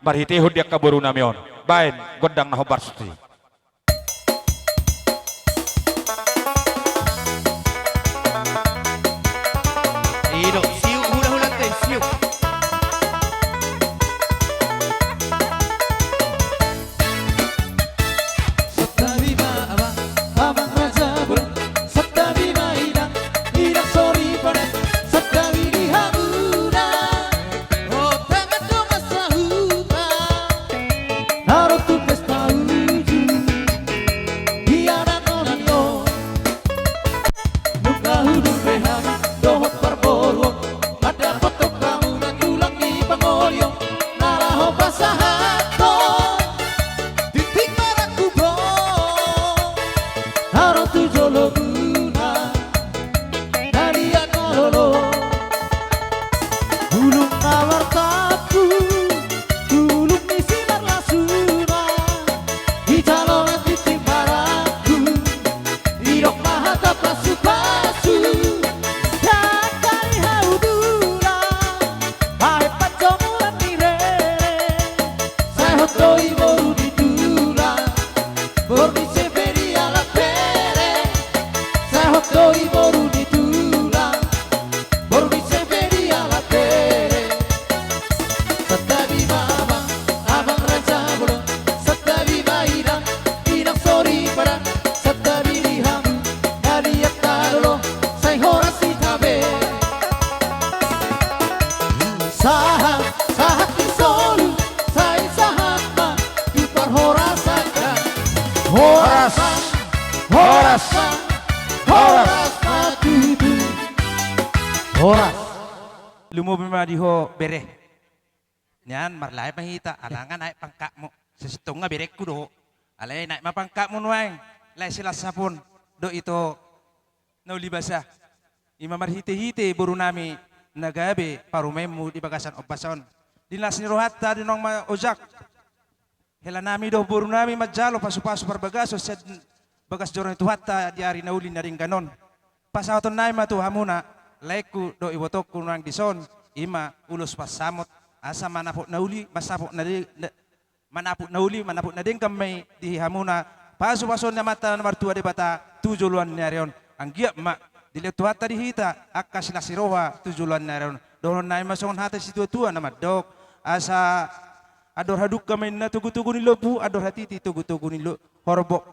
marhitehon di angka borunami on. Baen gondang na hombar sude. I do, siuk hulahulanta i, siuk. Santabi ma amang, amang raja bolon. Santabi ma inang, inang soripada. Santabi di hamuna. O tangan do masa huta. Sahat do i boru ni tulang, boru ni Seferia Lapere. Sahat do i boru ni tulang, boru ni Seferia Lapere. Santabi ma amang, amang raja bolon. Santabi ma inang, inang soripada. Santabi di hamu, na liat na lolo, sai horas hita be. Sahat, sahat ni solu, sai sahat ma tu parhorasan. Horas, horas, horas ma tutu. Horas. Lumobi ma di ho bere. Nian marlae ma hita, ala nga naek pangkatmu. Sasintongna berengku do. Alai naek ma pangkatmu nuaeng. Lae silas sapon do ito na uli basa. Ima marhitehite borunami na gabe parumaenmu di bagasan ombas on. Di las ni rohanta di nuaeng ma ojak. Helanami dohot borunami manjalo pasupasu parbagason sian bagas joro ni Tuhanta di ari na uli na denggan on. Pasahatonnami ma tu hamuna, laengku dohot ibotongku nuaeng dison, ima ulos pansamot, asa manapot na uli, mansapot na de-, na-, manapot na uli, manapot na denggan ma i di hamuna, pasupasu ni Amanta na martua Debata tu joloan ni ari on. Anggiat ma dilehon Tuhanta di hita angka silas ni roha tu joloan ni ari on. Dohononnami ma songon hata ni situatua na mandok, asa andor hadungka ma inna togutogu ni lombu, andor hatiti togutogu ni lo-, horbo.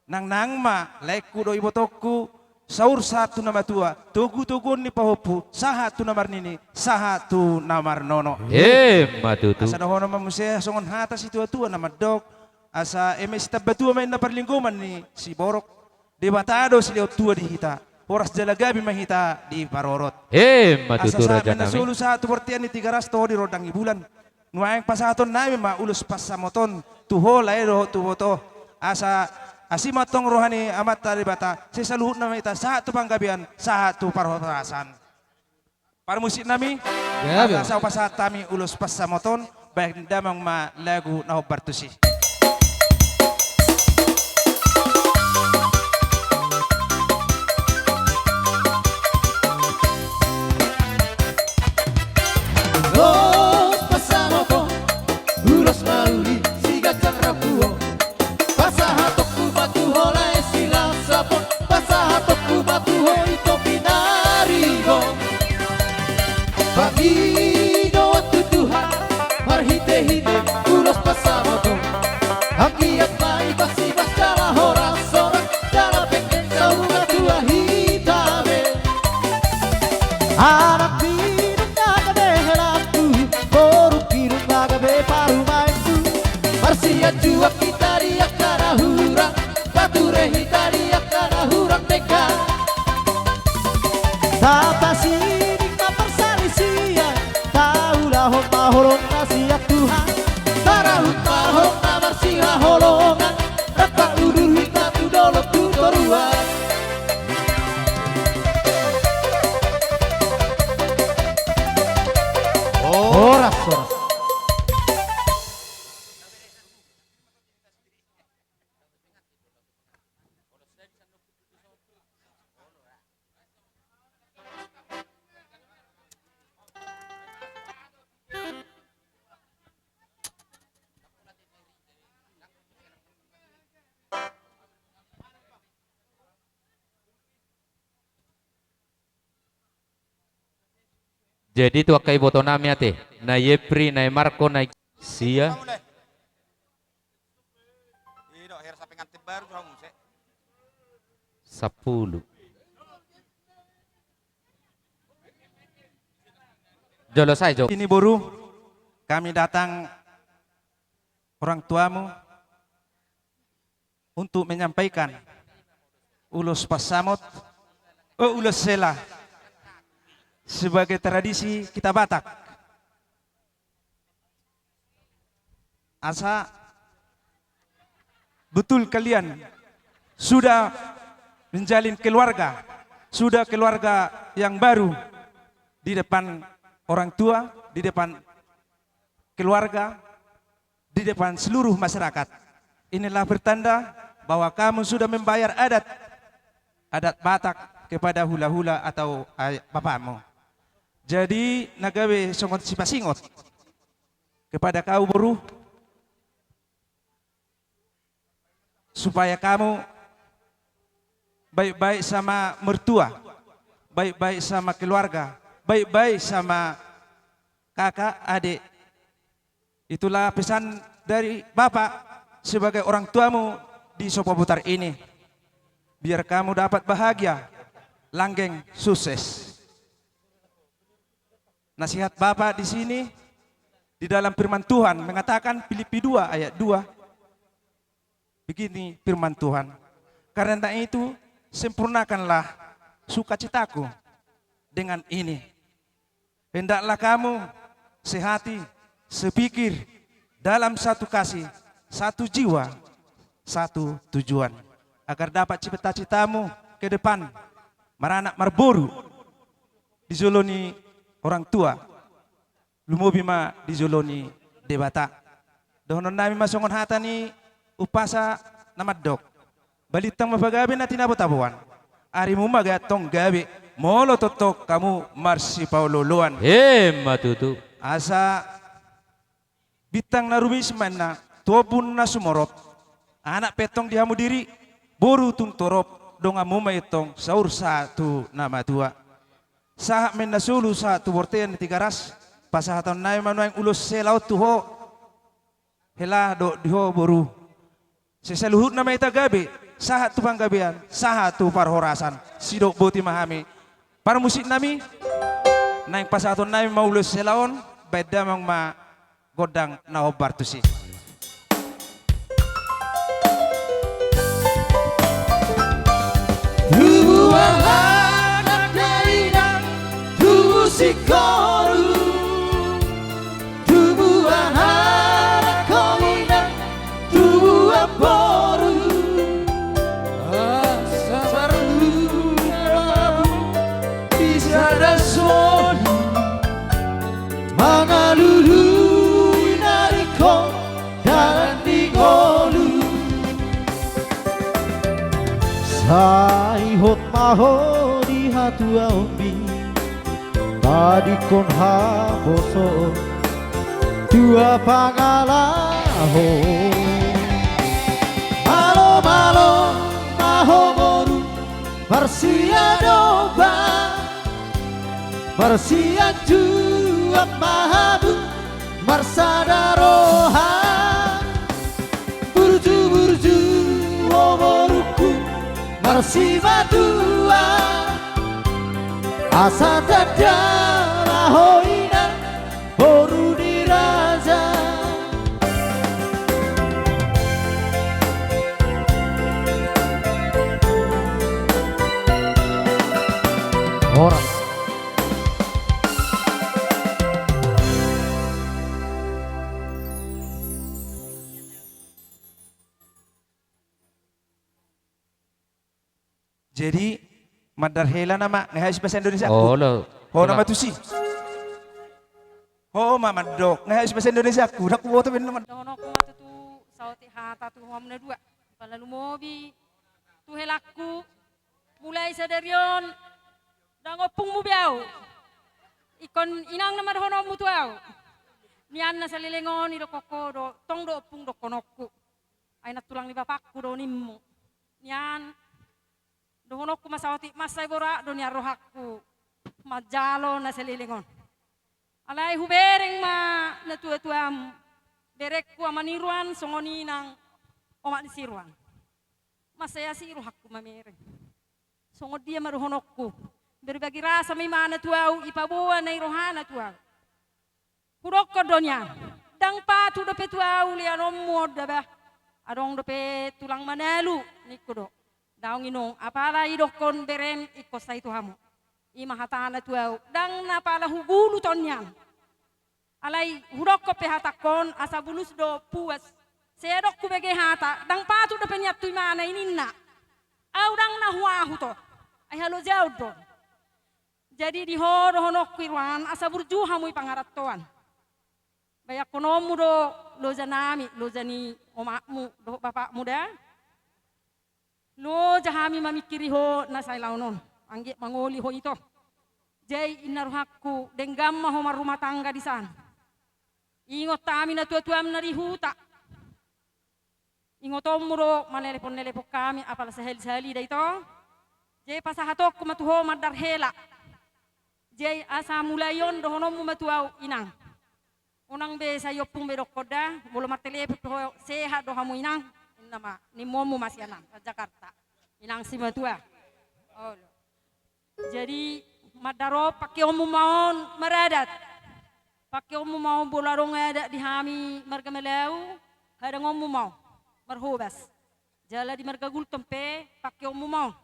Nangnang ma laengku dohot ibotongku, saur sahat tu na matua, togutoguon ni pahompu, sahat tu na marnini, sahat tu na marnono. Emma tutu. Asa dohonon ma muse songon hata ni situatua na mandok, asa eme sitambatua ma inna parlinggoman ni siborok, Debata do silehon tua di hita, horas jala gabe ma hita diparorot. Emma tutu, rajanami. Asa sahat ma inna solu sahat tu bontean ni Tigaras, toho di rondang ni bulan. Nuaeng pasahatonnami ma ulos pansamot on tu ho lae dohot tu iboto. Asa asi ma antong roha ni Amanta Debata, sai saluhutna ma hita sahat tu panggabean, sahat tu parhorasan. Parmusiknami, gabe, asa hupasahat hami ulos pansamot on, bahen damang ma lagu na hombar tusi. Ulos pansamot on, ulos mauli, siganjang rambu on. Pasahatonku ma tu ho lae silas sapon, pasahatonku ma tu ho ito pinaribot. Pangidoan tu Tuhan marhitehite ulos pansamot on. Anggiat ma i pasibas jala horas-horas, jala penggeng saur matua hita be. Anak nidok na gabe helanku, boru nidok na gabe parumaenku. Marsianjuan hita di angka na hurang, pature hita di angka na hurang denggan. Tapasining ma parsalisian, taulahon ma holong na sian Tuhan. Tarahut ma holong na marsihaholongan, rap udur hita tu dolok tu toruan. Horas, horas. Jadi tu angka ibotonami ate, na i Epri, na i Marko, na i sia. Sampulu. Jolo sae jo. Ini boru, kami datang orang tuamu untuk menyampaikan ulos pansamot, oh, ulos sela sebagai tradisi kita Batak. Asa betul kalian sudah menjalin keluarga, sudah keluarga yang baru di depan orang tua, di depan keluarga, di depan seluruh masyarakat. Inilah pertanda bahwa kamu sudah membayar adat, adat Batak kepada hula-hula atau ay-, bapamu. Jadi, na gabe songon sipasingot kepada kau boru, supaya kamu baik-baik sama mertua, baik-baik sama keluarga, baik-baik sama kakak, adik. Itulah pesan dari Bapak sebagai orang tuamu di Sopo Butar ini. Biar kamu dapat bahagia, langgeng, sukses. Nasihat Bapak di sini, di dalam firman Tuhan mengatakan, Filipi dua ayat dua, begini firman Tuhan, "Karena itu, sempurnakanlah sukacitaku dengan ini. Hendaklah kamu sehati, sepikir, dalam satu kasih, satu jiwa, satu tujuan, agar dapat cita-citamu ke depan, maranak marboru di jolo ni orang tua, lumobi ma di jolo ni Debata." Dohonon nami ma songon hata ni umpasa na mandok: Balintang ma pagabe na tinabo-taboan, arimu ma antong gabe, molo tongtong hamu marsipaolo-oloan. Emma tutu. Asa bintang na rumiris ma inna tu ombun na sumorop, anak pe antong di hamu diri, boru tung torop, donganmu ma i antong saur sahat tu na matua. Sahat ma inna solu sahat tu bortean ni Tigaras, pasahaton nami ma nuaeng ulos hela on tu ho, hela dohot di ho boru. Sai saluhutna ma hita gabe, sahat tu panggabean, sahat tu parhorasan. Sidok boti ma hami. Parmusik nami, naeng pasahaton nami ma ulos hela on, baen damang ma gondang na hombar tusi. Tubuan anak dainang, tubu singkoru. Tubuan anak dainang, tubuan boru. Asa marlunga di sada solu, mangalului na ringkot dalan ni ngolu. Sai hot ma ho di hatuaonmi, tadingkon haposoon, tua pangalaho. Malo-malo ma ho boru, marsiadopan, marsianjuan ma hamu, marsada roha. Burju-burju ho borungku, marsimatua, asa tanda ma ho inang, boru ni raja. Horas. Jadi, mandar hela nama, nggak harus bahasa Indonesia. Olo. Ho nama tusi. Ho ma mandok, nggak harus bahasa Indonesia. Aku udah kuboto ben nama. Dohononku ma tutu saotik hata tu hamu na dua. Pala lumobi tu helangku, mulai sadari on, ndang ompungmu be au. Ingkon inang nama dohononmu tu au. Nian na saleleng on i do koko do, tong do ompung dohononku. Ai nantulang ni bapakku do nimmu. Nian, dohononku ma saotik mansai borat do nian rohangku manjalo na saleleng on. Alai hubereng ma natua-tuam, berengku ama ni Ruan songon i nang omak ni si Ruan. Mansai asi rohangku mamereng. Songon dia ma dohononku, berbagi rasa ma imana tu au, ipaboa na i rohana tu au. Hudokkon do nian, ndang patut dope tu au leanonmu on da bah. Adong dope tulang Manalu, ningku do. Daong inong, apala idokkon berem ingkon sai tu hamu. I ma hatana tu au, ndang na pala hugulut on nian. Alai hudokkon pe hatangkon, asa bulus do puas. Sai adong hubege hata, ndang patut dope nian tu imana i ninna. Au ndang na huahut on. Ai halojaon do. Jadi di ho dohononku i Ruan, asa burju hamu i pangarantoan. Bayangkononmu do loja nami, loja ni omakmu dohot bapakmu da. Loja hami mamingkiri ho na sailaon on, anggiat mangoli ho ito. Jadi inna rohangku, denggan ma ho marrumah tangga di san. Ingot hami natua-tuam na di huta. Ingotonmu do, manelepon-nelepon hami, apala sahali-sahali da ito. Jadi pasahatonku ma tu ho mandar hela. Jadi asa mulai on dohononmu ma tu au, inang. Unang be sai ompung be dokkon da, molo martelepon tu ho, sehat do hamu inang. Inna ma, nimmu ommu ma sian Jakarta. Inang simatua. Olo. Jadi mandar on, pakeonmu ma on maradat. Pakeonmu ma on molo adong adat di hami marga Malau, hadangonmu ma on marhobas. Jala di marga Gultom pe pakeonmu ma on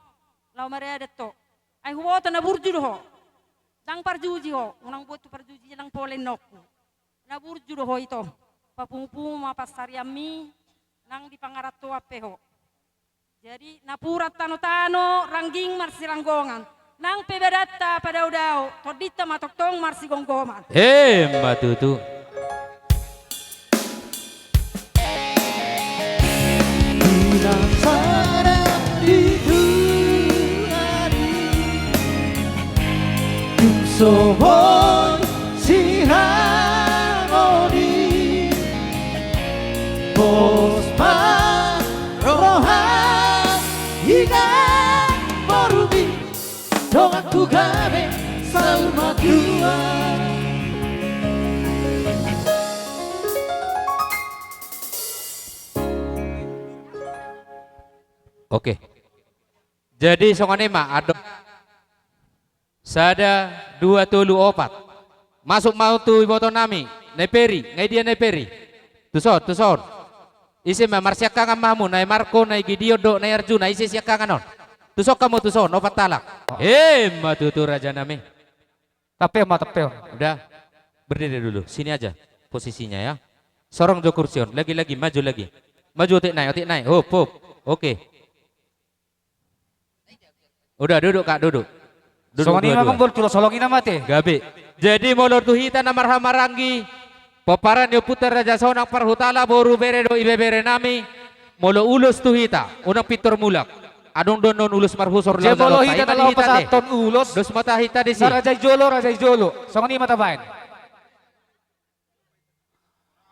laho maradat ho. Ai huboto na burju do ho. Ndang parjuji ho, unang boto parjuji, ndang pola inongku. Na burju do ho ito. Papungu-pungu ma pansarianmi, nang di pangarantoan pe ho. Jadi napuran tano-tano, rangging marsiranggongan. Nang pe badanta padao-dao, tondinta ma tongtong marsigomgoman. Emma tutu. Di na sada di Tuhan i, dung so boi sihaholongi, pos ma roham, inang borumi, donganku gabe saur matua. Oke. Jadi songon i ma, adong. Sada, dua, tolu, opat. Masuk ma tu ibotonami, Nai Peri, nga i dia Nai Peri? Tuson, tuson. Ise ma, marsiangkangan ma hamu, Nai Marko, Nai Gideon dohot Nai Arjuna, ise siangkangan on? Tuson hamu tuson, opat halak. Emma tutu rajanami. Tape ma, tape. Udah. Berdiri dulu, sini aja posisinya ya. Sorong jo kursi on, lagi-lagi, maju lagi. Maju otik nai, otik nai, hop, hop. Oke. Udah, duduk, Kak, duduk. Duduk. Songon i ma dua-dua. Mambol tu los holong i na mate. Gabe. Jadi molo tu hita na marhahamaranggi, pomparan ni ompunta Raja Sonang Parhutala, boru, bere dohot ibebere nami, molo ulos tu hita, unang pintor mulak. Adong do annon ulos marhusor. Jadi laho molo hita na laho pasahathon ulos, dos ma hita disi. Na raja i jolo, raja i jolo. Songon i ma tabaen.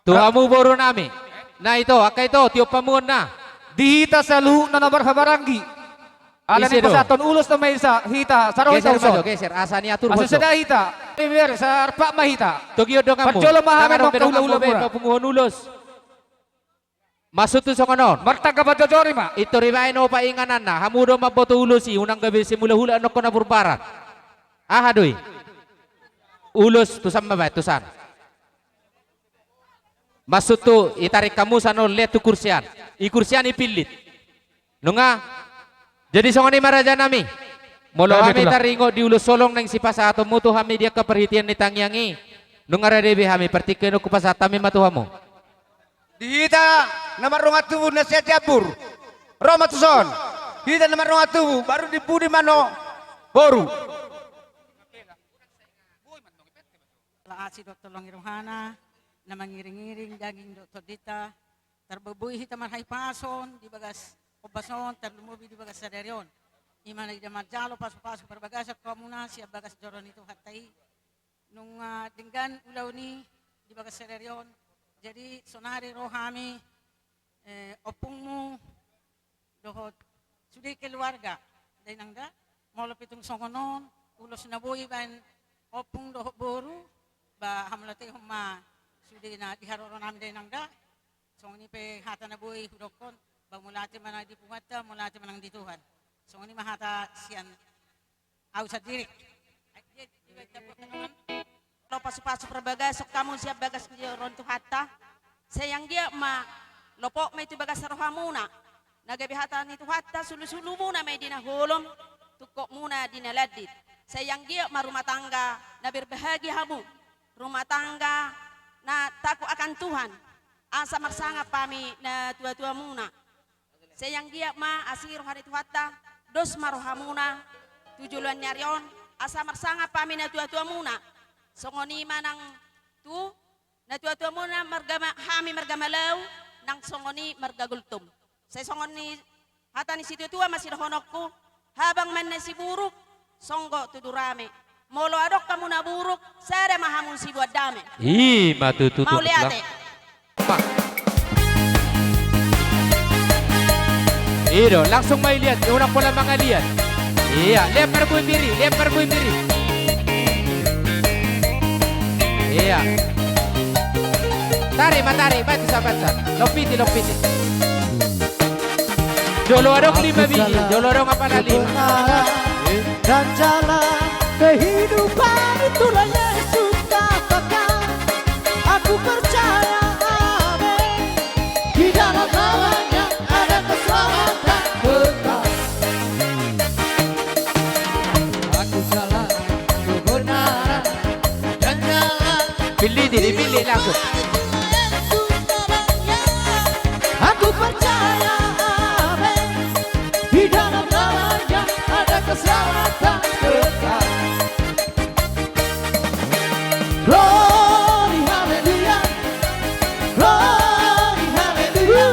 Tu hamu boru nami. Na ito, angka ito, tiop hamu on na. Di hita saluhutna na marhahamaranggi. Alani pasahathon ulos nama i sa hita, saroha hita ulos. Geser ma jo, geser, asa niatur. Asa sada hita. Iber, sarpak ma hita. Togihon donganmu. Parjolo ma hami mangkahulahula muna. Papunguhon ulos. Maksudhu songon on. Martangga panjojori ma. Pintor dibaen opat ingananna. Hamu do mamboto ulos i, unang gabe simulahula annon hona burbaran. Aha do i? Ulos tusan ma baen, tusan. Maksudhu, itarik hamu sian on, lean tu kursi an. I kursi an i pillit. Nunga? Jadi songon i ma rajanami. Molo hami taringot di ulos holong naeng sipasahatonmu tu hami di angka parhitean ni tangiang i, nunga rade be hami, partingkian on hupasahat hami ma tu hamu. Di hita na mardongan tubu na sian Jambur, ro ma tuson. Hita na mardongan tubu, baru di pudi ma annon boru. Ala asi dohot holong ni rohana, na mangiring-iring daging dohot tondinta, tarboboi hita marhahipason di bagas ombas on, tarlumobi di bagas sadari on. I ma na ida manjalo pasu-pasu parbagason tu hamuna sian bagas joro ni Tuhanta i. Nunga denggan ulaon i di bagas sadari on. Jadi sonari ro hami, eh, ompungmu dohot sude keluarga, da inang da. Molo pe tung songon on ulos na boi baen ompung dohot boru, ba hamauliatehon ma sude na di haroro nami, da inang da. Songon i pe hata na boi hudokkon, ba mauliate ma nang di punguanta, mauliate ma nang di Tuhan. Songon i ma hata sian ahu sandiri. Molo pasu-pasu parbagason hamu sian bagas ni joro ni Tuhanta, sai anggiat ma lopot ma i tu bagas rohamuna. Na gabe hata ni Tuhanta, sulu-sulumuna ma i di na holom, tungkotmuna di na landit. Sai anggiat ma rumah tangga na berbahagia hamu, rumah tangga na takut akan Tuhan. Asa marsangap hami natua-tuamuna. Sai anggiat ma asi roha ni Tuhanta, dos ma rohamuna tu joloan ni ari on, asa marsangap hami natua-tuamuna. Songon i ma nang tu natua-tuamuna marga Ma-, hami marga Malau, nang songon i marga Gultom. Sai songon i hata ni situatua ma sidohononku, habang ma na siburuk, songgot tudu rame. Molo adong hamu na buruk, sada ma hamu sibuat dame. I ma tutu. Mauliate. Tulang. Ma. I do, langsung ma i liat, unang pola mangaliat. Ia, liat marbue piri, liat marbue piri. Ia. Tarik ma, tarik ma, tu sabatsa. Lompiti, lompiti. Jolo adong lima biji, jolo adong apala lima. Dan jalan kehidupan, itulah Yesus katakan. Aku percaya, amin. Di dalam nama-Nya ada keselamatan kekal. Aku jalan kebenaran dan jalan. Pilih diri, pilih langsung. Aku percaya, amin. Di dalam nama-Nya ada keselamatan kekal. Glory, haleluya. Glory, haleluya.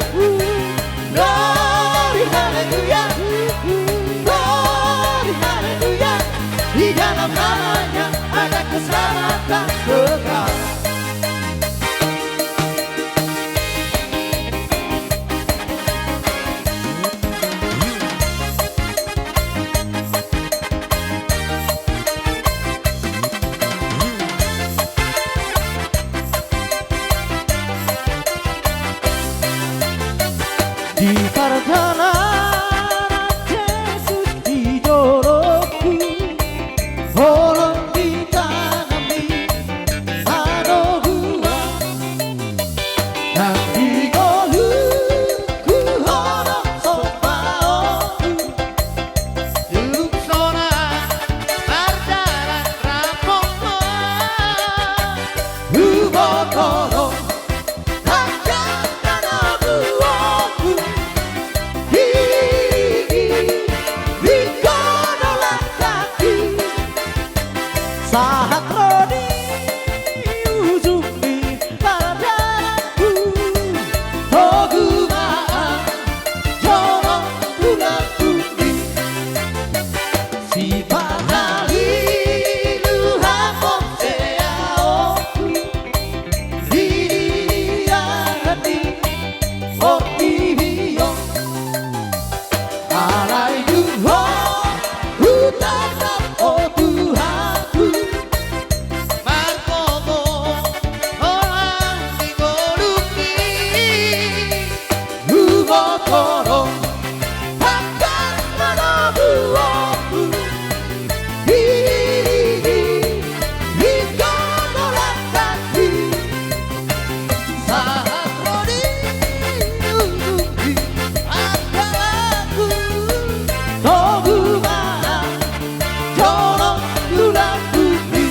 Glory, haleluya. Glory, haleluya. Di dalam nama-Nya ada keselamatan kekal. Di pardalanan Jesus di dolokku, holong di tanganMi, anoguan nang di ngolungku, holong sombaonku. Tung sonang mardalan rap Ho, huboto do tangan na nabuhohon. Di, di, di Ho do langkangki, sahat ro di ujung ni pardalanan. Togu ma jolo tu lambungMi, sipata lilu hamu seaonku. Di dia hati portibi on. Alai dung Ho hutandang, o Tuhanku, margogo holan di ngolungki, huboto do tangan na nabuhohon. Di, di, di Ho do langkangki, sahat ro di ujung ni pardalanan. Togu ma jolo tu lambungMi.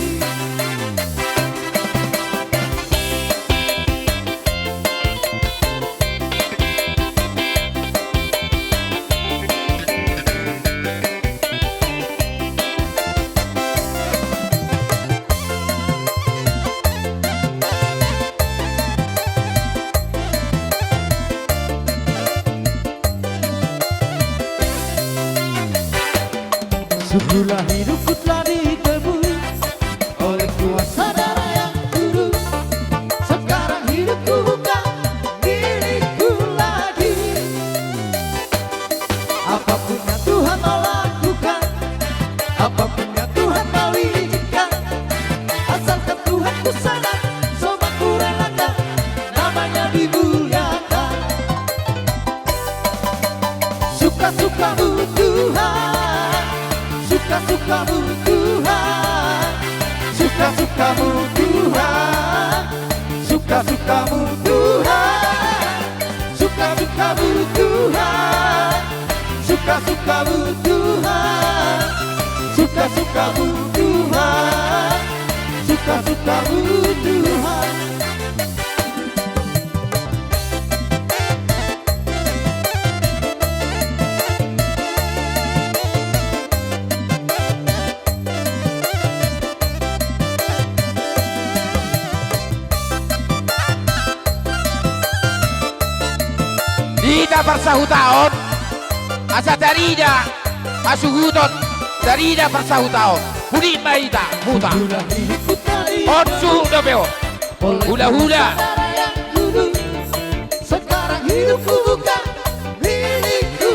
Sungguhlah hidupku telah ditebus oleh kuasa darah yang kudus. Sekarang hidupku bukan milikku lagi. Apapun yang Tuhan mau lakukan, apapun yang Tuhan mau izinkan, asalkan Tuhan ku senang, semua ku relakan, nama-Nya dimuliakan. Suka-sukamu Tuhan, suka-sukamu Tuhan, suka-sukamu Tuhan, suka-sukamu Tuhan, suka-sukamu Tuhan, suka-sukamu Tuhan, suka-sukamu Tuhan, suka-sukamu Tuhan. Di hita parsahutaon, asa tarida hasuhuton, tarida parsahutaon. Huhut ma hita, huta. On suhut dope on. Hula-hula. Sekarang hidupku bukan milikku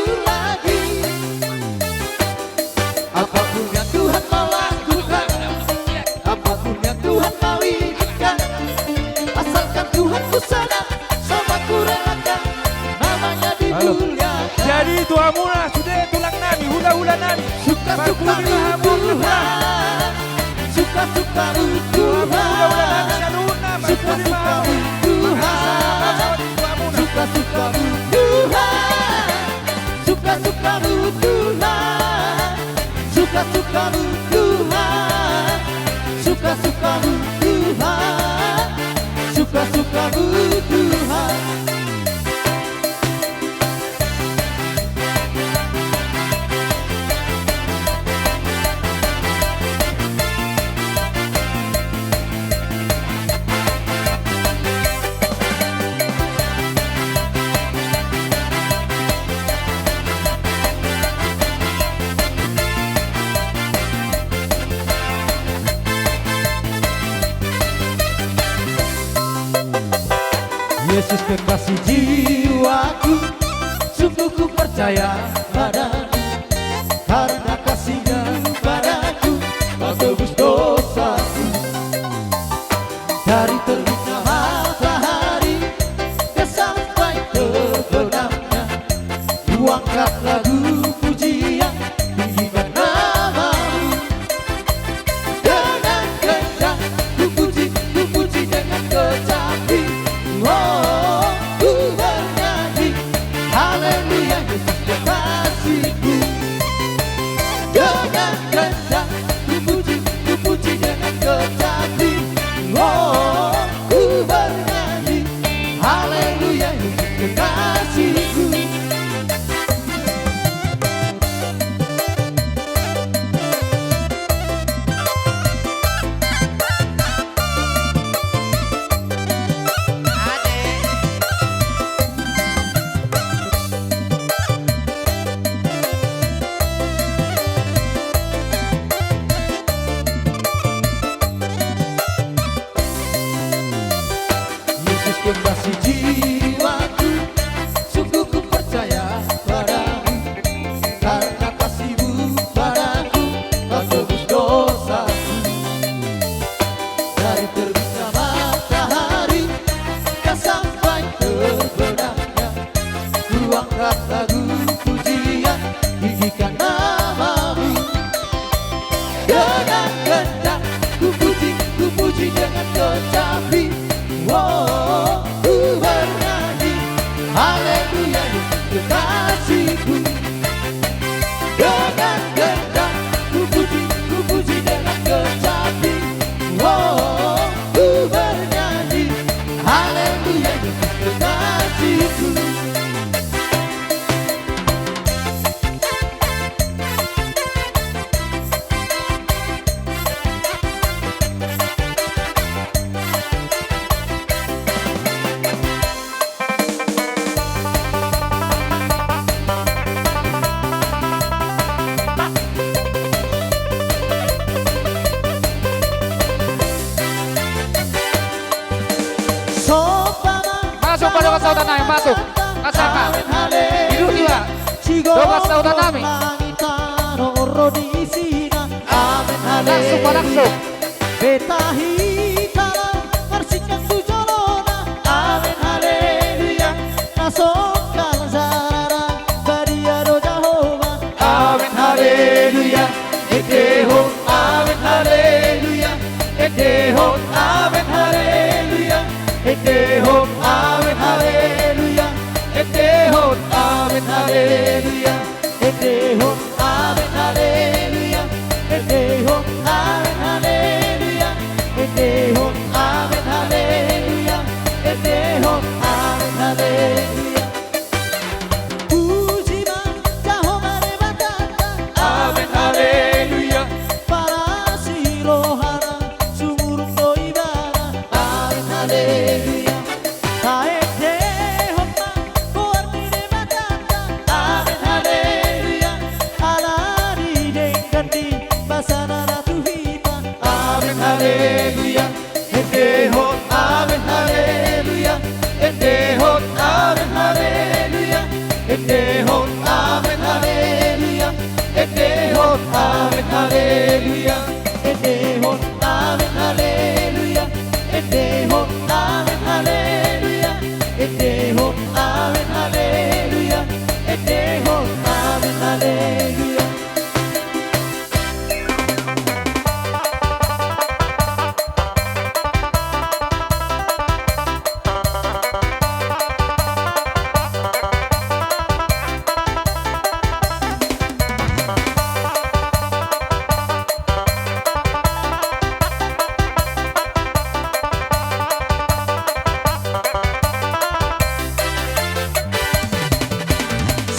Jadi tu hamuna sude tulang nami, hula-hula nami, suka-suka ma hamu, suka-suka ma Tuhan, suka-suka ma Tuhan, hula-hula nami saluhutna, suka-suka ma Tuhan, suka-suka ma Tuhan, suka-suka ma Tuhan, suka-suka ma Tuhan, suka-suka ma Tuhan, suka-suka ma Tuhan. Yesus kekasih jiwaku, sungguh ku percaya padamu, karena kasih-Mu padaku, Kau tebus dosaku. Dari terbitnya matahari, ke sampai terbenamnya, ku angkat lagu pujian, tinggikan nama-Mu. Dengan gendang ku puji, ku puji dengan kecapi. Oh, ku bernyanyi, haleluya, Yesus kekasihku. Dengan gendang ku puji, ku puji dengan kecapi. Oh, ku bernyanyi, haleluya, Yesus kekasihku. Yesus kekasih jiwaku, sungguh ku percaya padamu, karena kasih-Mu padaku, Kau tebus dosaku. Dari terbitnya matahari, ke sampai terbenamnya, ku angkat lagu pujian, tinggikan nama-Mu. Dengan gendang ku puji, ku puji dengan kecapi. Oh, ku bernyanyi, haleluya, Yesus kekasihku. Dengan gendang ku puji, ku puji dengan kecapi. Oh, ku bernyanyi, haleluya, Yesus kekasihku. Masuk, Pak, dongan sahuta nami, masuk. Kasama. Duduk iba. Dongan sahuta nami. Langsung, Pak, langsung. Beta hita laho marsinyang tu jolona. Amen, haleluya. Na songkal jarara, badia do Jahowa. Amen, haleluya. Endehon, amen, haleluya. Endehon, amen, haleluya. Endehon, amen, haleluya. Endehon, amen, haleluya. Endehon, amen, haleluya. Endehon, amen, haleluya. Endehon, amen, haleluya. Endehon, amen, haleluya. Puji ma Jahowa Debatanta. Amen, haleluya. Palas ni rohana, sumurung do Ibana. Amen, haleluya. Taendehon ma goar ni Debatanta. Amen,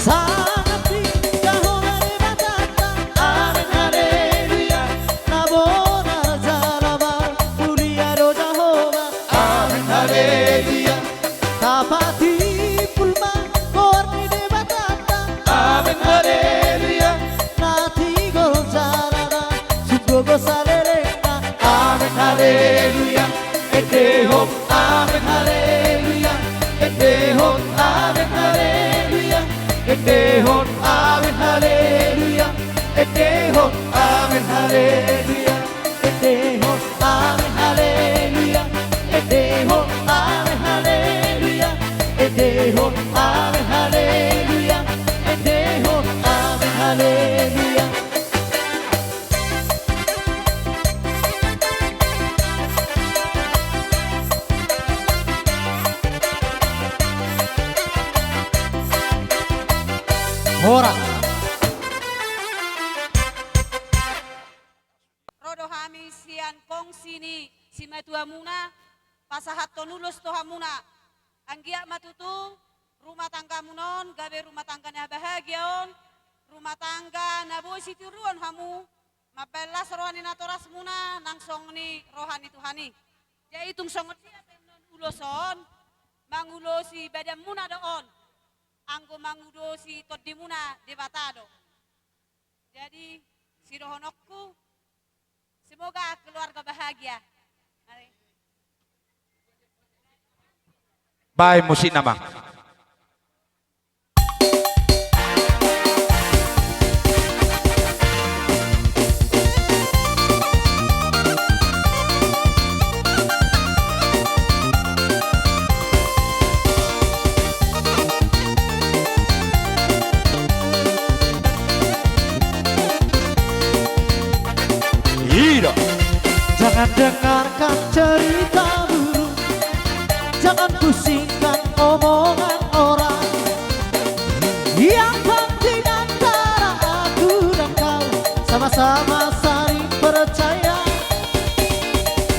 Tangan di Jahowa Debatanta. Amen, haleluya. Na bona jala ba, mulia do Jahowa. Amen, haleluya. Tapatimbul ma goar ni Debatanta. Amen, haleluya. Na tigor jala na sumbogo salelengna. Amen, haleluya. Endehon, amen, haleluya. Endehon, amen, haleluya. Endehon, amen, haleluya. Endehon, amen, haleluya. Endehon, amen, haleluya. Endehon, amen, haleluya. Endehon, amen, haleluya. Endehon, amen, haleluya. Horas. Ro do hami sian kongsi ni simatuamuna, pasahathon ulos tu hamuna. Anggiat ma tutu rumah tanggamuna on gabe rumah tangga na bahagia on, rumah tangga na boi sitiruon hamu, mambahen las roha ni natorasmuna nang songon i roha ni Tuhan i. Jadi tung songon dia pe annon ulos on, mangulosi badanmuna do on, anggo mangulosi tondimuna Debata do. Jadi, sidohononku, semoga keluarga bahagia. Mari. Baen musikna, Mang. Ida. Jangan dengarkan cerita burung, jangan pusingkan omongan orang. Yang penting antara aku dan kau sama-sama saling percaya.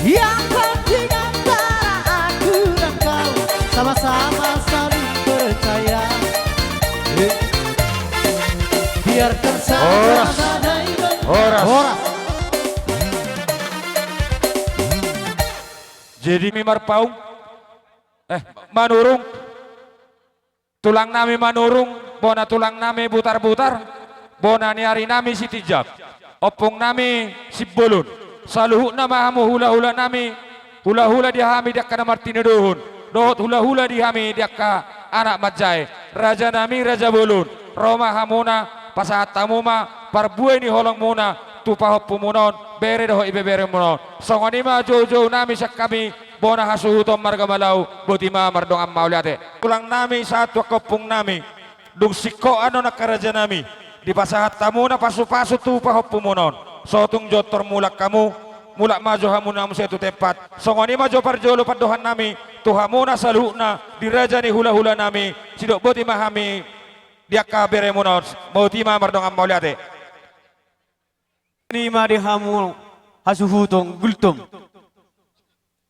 Yang penting antara aku dan kau sama-sama saling percaya. Eh. Biarkan saja. Horas. Badai berhembus. Horas. Horas. Jadi mi marpaung. Eh, Manurung. Tulang nami Manurung, bona tulang nami Butarbutar, bona ni ari nami Sitinjak, ompung nami Simbolon, saluhutna ma hamu hulahula nami, hulahula di hami di angka na martinodohon, dohot hulahula di hami di angka anak manjae, raja nami raja bolon, ro ma hamuna, pasahat hamu ma parbue ni holongmuna tu pahompumuna on, bere dohot ibeberemuna on. Songon i ma joujou nami sian hami, bona hasuhuton marga Malau, boti ma mardongan mauliate. Tulang nami sahat tu angka ompung nami, dung singkop annon angka raja nami, dipasahat hamuna pasupasu tu pahompumuna on. So tung jontor mulak hamu, mulak ma jo hamuna muse tu tempat. Songon i ma jo parjolo pandohan nami tu hamuna saluhutna di raja ni hulahula nami, sidok boti ma hami di angka beremuna on, boti ma mardongan mauliate. Songon i ma di hamu hasuhuton Gultom.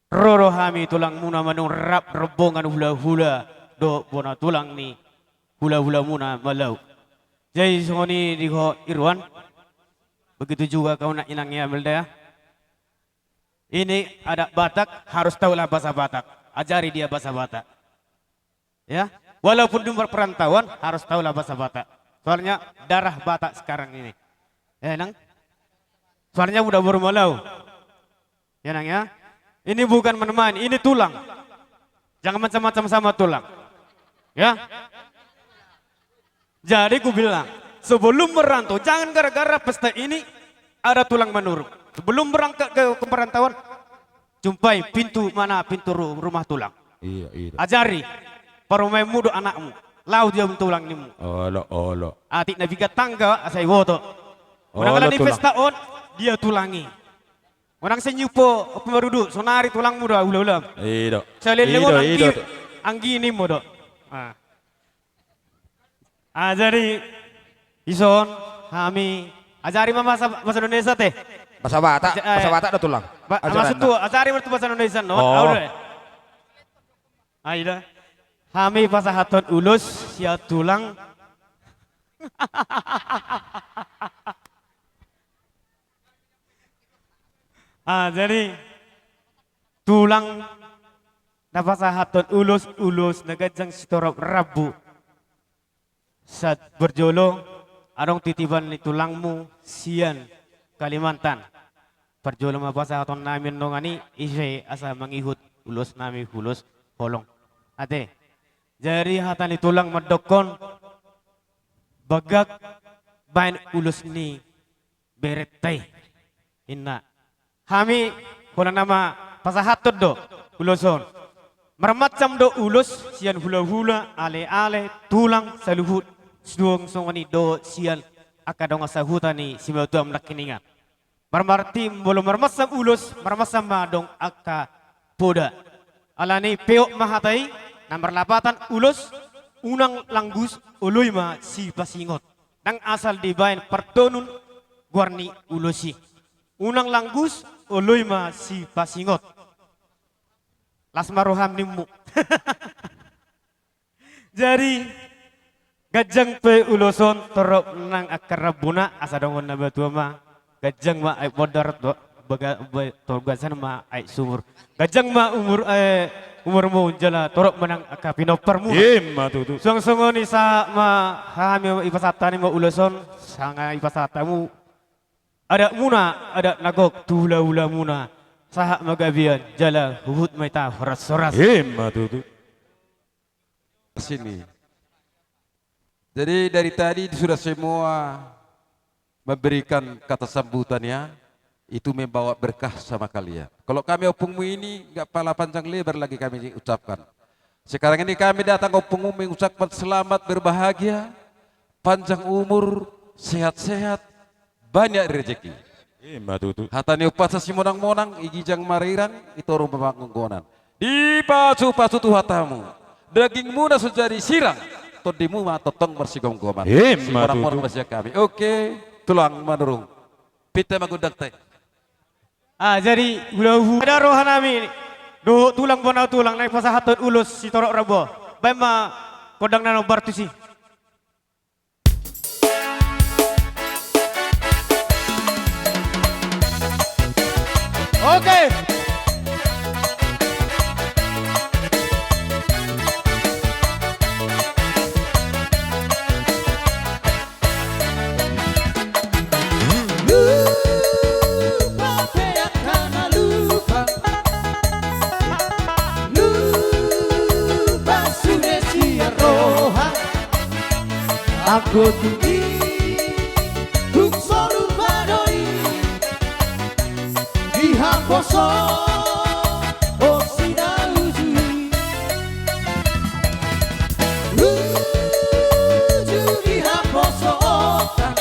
Ro do hami tulangmuna Manurung rap rombongan hulahula dohot bona tulang ni hulahulamuna Malau. Jadi songon i di ho Irwan. Begitu juga kau nak inang ya Melda ya. Ini adat Batak, harus tahulah bahasa Batak. Ajari dia bahasa Batak. Ya, walaupun di luar perantauan harus tahulah bahasa Batak. Soalnya darah Batak sekarang ini. Ya, Nang? Soalnya udah bermalau. Ya, Nang, ya. Ini bukan main-main, ini tulang. Jangan macam-macam sama tulang. Ya. Jadi ku bilang, sebelum merantau, jangan gara-gara pesta ini ada tulang Manurung. Sebelum berangkat ke, ke perantauan, jumpai pintu mana pintu ru-, rumah tulang. Iya, iya. Ajari, parumaenmu do anakmu, laho dia tulang nimu. Olo, olo. Atik na piga tangga, asa iboto. Unang olo, ala ni tulang. Pesta on, dia tulangi. Unang sai niumpo, ompung Marudu, sonari tulangmu do, ula-ula. Iya, do. Salian lemo, iya, do, anggi, iya, do. Anggi nimu do. Ah. Ah, jadi, ison, hami, ajari ma bahasa, bahasa Indonesia te. Bahasa Batak, aja-, eh, bahasa Batak do tulang. Ba-, ajaranna. Maksudku, ajari ma tu bahasa Indonesia, no? Oh. Au do. Ah, ida. Hami pasahathon ulos, sian tulang. Ah, jadi tulang na pasahathon ulos, ulos na ganjang sitorop rambu. Sahat parjolo, adong titipan ni tulangmu sian Kalimantan. Parjolo ma pasahaton nami dongan i, ise asa mangihut ulos nami, ulos holong. Ate. Jadi hata ni tulang mandokkon, bagak baen ulos ni berenta i. Inna. Hami, holan nama pasahathon do ulos on. Marmacam do ulos sian hula-hula, ale-ale, tulang, saluhut, suang songon i do sian angka dongan sahuta ni simatuam nangkiningan. Marmarti molo marmacam ulos, marmacam ma adong angka poda. Alani peop ma hata i, na marlapatan ulos, unang langgus, oloi ma sipasingot. Ndang asal dibaen partonun goar ni ulos i. Unang langgus, oloi ma sipasingot. Las ma roham nimmu. Jadi, ganjang pe ulos on torop nang angka rambuna, asa dohonon na matua ma, ganjang ma aek bondar, to-, baga-, ba-, to gasan ma aek sumur. Ganjang ma umur, eh, umurmu jala torop ma nang angka pinomparmuna. Ima tutu. Suang songon i sahat ma hami, ipasahat hami ma ulos on, sanga ipasahat hamu adatmuna, adat na gok tu hula-hulamuna, sahat ma gabean jala huhut ma hita horas-horas. Ima tutu. Sini. Jadi dari tadi sudah semua memberikan kata sambutan ya, itu membawa berkah sama kalian. Kalau kami ompungmu ini nggak pala panjang lebar lagi kami ucapkan. Sekarang ini kami datang ompungmu mengucapkan selamat berbahagia, panjang umur, sehat-sehat, banyak rezeki. Ima tutu. Hata ni umpasa simonang-monang, i ginjang marirang, i toru ma panggonggonan. Dipasu-pasu tu hatamu. Dagingmuna so jadi sirang, tondimu ma tongtong marsigomgoman. Ima tutu. Simonang-monang ma sian hami. Oke, tulang manurung. Pinta ma gondangta i. Ah, jadi, hula-hula. Sada roha nami, dohot tulang bona tulang, na pasahathon ulos sitorop rambu. Baen ma gondang na nombar tusi. Oke. Lupa pe angka na lupa. Lupa sude sian roha. Anggo tung i, tung so lupa do i. Di haposo, o sinauju i. Uju di haposo ota.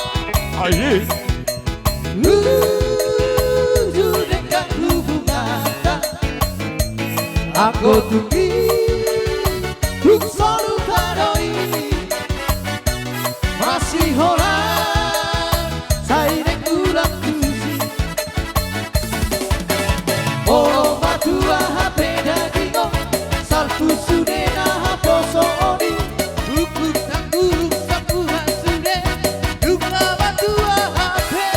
Aye. Uju denggan hubunganta. Anggo tung i, tung so lupa do i. Masiholan, sai naeng ulang tusi. Molo matua hape daging on, salpu sude na haposoon i. Ungkun sangguhung sambuhan sude, dung na matua hape.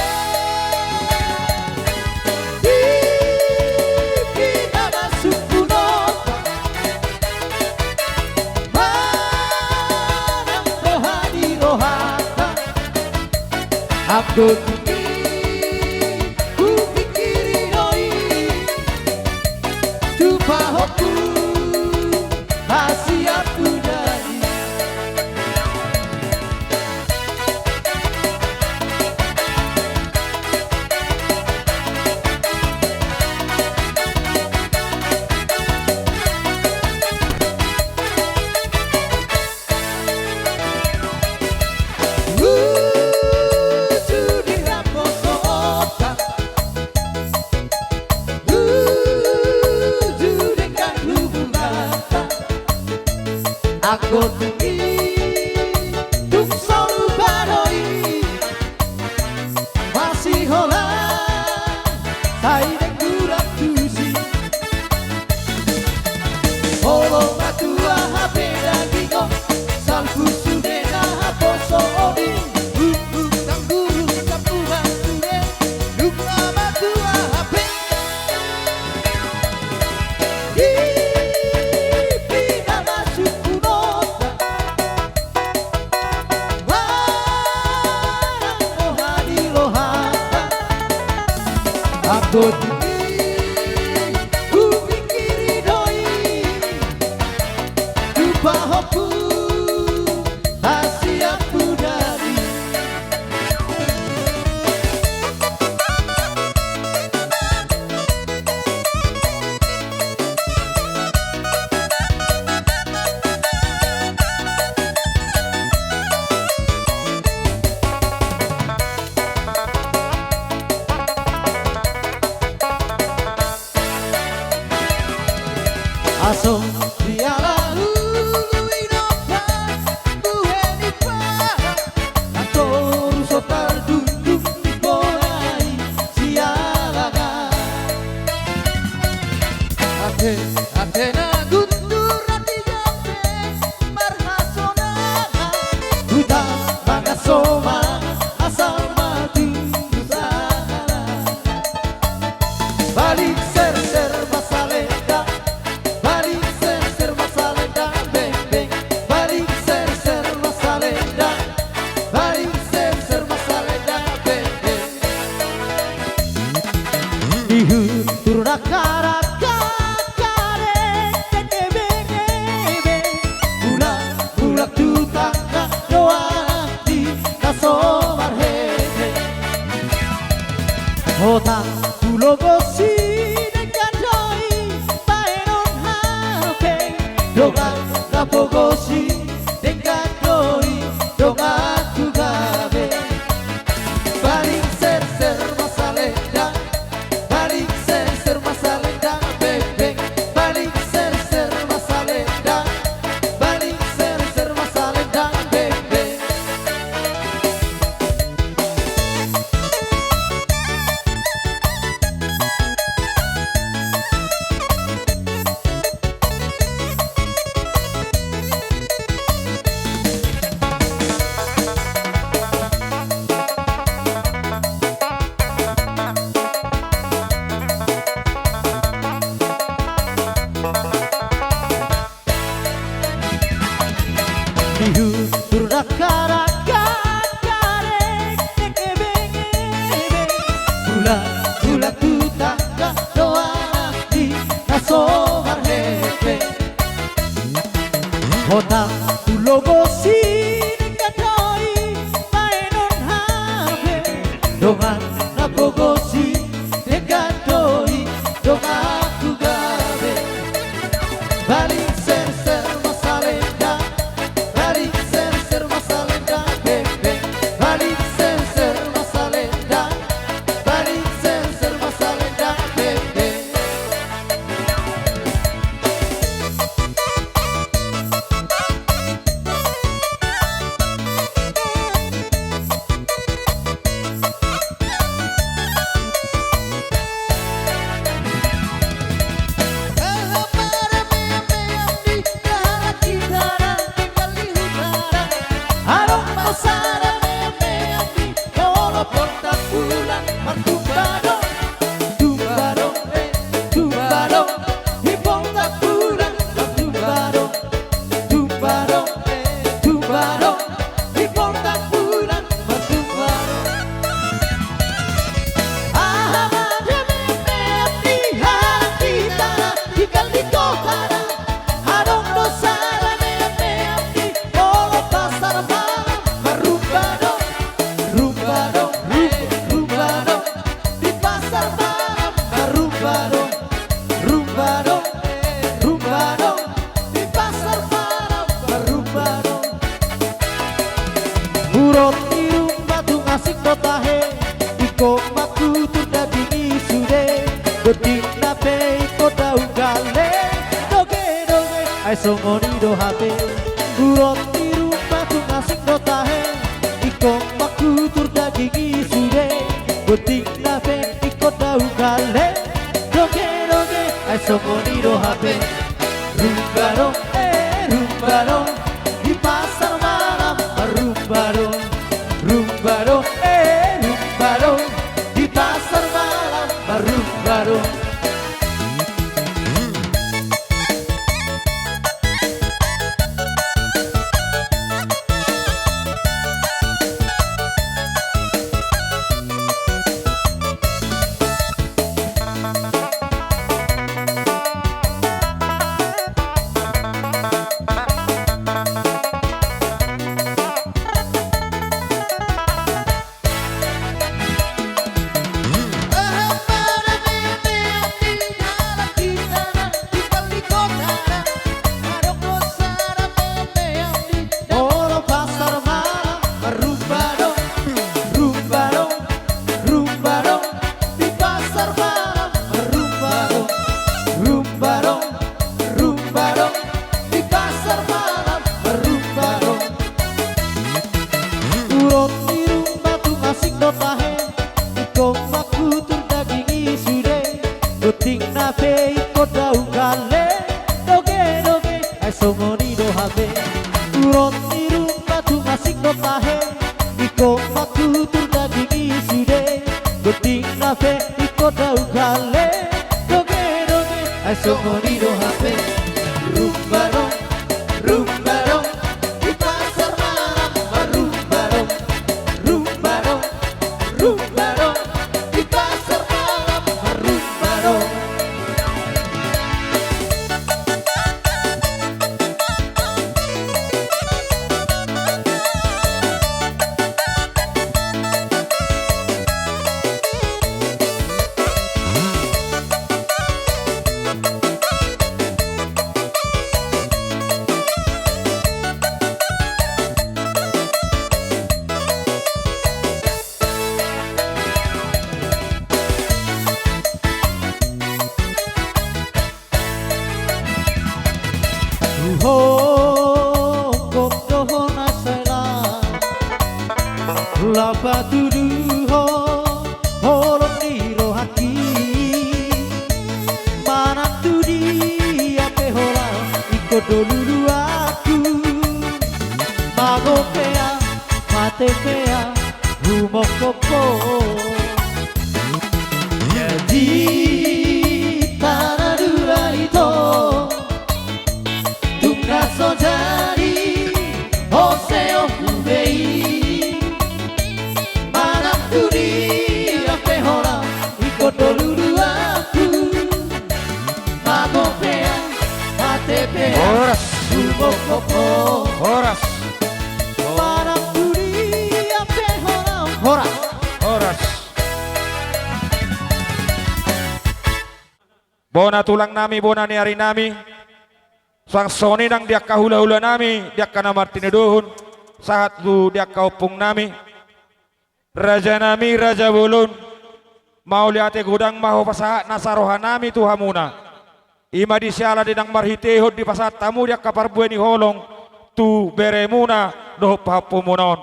Di pina masuk punota. Manang roha ni rohanta. Anggo tung i, hupingkiri do i. Tu pahompu, hasianku jadi. Toti, hupingkiri do i, tu pahompu, hasianku dadi. Aso diala ulu i nomba, bue ni paha, na toru so tardungdung di bona i siala na. Ate, ate na guntur na di jambe, marhasonangan, huta mangasoma, asal ma tinggu sahana. Baling serser ma salendang, baling serser ma salendang, beng, beng. Baling serser ma salendang, baling serser ma salendang, beng, beng. Di huntur na karaka, karek, ebeng, ebeng. Bulan, bulan tu tangga, doa di na so marhebe. Hotang tu logos i, denggan do i bahenon hape. Dongan na pogos i, denggan do i donganku gabe. Baling serser ma salendang, baling serser ma salendang, beng, beng. Baling serser ma salendang, baling serser ma salendang, beng, beng. Di huntur na karaka, karek, ebeng, ebeng. Bulan, bulan tu tangga, doa di na so marhebe. Hotang tu logos i, denggan do i bahenon hape. Dongan na pogos i, denggan do i donganku gabe. Baling serser ma salendang, baling serser ma salendang, beng, beng. Baling serser ma salendang, baling serser ma salendang, beng, beng. Adong do sada meang-meang di molo Pontang Bulan martumba do, tumba do, eh, tumba do, di Pontang Bulan martumba do, tumba do, eh, tumba do, di Pontang Bulan martumba do. Aha ma da meang-meang di halak hita na tinggal di kota na. Adong do sada meang-meang di molo pasar malam marrumba do, rumba do, eh, rumba do, di pasar malam marrumba do, rumba do, eh, rumba do, di pasar malam marrumba do. Burot ni rumba tung asing do tahe, ingkon mangkutur daging i sude. Gondingna pe ingkon dao gale, doge-doge ai songon i do hape. Burot ni rumba tung asing do tahe, ingkon mangkutur daging i sude. Gondingna pe ingkon dao gale, doge-doge ai songon i do hape. Rumba do, eh, rumba do, di pasar malam marrumba do. Rumba do, eh, rumba do, di pasar malam marrumba do. Dau gale, doge-doge, ai songon i do hape. Rumba dong, rumba dong, di pasar malam marrumba dong. Rumba dong, rumba dong, di pasar malam marrumba dong. Tuhokhon do ho na sai las, laho patuduhon holong ni rohangki. Manang tu dia pe ho laho, ingkon do luluanku. Mago pe au, mate pe au, humongkop ho. Jadi tara dua ito, tung na so jadi, ho seophu be i. Manang tu dia pe ho laho, ingkon do luluanku. Mago pe au, mate pe au, horas, humongkop ho. Horas. Manang tu dia pe ho laho. Horas. Horas. Bona tulang nami, bona ni ari nami. Suang songon i nang di angka hula-hula nami, di angka na martinodohon, sahat tu di angka ompung nami. Raja nami, raja bolon, mauliate godang ma hupasahat nasa roha nami tu hamuna. I ma di siala di naung marhitehon dipasahat hamu di angka parbue ni holong tu beremuna dohot pahompumuna on.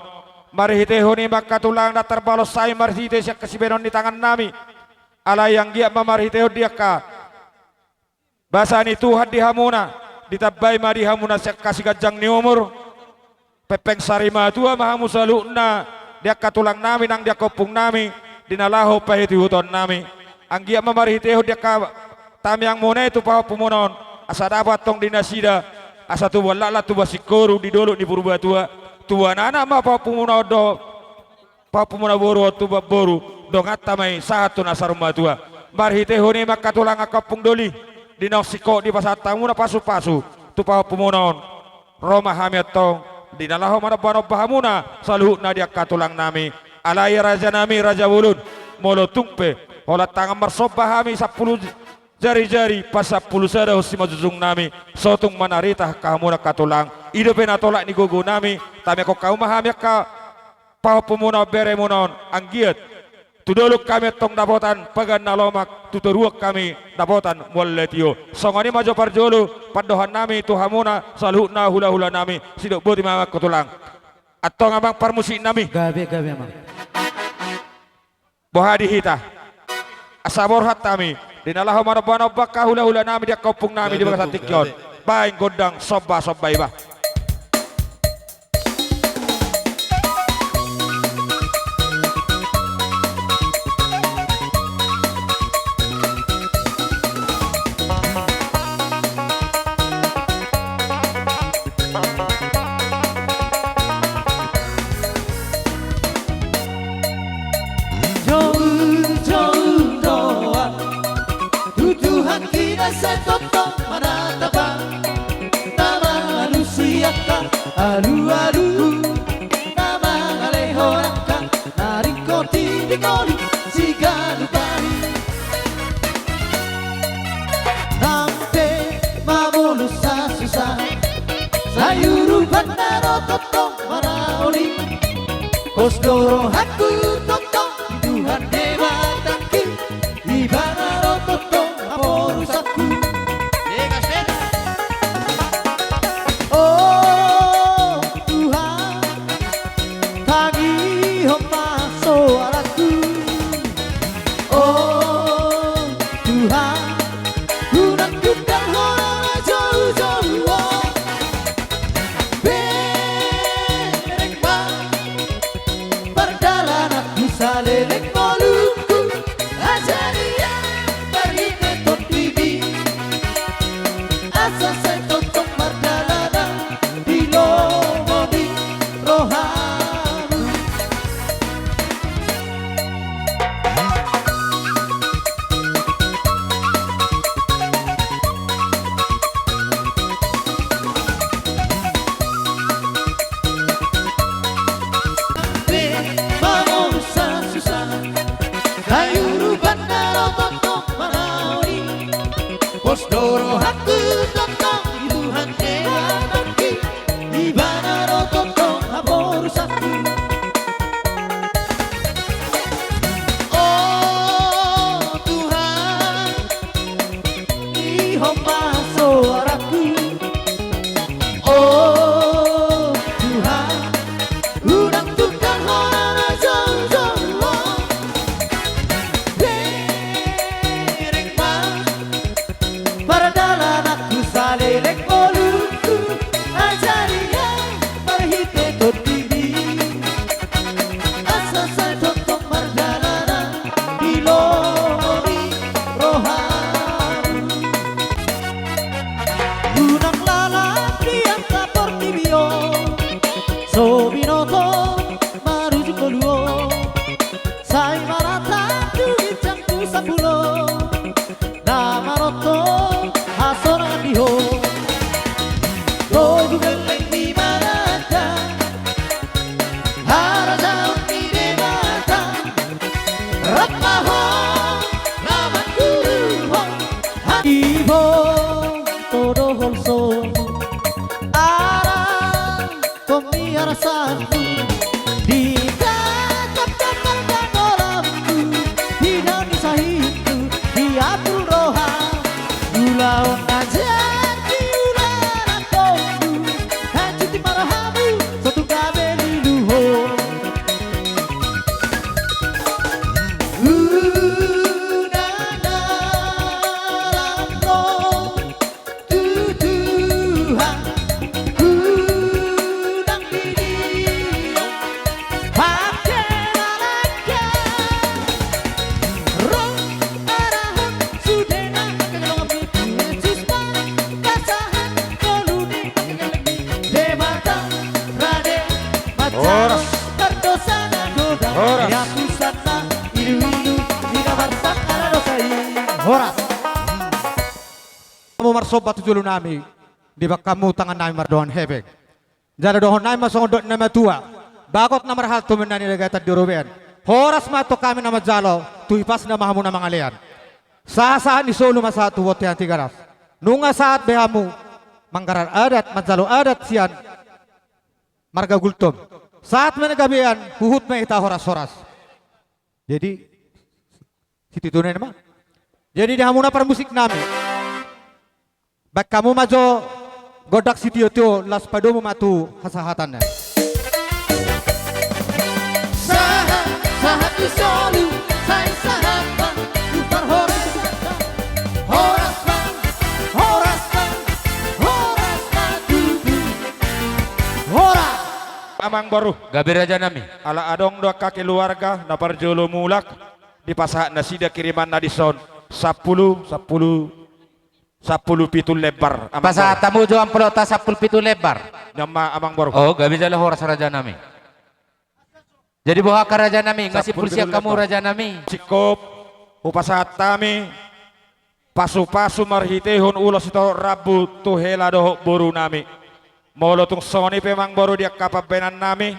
Marhitehon i ma angka tulang, ndang tarbalos hami marhite sian hasibahenon ni tangan nami. Alai anggiat ma marhitehon di angka basa ni Tuhan di hamuna, ditambai ma di hamuna sian hasiganjang ni umur, pengpeng sari matua ma hamu saluhutna di angka tulang nami nang di angka ompung nami, di na laho paihut-ihuton nami. Anggiat ma marhitehon di angka tangiangmuna i tu pahompumuna on, asa dapot antong di nasida, asa tubuan laklak tubuan singkoru di dolok ni Purbatua, tubuan anak ma pahompumuna on dohot pahompumuna boru on, tubuan boru, donganta ma i sahat tu na saur matua. Marhitehon i ma angka tulang, angka ompung doli, di naung singkop dipasahat hamuna pasu-pasu tu pahompumuna on, ro ma hami antong di na laho manomba-nomba hamuna saluhutna di angka tulang nami. Alai raja nami, raja bolon, molo tung pe holan tangan marsomba hami sampulu jari-jari, pasampulu sada ho simanjujung nami, so tung manarita angka hamuna angka tulang. I dope na tolap ni gogo nami, tamiangkon hamu ma hami angka pahompumuna on, beremuna on, anggiat tu dolok hami antong dapotan pagan na lomak, tu toruan hami dapotan mual na tio. Songon i ma jo parjolo pandohan nami tu hamuna saluhutna hula-hula nami, sidok boti ma amang angka tulang. Antong amang parmusik nami. Gabe, gabe amang. Boha di hita? Asa borhat hami di na laho manomba-nomba angka hula-hula nami di angka ompung nami di bagasan tingki on. Baen gondang somba-somba iba. Jou-jou dohot tu Tuhan, na sai tongtong manatap, na mangalusi angka alu-alu, na mangalehon angka na ringkot di ngolu siganup ari. Nang pe mamolus hasusahan, sai urupan na ro tongtong maraoli. Pos do rohangku tongtong di Tuhan Debatangki, Ibana do tongtong haporusanku. O Tuhan, tangihon ma soalangku. O Tuhan, unang tundalhon au na jou-jou on. Bereng ma pardalananku saleleng ngolungku, asa di Oh Tuhan, ihot ma soarangku. Oh Tuhan, unang tungkang hona na jongjong on. Bereng ma pardalananku, saleleng ngolungku, ajari au marhite Tondimi, asa sai tongtong mardalanan di lomo ni rohamu. Unang lalap di angka portibi on, so binoto marujung ngolu on, sai manatap tu ginjang tu sambulo na maroto hasonangan di ho. Togu gelleng di manata, harajaon ni Debata, rap ma ho na mangguru ho. Ibo todo holso ara Komi arasanku, di tatap tatap tangolamku, di daun ni sahitku, di apul roha, ulaon na jat di ulaon na tonggu, hanjuti marhamu, sotung gabe lilu ho. Unang na lam ro. Tu Tuhan unang didi, pake na langka ro arahon sudena, pake na langka Jesus ma pasahat ngolu ni, pake na langka Debata rade mansai. Horas. Pardosa na godang. Horas. Hapusanna iluilu di na marsangkara dosa i. Horas. Hamu marsomba tu jolo nami, dibahen hamu tangan nami mardongan hepeng. Jala dohonon nami ma songon dok ni na matua, bagot na marhalto, mena ni ragatan di robean. Horas ma antong hami na manjalo, tu hipasna ma hamu na mangalean. Sahat sahat ni solu ma sahat tu bontean Tigaras. Nunga sahat be hamu manggarar adat, manjalo adat sian marga Gultom. Sahat ma na gabean, huhut ma hita horas horas. Jadi, sitituna i ma. Jadi di hamu na parmusik nami, bahen hamu ma jo gondang sitio-tio, laos padomu ma tu hasahatanna. Sahat, sahat tu solu, sai sahat ma tu parhorasan. Horas ma, horas ma, horas ma tutu. Horas. Amangboru. Gabe raja nami. Ala adong do angka keluarga na parjolo mulak, dipasahat nasida kirimanna dison, sampulu, sampulu, sampulu pitu lembar, amangboru. Pasahat hamu jo amplopta sampulu pitu lembar. Nian ma, amangboru. O, gabe jala horas raja nami. Jadi boha angka raja nami, nunga sipulsian hamu raja nami. Singkop, hupasahat hami pasu-pasu marhitehon ulos sitorop rambu tu hela dohot boru nami. Molo tung songon i pe, amangboru, di angka pambahenan nami,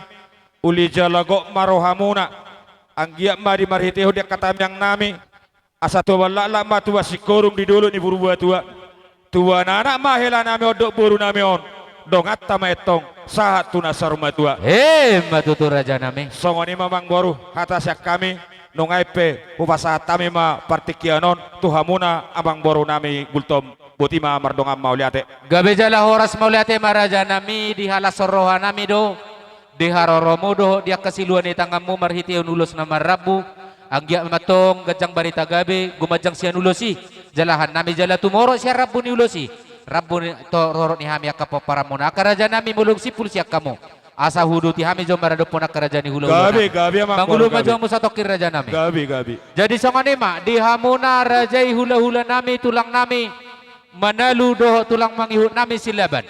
uli jala gok ma rohamuna, anggiat ma di marhitehon di angka tangiang nami, asa tuan laklak ma tuan singkorum di dolok ni burbatua. Tuan anak ma hela nami on dohot boru nami on, donganta ma antong sahat tu na saur matua. Emma tutu raja nami. Songon i ma, amangboru, hata sian hami. Nuaeng pe hupasahat hami ma partingkian on tu hamuna, amangboru nami Gultom. Boti ma, mardongan mauliate. Gabe jala horas mauliate ma raja nami, dihalashon roha nami do, diharoromu dohot di angka silua ni tanganmu marhitehon ulos na marrambu. Anggiat ma antong ganjang barita gabe, gumanjang sian ulos i jalahan nami, jala tumorop sian rambu ni ulos i rambu ni, torop ni hami angka pomparanmuna, angka raja nami, molo dung sipulsian hamu. Asa huuduti hami jo maradophon angka raja ni hulahula nami. Gabe, gabe, amangboru, gabe. Mangolu ma jo hamu satongkin raja nami. Gabe, gabe. Jadi songon i ma, di hamuna raja i, hulahula nami, tulang nami Manalu dohot tulang mangihut nami Silaban.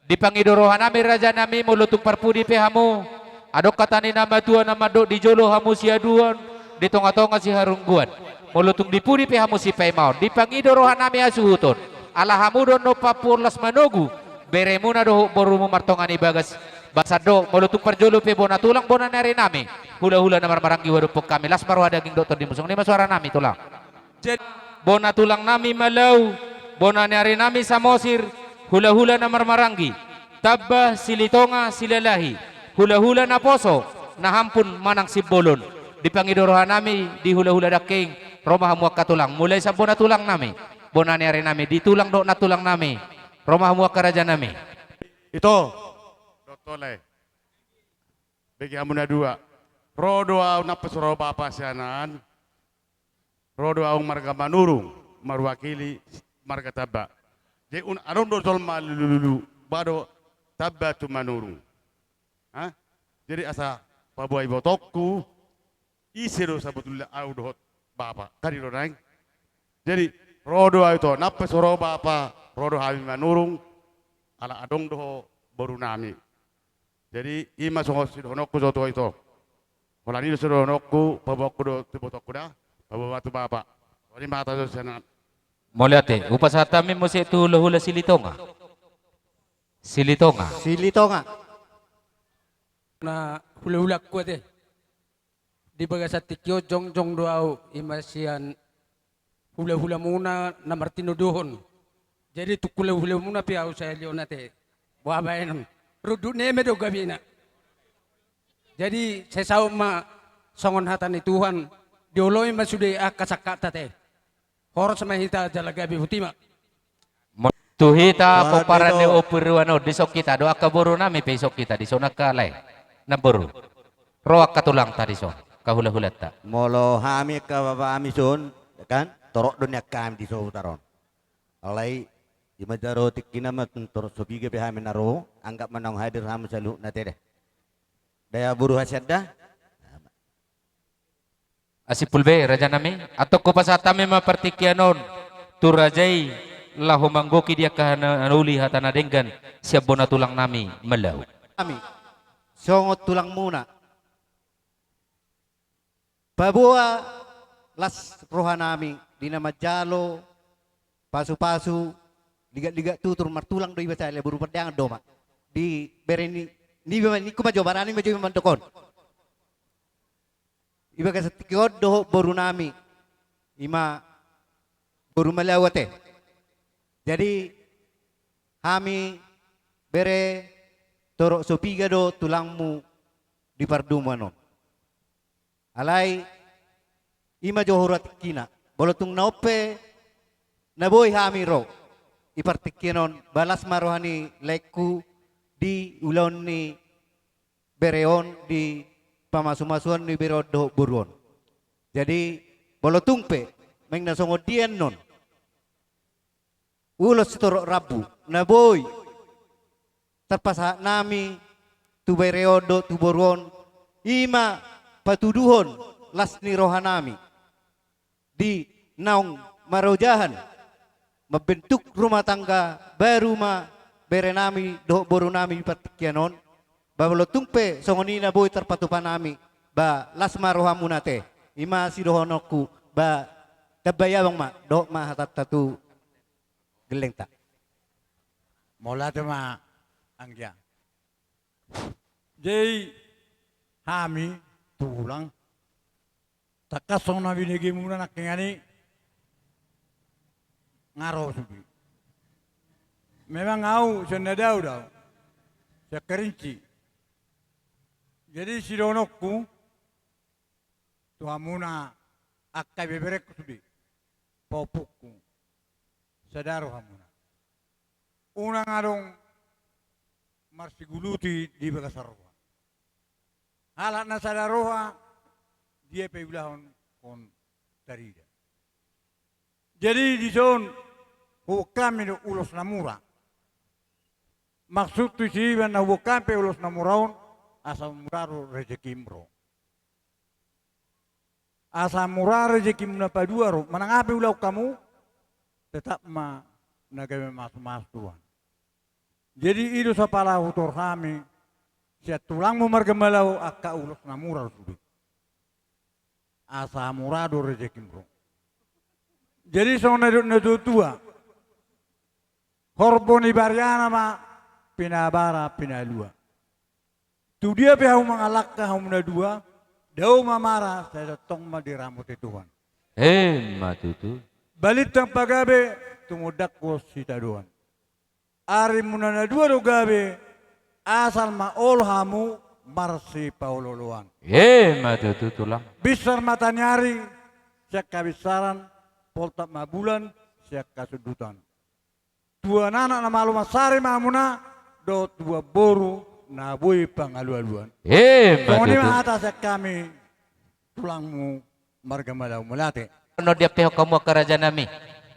Dipangido roha nami raja nami, molo tung parpudi pe hamu, adong hata ni na matua na mandok, di jolo hamu siaduon, di tonga-tonga siharungguan. Molo tung di pudi pe hamu sipaimaon, dipangido roha nami hasuhuton. Ala hamu do annon pampu on laos manogu beremuna dohot borumu martonga ni bagas. Basa do, molo tung parjolo pe bona tulang, bona ni ari nami, hulahula na marmaranggi, huadophon hami, las ma roha, daging dohot tondimu. Songon i ma suara nami, tulang. Jadi, bona tulang nami Malau, bona ni ari nami Samosir, hulahula na marmaranggi, tamba, Silitonga, Silalahi, Hulahula naposo, na hampun manang simbolon. Dipangido rohanami di hulahula dangking, ro ma hamu angka tulang. Mulai sian bona tulangnami, bona ni arinami, di tulang dohot nantulangnami, ro ma hamu angka rajanami. Ito. Dohot tole. Bege hamu na dua. Ro do ahu nampes ro bapa sian an. Ro do ahu marga Manurung, marwakili marga Tamba. Jadi un-, adong do jolma lulululu, ba do Tamba tu Manurung. Ha? Jadi asa paboa ibotongku, ise do sabotulna ahu dohot bapa. Kan i do naeng. Jadi, ro do ahu ito, nampes ro bapa, ro do hami Manurung, ala adong do ho borunami. Jadi, i ma songon sidohononku jo tu ho ito. Holan i do sidohononku, paboaonku do tu ibotongku da, paboa ma tu bapa. Songon i ma hata jo sian an. Mauliate, hupasahat hami muse tu hulahula Silitonga. Silitonga. Silitonga. Na hulahulangku ate. Di bagasan tingki on jongjong do ahu, i ma sian hulahulamuna na martinodohon. Jadi tung hulahulamuna pe ahu sahali on ate. Boha baenon. Runduk ni eme do gabena. Jadi sai saut ma songon hata ni Tuhan, dioloi ma sude angka sangkapta ate. Horas ma hita jala gabe, boti ma. Mo-, tu hita pomparan ni ompu Irwan on, dison hita do angka borunami pe, dison hita, dison angka lae. Namboru. Ro angka tulangta dison, angka hulahulanta. Molo hami angka bapa hami son, kan, torop do ni angka hami di Sobutar on. Alai, i ma jaro tingkina ma tung torop so piga pe hami na ro, anggap ma naung hadir hamu saluhutna ate da. Da boru hasian da. Asimpul be, rajanami, antong hupasahat hami ma partingkian on tu raja i, laho manggohi di angka hana-, hanauli hata na denggan sian bona tulangnami Malau. Hami, songon tulangmuna. Paboa las rohanami di na manjalo pasupasu, ligatligat tutur, martulang do iba sahali, boru Pandeangan do ma. Di bere ni, niba ma, ningku ma jo, barani ma jo iba mandok on. Di bagasan tingki on dohot borunami, i ma boru Malau ate. Jadi, hami bere torop so piga do tulangmu di pardomuan on. Alai, i ma jo hura tingkina. Molo tung na on pe na boi hami ro di partingkian on, ba las ma roha ni laengku di ulaon ni bere on, di pamasumasuon ni bere on dohot boru on. Jadi, molo tung pe, naeng na songon dia annon, ulos sitorop rambu na boi tarpasahat nami tu bere on dohot tu boru on, i ma patuduhon las ni rohanami. Di naung marojahan, mambentuk rumah tangga baru ma berenami dohot borunami di partingkian on. Ba molo tung pe songon i na boi tarpatupa nami, ba las ma rohamuna ate. I ma sidohononku, ba tambai abang ma, dohot ma hatanta tu gellengta. Mauliate ma, anggia. Jadi hami tulang, tangkas songon na binegemuna nangkiningan i, nga ro sude. Memang ahu sian na dao do ahu, sian Kerinci. Jadi sidohononku tu hamuna angka ibeberengku sude, paompungku, sada rohamuna. Unang adong marsiguluti di bagasan roha. Halak na sada roha, dia pe ulahon on tarida. Jadi dison huboan hami do ulos na mura. Maksud tu si iban na huboan hami pe ulos na mura on, asa mura do rejekim ro. Asa mura rejekim na padua ro, manang aha pe ulaon hamu, tetap ma na gabe masumasu Tuhan. Jadi i do sapala hutor hami sian tulangmu marga Malau, angka ulos na mura do sude. Asa mura do rejekim ro. Jadi songon na didok natuatua, horbo ni bariana ma pinabara pinalua. Tu dia pe hamu mangalangka hamu na dua, dao ma mara, sai tongtong ma diramoti Tuhan. Emma tutu. Balintang pagabe, tumundalhon sitadoan. Arimuna na dua do gabe, asal ma olo hamu marsipaolooloan. Emma tutu, Tulang. Binsar mataniari sian habinsaran, poltak ma bulan sian hasundutan. Tuan anak na malo mansari ma hamuna, dohot tuan boru na boi pangalualuan. Emma tutu. Songon i ma hata sian hami, tulangmu marga Malau. Mauliate. Annon diampehon hamu angka rajanami.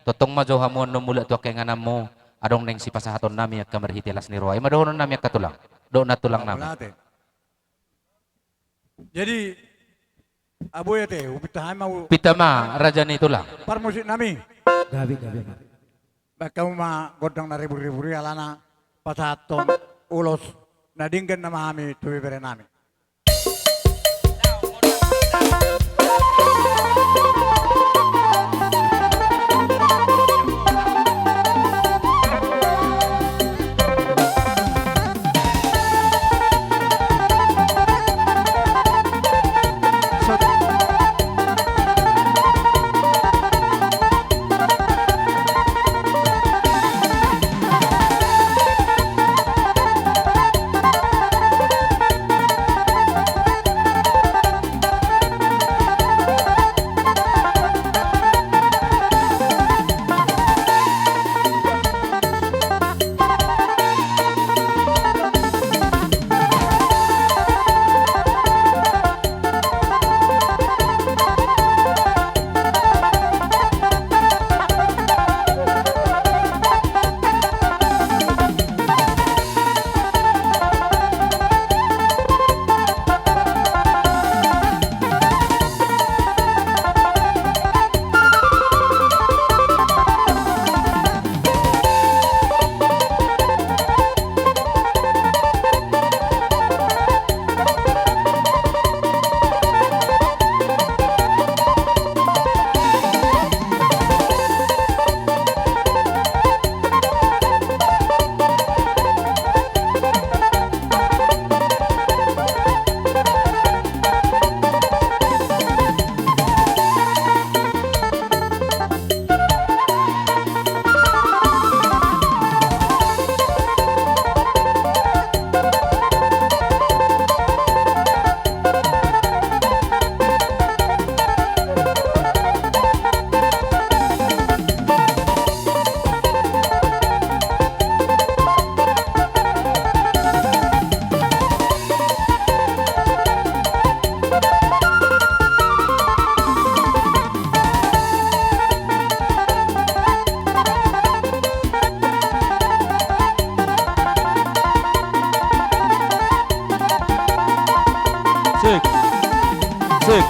Tongtong ma jo hamu annon mulak tu angka ingananmu. Adong naeng sipasahatonnami angka marhite las ni roha. I ma dohononnami angka tulang. Dohot nantulangnami. Mauliate. Jadi, abo i ate, hupinta hami ma. Pinta ma, raja ni tulang. Parmusiknami. Gabe, gabe ma. Baen hamu ma gondang na ribur-ribur i alana pasahathon ulos na denggan nama hami tu beberenami. Sik. Sik.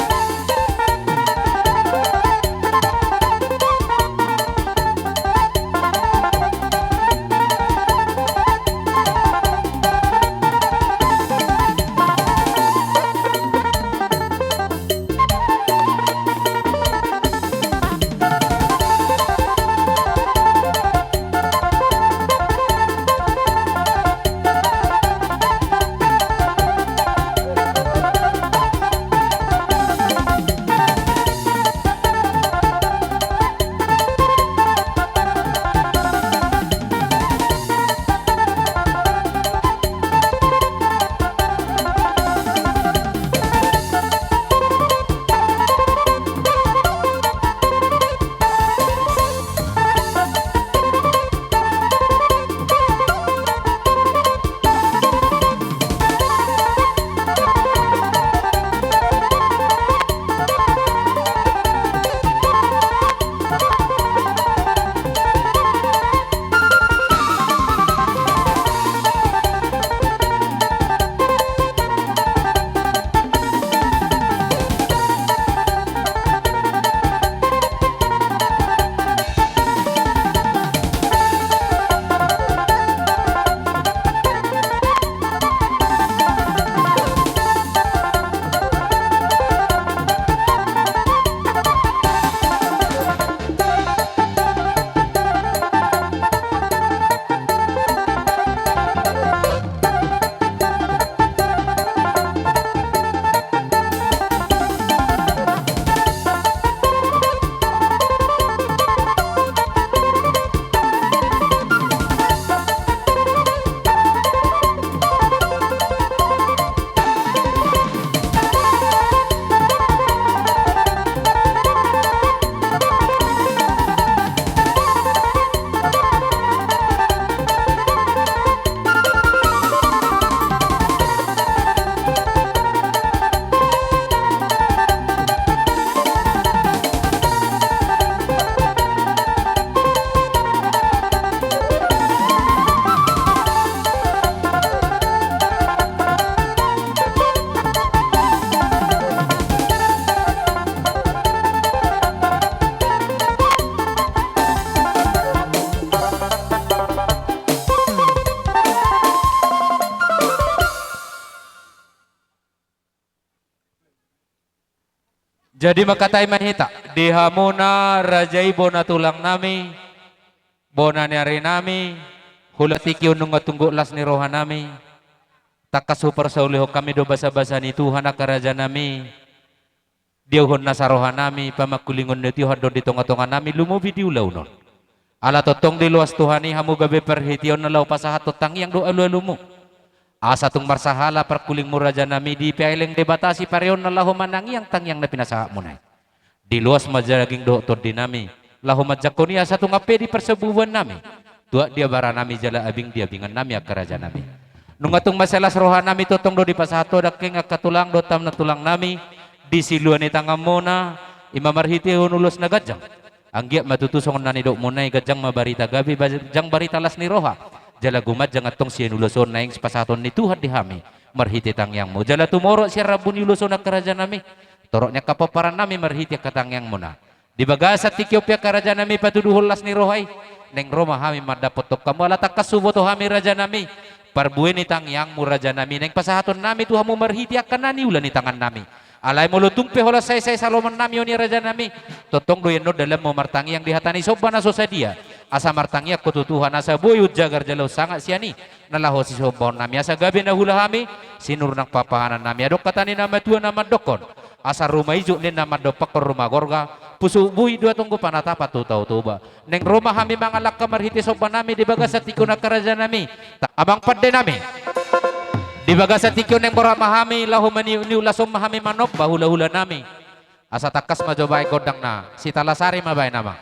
Jadi mangkatai ma hita di hamuna raja i, bona tulang nami, bona ni ari nami, hula tingki on nunga tung gok las ni roha nami. Tangkas huparsaulihon hami do basa-basa ni Tuhan, angka raja nami. Diauhon nasa roha nami, pamangkulingon ni Tuhan do di tonga-tonga nami, lumobi di ulaon on. Ala tongtong diloas Tuhan i hamu gabe parhiteon na laho pasahathon tangiang dohot alu-alumu. Asa tung marsahala parkulingmu raja nami, dipaeleng Debata sipareonna laho manangiang tangiang na pinasahatmuna i. Diloas ma daging dohot tondi nami, laho manjangkon i asa tung ampe di parsabubuan nami, tuat di abara nami jala abing di abingan nami, angka raja nami. Nunga tung mansai las roha nami, tongtong do dipasahat ho dangke angka tulang dohot hamuna tulang nami, di silua ni tanganmuna, i ma marhitehon ulos na ganjang. Anggiat ma tutu songon na nidokmuna i, ganjang ma barita gabe, ganjang barita las ni roha. Jala gumanjang antong sian ulos on naeng sipasahaton ni Tuhan di hami marhite tangiangmu. Jala tumorop sian rambu ni ulos on, angka raja nami, torop ni angka pomparan nami marhite angka tangiangmuna. Di bagasan tingki on pe, angka raja nami, patuduhon las ni roha i, naeng ro ma hami mandapothon hamu, ala tangkas huboto hami raja nami parbue ni tangiangmu raja nami, naeng pasahaton nami tu hamu marhite angka na niula ni tangan nami. Alai molo tung pe holan sai-sai saloman nami on i raja nami, tongtong do i annon dalanmu martangiang di hata ni somba na so sadia, asa martangiang ho tu Tuhan asa boi unjagar jala unsangap sian i na laho sisombaon nami, asa gabe na huula hami sinur nang papahanan nami. Adong hata ni na matua na mandokkon: Asa ruma ijuk ninna mandompakhon ruma gorga, pusuk buhit do antong panatapan tu Tao Toba. Naeng ro ma hami mangalangka marhite somba nami di bagasan tingki on, angka raja nami. Ta-, amang pande nami. Di bagasan tingki on naeng borhat ma hami laho maniuk-niuk, laos on ma hami manomba hula-hula nami. Asa tangkas ma jo baen gondangna, sitalasari ma baen, amang.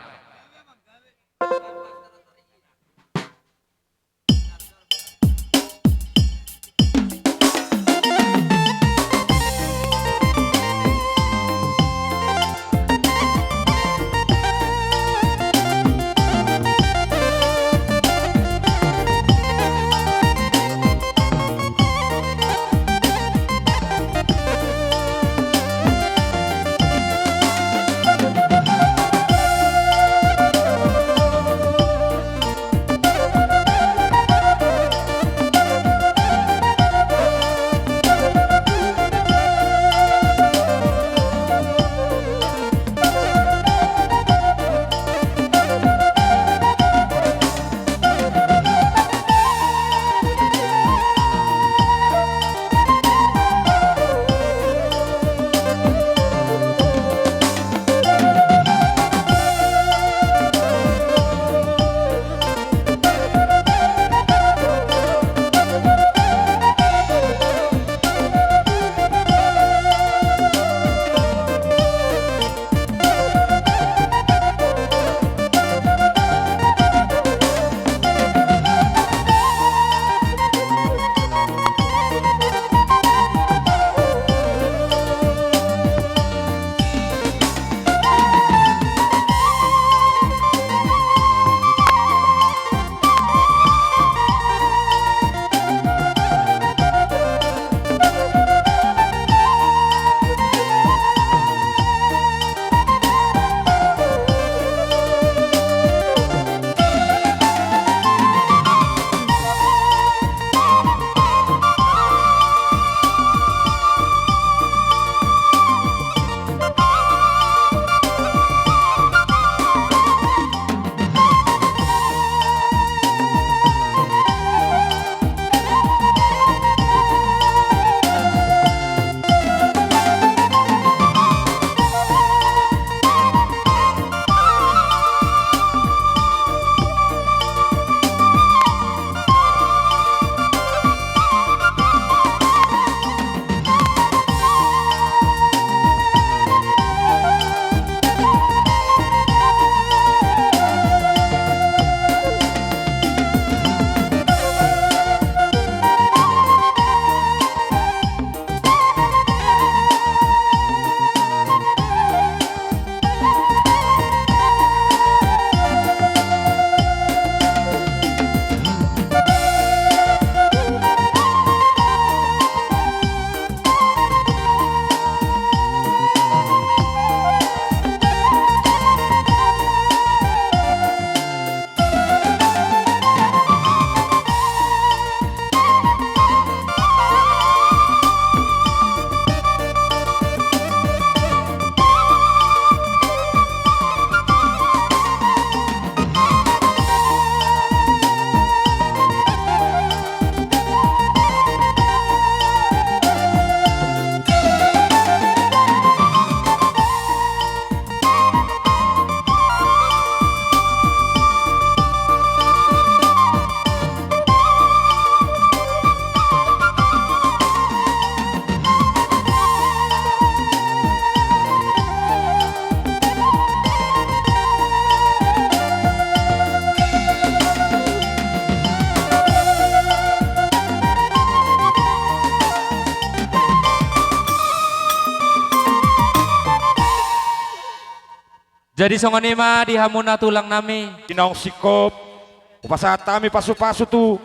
Jadi songon i ma di hamuna tulang nami. Di naung singkop, hupasahat hami pasupasu tu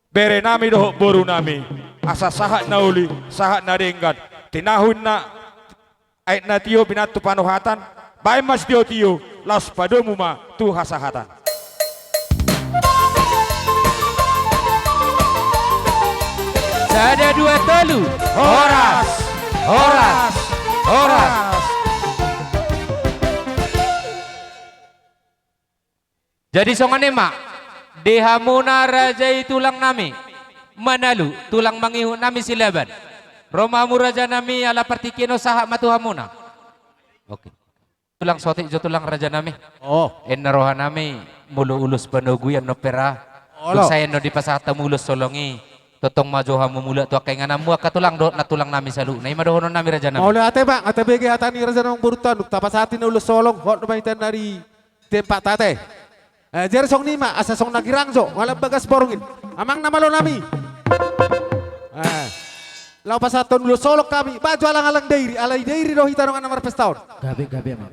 bere nami dohot boru nami, asa sahat na uli, sahat na denggan, tinahu inna aek na tio pinantu panohatan, baen ma sitiotio, laos padomu ma tu hasahatan. Sada, dua, tolu. Horas, horas, horas. Jadi songon i ma di hamuna raja i tulang nami, Manalu, tulang mangihut nami Silaban. Ro ma hamu raja nami, ala partingkian on sahat ma tu hamuna. Oke. Tulang, sotik jo tulang raja nami. Oh. Inna roha nami molo ulos panogu i annon pe ra. Olo. Dung sae annon dipasahat hamu ulos holong i, tongtong ma jo hamu mulak tu angka ingananmu angka tulang dohot nantulang nami saluhutna. I ma dohonon nami raja nami. Mauliate ma, nga tabege hata ni raja nami, boru tanu, tapasahat inna ulos holong, hot do ma hita nari tempat ate. Eh, jari songon i ma, asa songon na girang jo, holan bagas borngin. Amang na malo nami. Eh, laho pasahathon ulos holong hami, bahen jo alang-alang dairi, alai dairi do hita dongan na marpesta on. Gabe, gabe, amang.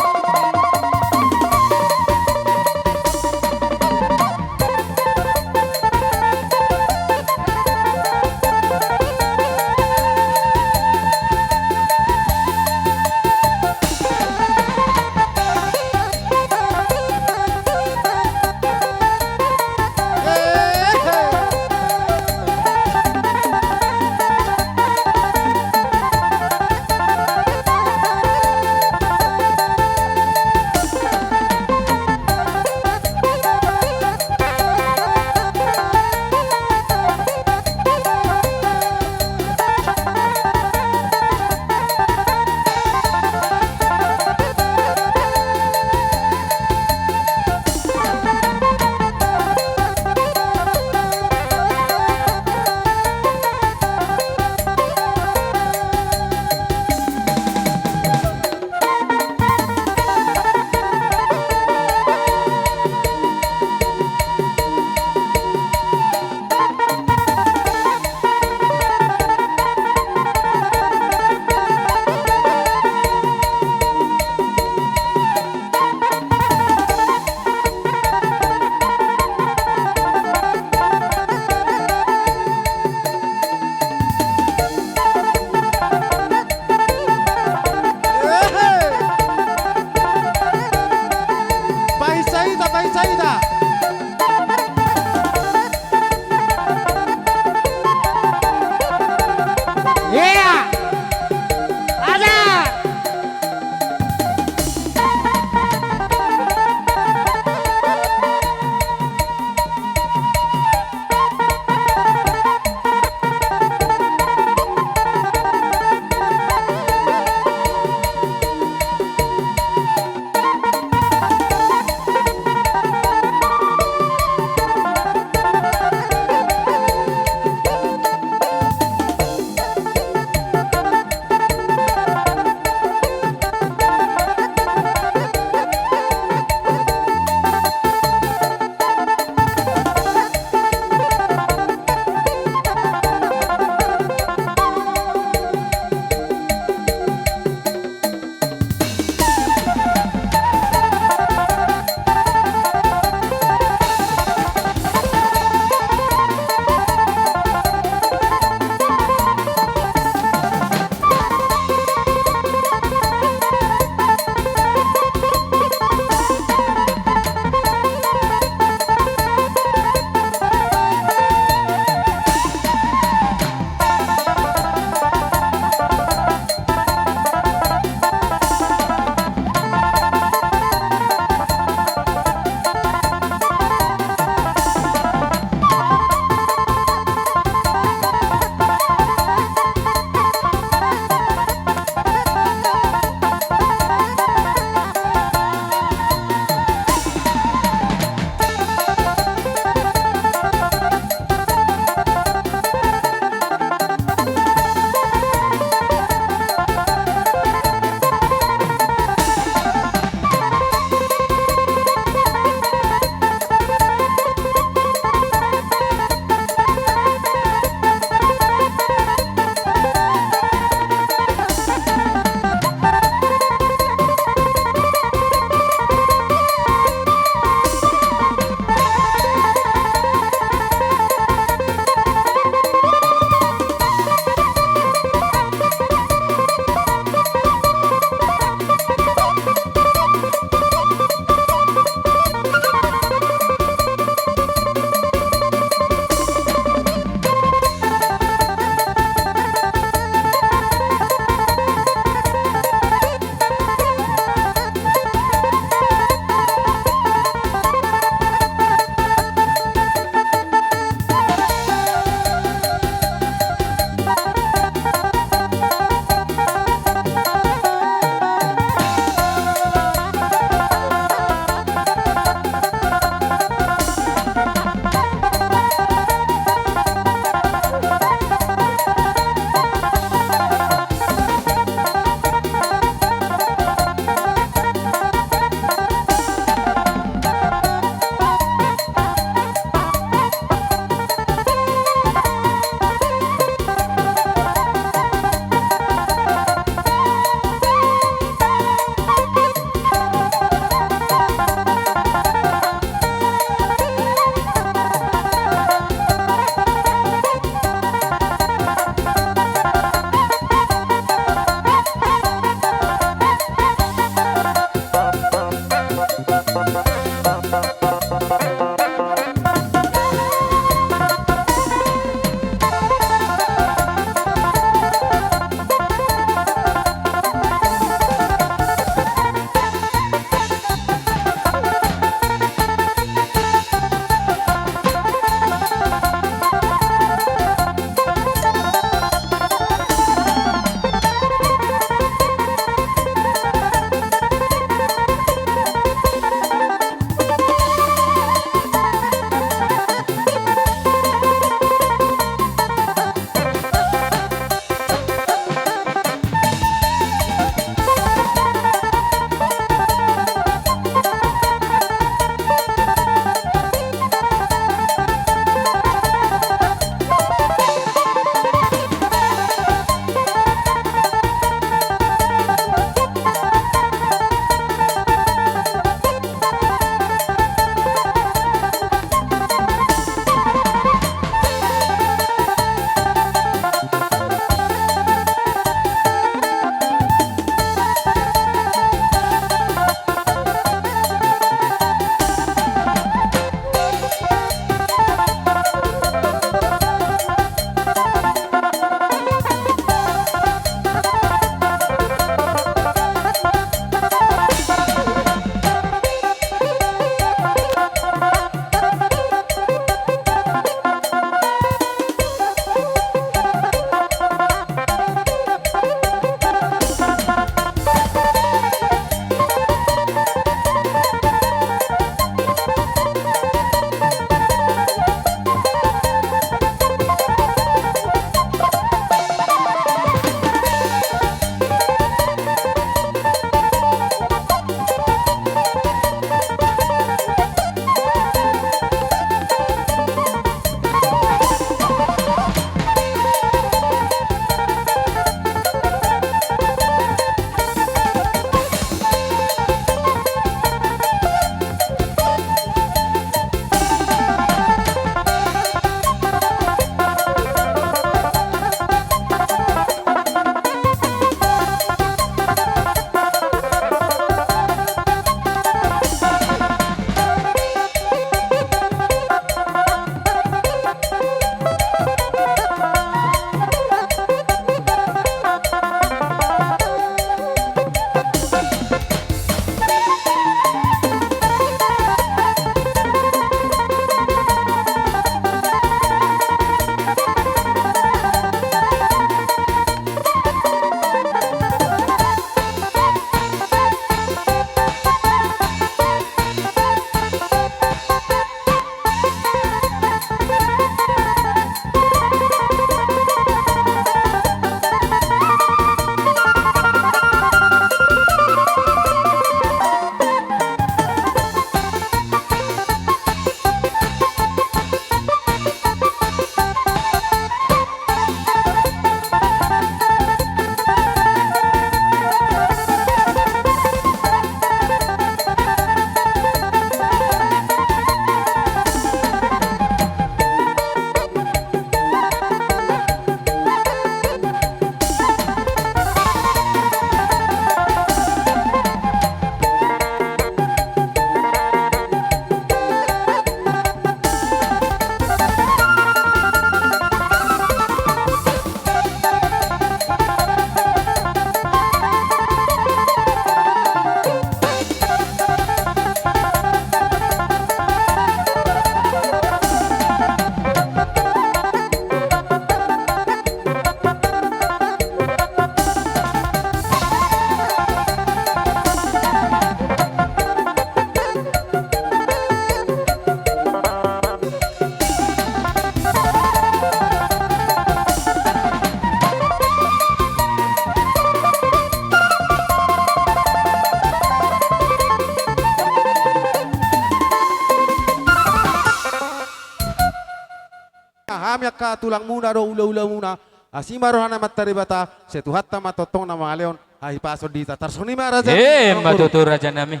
hami angka tulangmuna dohot hula-hulamuna. Asi ma rohana Amanta Debata, sai Tuhanta ma tongtong na mangalehon hahipason di hita. Tarsongon i ma raja. Emma tutu, rajanami.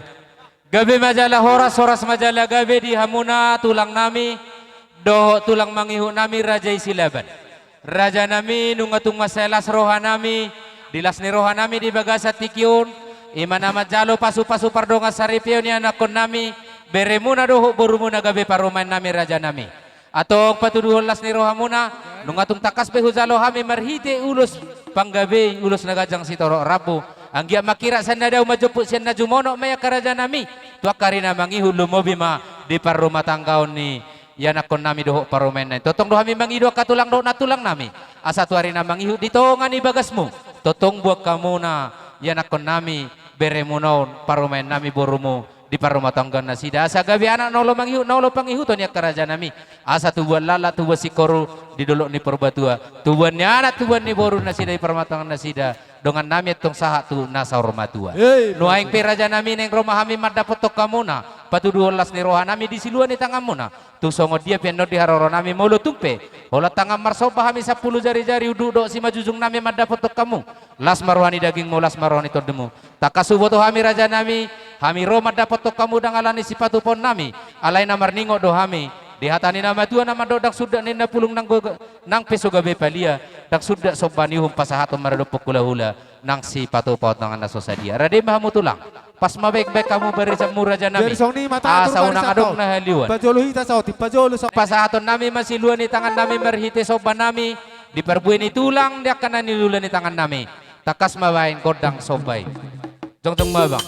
Gabe ma jala horas, horas ma jala gabe di hamuna tulangnami dohot tulang mangihutnami raja i Silaban. Rajanami, nunga tung mansai las rohanami, di las ni rohanami di bagasan tingki on, i ma na manjalo pasu-pasu pardongan saripeon ianakkonnami, beremuna dohot borumuna gabe parumaennami, rajanami. Antong patuduhon las ni rohamuna, nunga tung tangkas be hujalo hami marhite ulos panggabei, ulos na ganjang sitorop rambu. Anggiat mangkirap sian na dao, manjomput sian na jumonok ma i, angka rajanami, tu angka ari na mangihut, lumobi ma di parrumatanggaon ni ianakkonnami dohot parumaennami. Tongtong do hami mangido, angka tulang dohot nantulangnami, asa tu ari na mangihut di tonga ni bagasmu, tongtong buat hamuna ianakkonnami, beremuna on, parumaennami, borumu, di parrumatanggaon nasida, asa gabe anak na olo mangihut, na olo pangihuton i, angka rajanami, asa tubuan laklak, tubuan singkoru di dolok ni Purbatua, tubuan ni anak, tubuan ni boru nasida di parrumatanggaon nasida, dongannami antong sahat tu na saur matua. Hei, nuaeng pe, rajanami, naeng ro ma hami mandapothon hamuna, patuduhon las ni rohanami di silua ni tanganmuna. Tung songon dia pe annon di haroronami, molo tung pe holan tangan marsomba hami sampulu jari-jari, unduk dohot simanjujungnami mandapothon hamu, las ma roha ni dagingmu, las ma roha ni tondimu. Tangkas huboto hami, rajanami, hami ro mandapothon hamu ndang alani sipatupaonnami, alai na marningot do hami di hata ni na matua na mandok: Ndang sundat ninna pulung nang go-, nang pe so gabe palia, ndang sundat somba ni uhum pasahaton maradophon hula-hula, nang sipatupaon tangan na so sadia. Rade ma hamu tulang. Pas ma baen-baen hamu barisanmu, rajanami. Jadi songon i ma, asa unang adong na haliuan. Pajolo hita saotik, pajolo saotik. Pasahatonnami ma silua ni tangannami marhite sombanami di parbue ni tulang, di angka na niluluan ni tangannami. Tangkas ma baen gondang somba i. Jongjong ma, abang.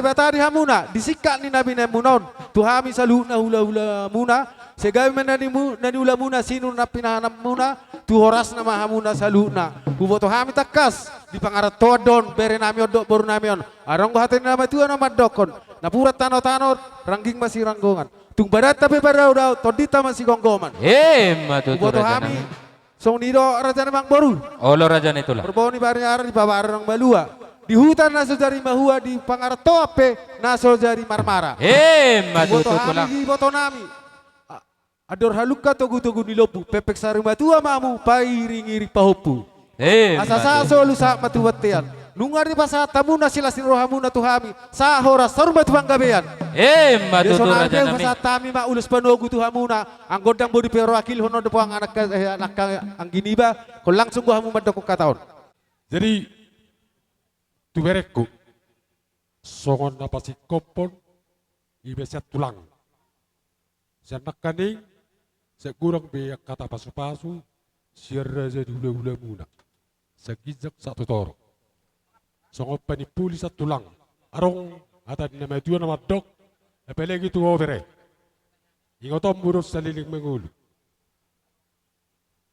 Debata di hamuna, di singkat ni na binaenmuna on, tu hami saluhutna hulahulamuna, sai gabe ma na nimu-, na niulamuna sinur na pinahanmuna, tu horasna ma hamuna saluhutna. Huboto hami tangkas di pangarantoan do on, berenami on dohot borunami on. Adong do hata ni na matua na mandokkon, napuran tanotano, rangging ma siranggongan. Tung badanta pe padaodao, tondinta ma sigomgoman. Emma tutu, rajanami. Huboto hami, songon i do, raja ni amangboru. Olo, raja ni tulang. Porboho ni Bariara, di pabaran malua, di huta na so jadi mahua, di pangarantoan pe na so jadi marmara. Emma tutu, tulang. Huboto hami, di ibotonami. A-, andor halumpang togutogu ni lombu, pengpeng sarimatua ma hamu, pairingiring pahompu. Emma tutu. Asa sahat solu sahat ma tu bontean. Nunga dipasahat hamuna silas ni rohamuna tu hami, sahat horas saur ma tu panggabean. Emma tutu, rajanami. Songon i pe hupasahat hami ma ulos panogu tu hamuna, anggo ndang boi diperwakilhon on dope angka, eh, angka anggi niba, ingkon langsung do hamu mandokkon hata on. Jadi, tu berengku, songon na pasingkophon, iba sian tulang. Sian nangkaning, sai godang be angka tapasupasu sian raja ni hulahulamuna. Sian ginjang sahat tu toru. Songon panimpuli sian tulang. Adong hata ni na matua na mandok, apalagi tu ho bere. Ingotonmu do saleleng mangolu.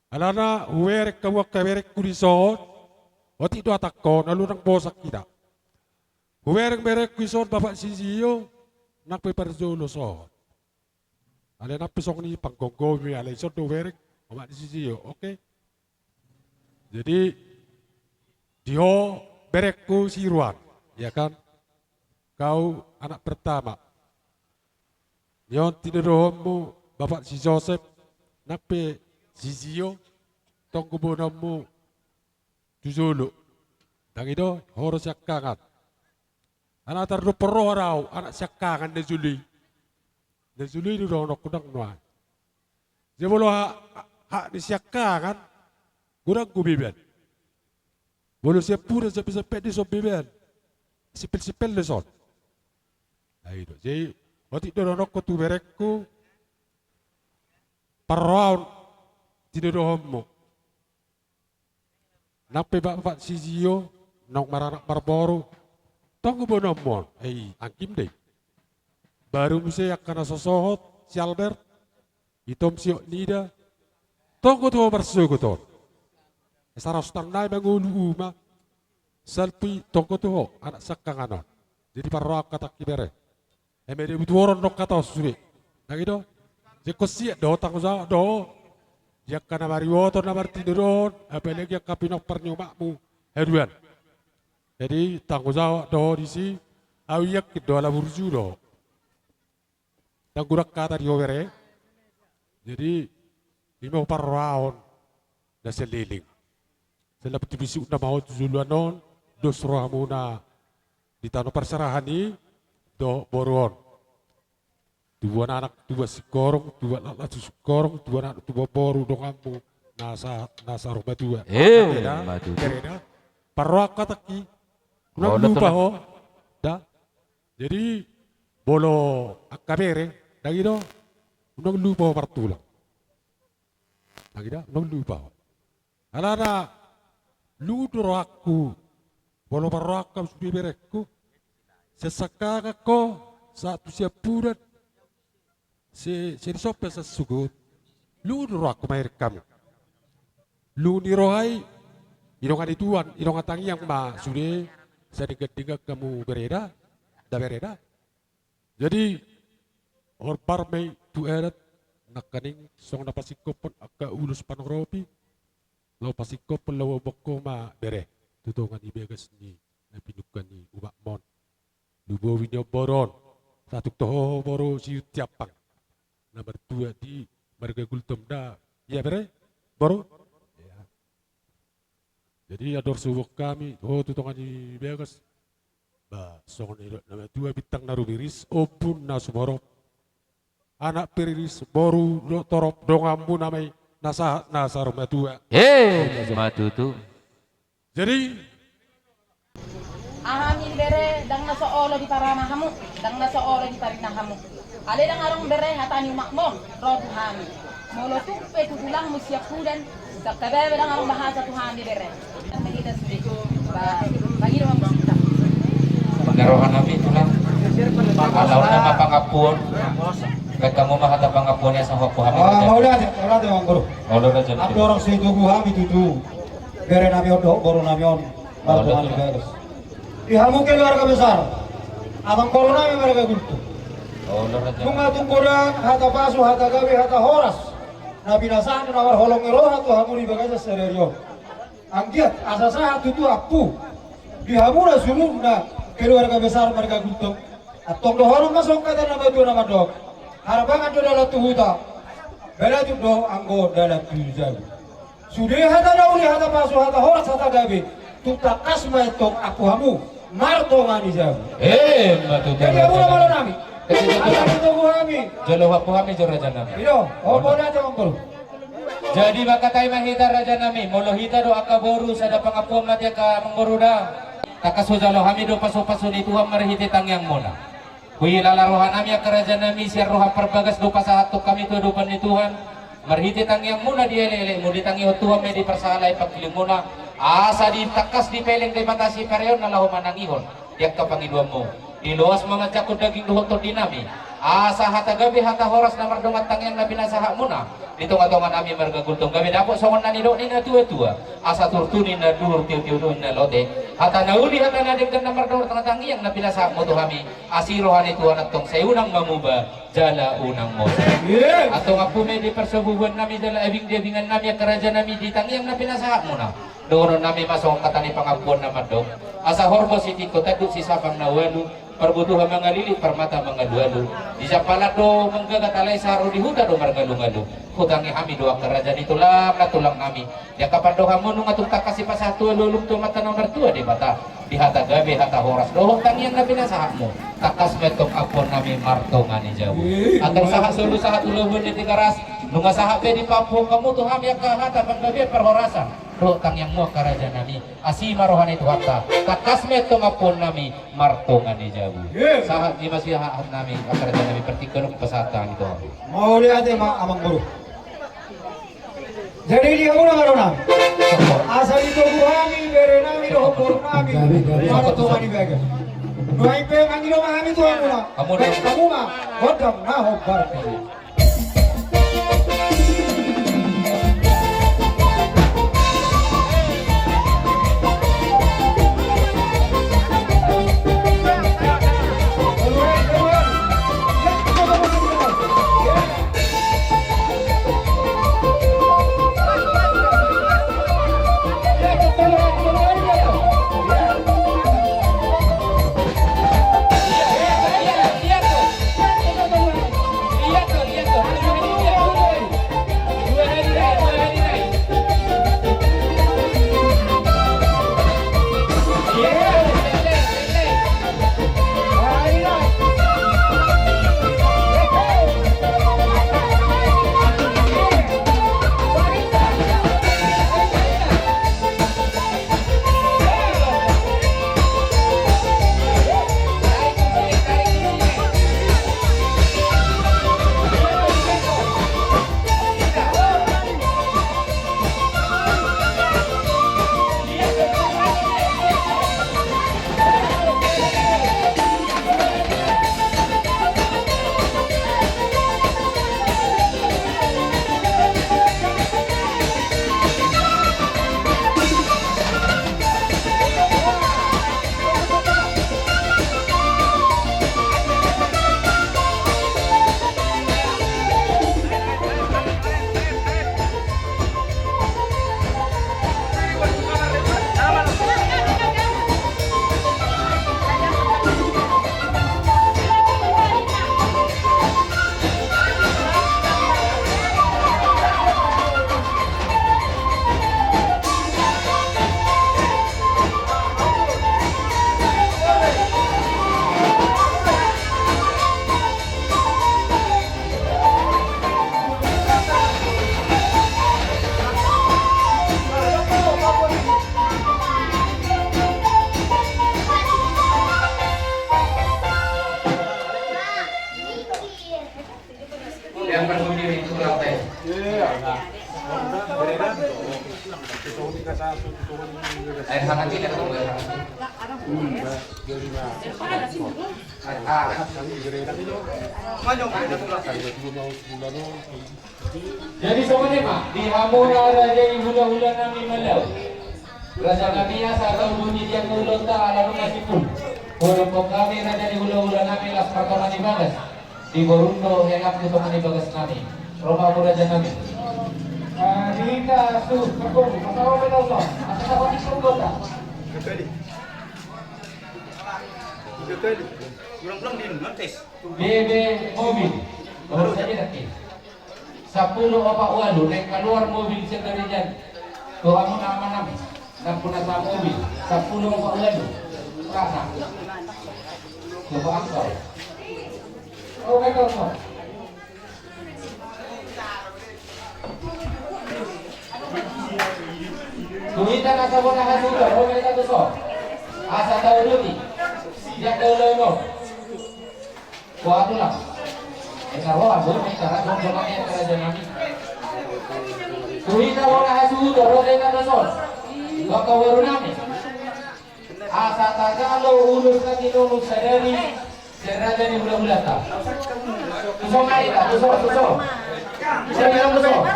Alana hubereng hamu angka berengku dison, otik do hatangkon, alu ndang bosan hita. Hubereng berengku dison, Bapak Sijio, nang pe parjolo son. Alai nang pe songon i panggomgomi, alai dison do hubereng, Bapak Sijio, oke? Jadi, di ho berengku si Irwan, ya kan? Kau anak pertama. Nion tinodohonmu Bapak si Josep, nang pe si Jio, tonggo boanonmu tu jolo. Ndang i do, ho do siangkangan. Alana tardohon parroha do au, anak siangkangan na jolo i. Na jolo i do dohononku, ndang nuaeng. Jadi molo ha-, hak ni siangkangan, godang do beban. Molo siampudan, siampudan pe dison beban. Simpel-simpel do son. Nah, i do. Jadi, otik do dohononku tu berengku, parrohaon tinodohonmu. Nang pe Bapak si Jio, naung maranak marboru, tonggo boanonmu on, eh, anggim do i. Baru muse angka na so sohot, si Albert, itom si Oknida, tonggo tu ho marsogot on. Saratus tang nai mangolu uma, salpu i tonggo tu ho, anak siangkangan on. Jadi parrohaon hatangki bere. Eme dibutuhon do hata on sude. Ndang i do. Jadi ingkon sian do ho tanggung jawab do ho. Di angka na mariboto na martinodohon, apalagi angka pinompar ni umakmu haduan. Jadi tanggung jawab do ho disi, au yakin do ala burju do ho. Ndang godang hata di ho bere. Jadi, i ma parrohaon na saleleng. Sai lam tu bisuk na maol tu joloan on, dos rohamuna di tano parserahan i, dohot boru on. Tubuan anak, tubuan singkoru, tubuan laklak tu singkoru, tubuan anak, tubuan boru, donganmu, na sa-, na saur matua. Eh, bere da, matua. Bere da. Parrohaon hatangki. Unang lupa ho. Da. Jadi, molo angka bere, ndang i do, unang lupa ho martulang. Ndang i da, unang lupa ho. Alana, lungun do rohangku, molo parrohaon hamu sude berengku, sian siangkangan ho, sahat tu siampudan, si, si dison pe sahat sogot, lungun do rohangku mamereng hamu. Lungun ni roha i, i dongan ni tuan, i dongan tangiang ma sude, sai denggan-denggan hamu bere da, da bere da. Jadi, horbar ma i tu adat, nangkaning songon na pasingkophon angka ulos panoropi, laho pasingkophon laho boan ho ma bere, tu tonga ni bagas ni na pinungka ni umakmu on. Lumobi ni on boru on, sahat tu ho boru Siuntiampang. Na martua di marga Gultom da, ia bere, boru? Ia. Jadi, andor suhut hami, ho tu tonga ni bagas. Ba, songon nidok na matua bintang na rumiris, ombun na sumorop. Anak pe riris, boru do torop, donganmuna ma i, na sahat, na saur matua. Eh, ma tutu. Jadi, aha ni bere, ndang na so olo diparana hamu, ndang na so olo diparina hamu. Alai ndang adong bere hata ni umakmu on, ro tu hami. Molo tung pe tu tulangmu siampudan, sangkabebe ndang adong bahasa tu hami bere. Ndang na hita sude. Ba, mangido ma musik ta. Pangidoan nami tulang. Mauliate, mauliate, amang boru. Andorang so ditogu hami tutu bere nami on dohot boru nami on, martonga ni bagas. Di hamu keluarga besar, amang boru nami marga Gultom. Nunga tung godang hata pasu, hata gabe, hata horas na pinasahat na marholong ni roha tu hamu di bagasan sadari on. Anggiat asa sahat tutu ampu di hamu na suhut na keluarga besar marga Gultom. Antong dohonon ma songon hata na matua na mandok: Harbangan do dalan tu huta, balatut do anggo dalan tu jabu. Sude hata na uli, hata pasu, hata horas, hata gabe, tung tangkas ma antong ampu hamu martonga ni jabu. Emma tutu. Jadi hamu na malo nami. Jadi hamu na malo nami. Jolo ampu hami jo raja nami. Ido, opo na jawab baru. Jadi mangkatai ma hita raja nami, molo hita do angka boru, sada pangampuon ma di angka amang boru da. Tangkas hujalo hami do pasupasu ni Tuhan marhite tangiangmuna. Huilala roha nami angka raja nami, sian roha parbagas do pasahathon hami tu adopan ni Tuhan. Marhite tangiangmuna di elekelekmu, ditangihon Tuhan ma i di parsahala i pangkilingmuna. Asa ditangkas dipeleng Debata sipareon na laho manangihon di angka pangidoanmu. Diloas ma manjangkon daging dohot tondi nami. Asa hata gabe, hata horas na mardongan tangiang na pinasahatmuna di tongatonga nami marga Gultom, gabe dapot songon na nidok ni natuatua: Asa turtu ninna duhur, tiotio do ninna lote. Hata na uli, hata na denggan na mardongan tangiang na pinasahatmu tu hami, asi roha ni Tuhan antong sai unang mamuba jala unang mose. Antong ampu ma i di parsabubuan nami jala abing di abingan nami angka raja nami di tangiang na pinasahatmuna. Dohonon nami ma songon hata ni pangampuon na mandok: Asa horbo sitingko, tanduk sisapang na ualu, parbotoha mangalilit, parmata mangalualu. Di jampalan do manggagat, alai sahat ro di huta do margalungalu. Hutangi hami do angka raja ni tulang na tulang nami, di angka pandohanmu nunga tung tangkas dipasahat tu alualum tu Amanta na martua Debata. Di hata gabe, hata horas dohot tangiang na pinasahatmu, tangkas ma antong ampuon nami martonga ni jabu. Antong sahat solu, sahat tu labuan ni Tigaras, nunga sahat be dipaampuhon hamu tu hami angka hata panggabean parhorasan dohot tangiangmu angka raja nami. Asi ma roha ni Tuhanta, tangkas ma antong ampuon nami martonga ni jabu. Sahat ni ma siahaan nami angka raja nami, partingkian on pasahat hami tu hamu. Mauliate ma amang boru. Jadi dia muna baru nami. Asa ditogu hami bere nami dohot boru nami martonga ni bagas. Nuaeng pe mangido ma hami tu hamuna. Hamu ma gondang na hombar. Air hangat ini ada, air hangat ini. Air hangat. Jadi songon i ma di hamuna raja ni hulahula nami Malau. Raja nami, asa tau dua ni dia ke ulaonta ala nunga simpul. Hudokkon hami raja ni hulahula nami las martonga ni bagas. Di borunta helak tu tonga ni bagas nami. Ro ma hamu raja nami. Ah, di hita su, kebun, masalah apa tau so? Asa tau di kebun kota. Tiga kali. Tiga kali. Ulang-ulang di rumah, tes. Bebe mobil. Baru saja nanti. Sampulu opat ualu, naeng kaluar mobil sian gareja. Tu hamu na amanami, nampuna sa mobil. Sampulu opat ualu. Rasa. Coba angkol. Oh, angkol. Tu hita na sabona hasuhuton, ro ma hita tu son. Asa tau dua ni dia ke ulaonta. Kuat ulang. Esa roha, boleh minta raja, boleh minta raja nami. Tu hita bona hasuhuton, ro ma hita tu son. Baka waru nami. Asa tajalo ulos na tinonun sadari sian raja ni hulahulanta. Tu son ma hita, tu son, tu son. Sian hita tu son.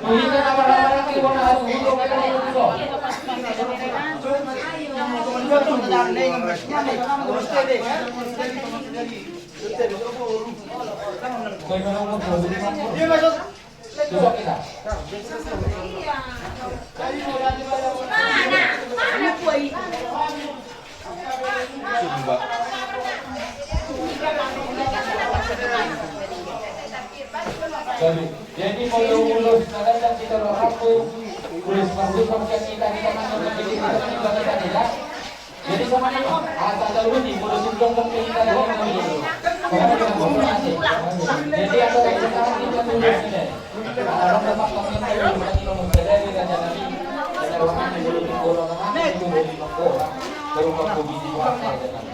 Tu hita na marhahamaranggi bona hasuhuton, ro ma hita tu son. Jadi molo ulos na datang hita ro hamu, ulos marhusor sian hita, hita manang na jadi hita manang na jadi hita. Jadi songon i ma, asa tau dua ni, molo sintong tong hita di hita. Jadi asa tau hita hita tu ulos na. Asa tau hita hita tu ulos na. Jadi raja nami, raja rohani, molo sintong tong hita tu ulos na. Baru kau bisa.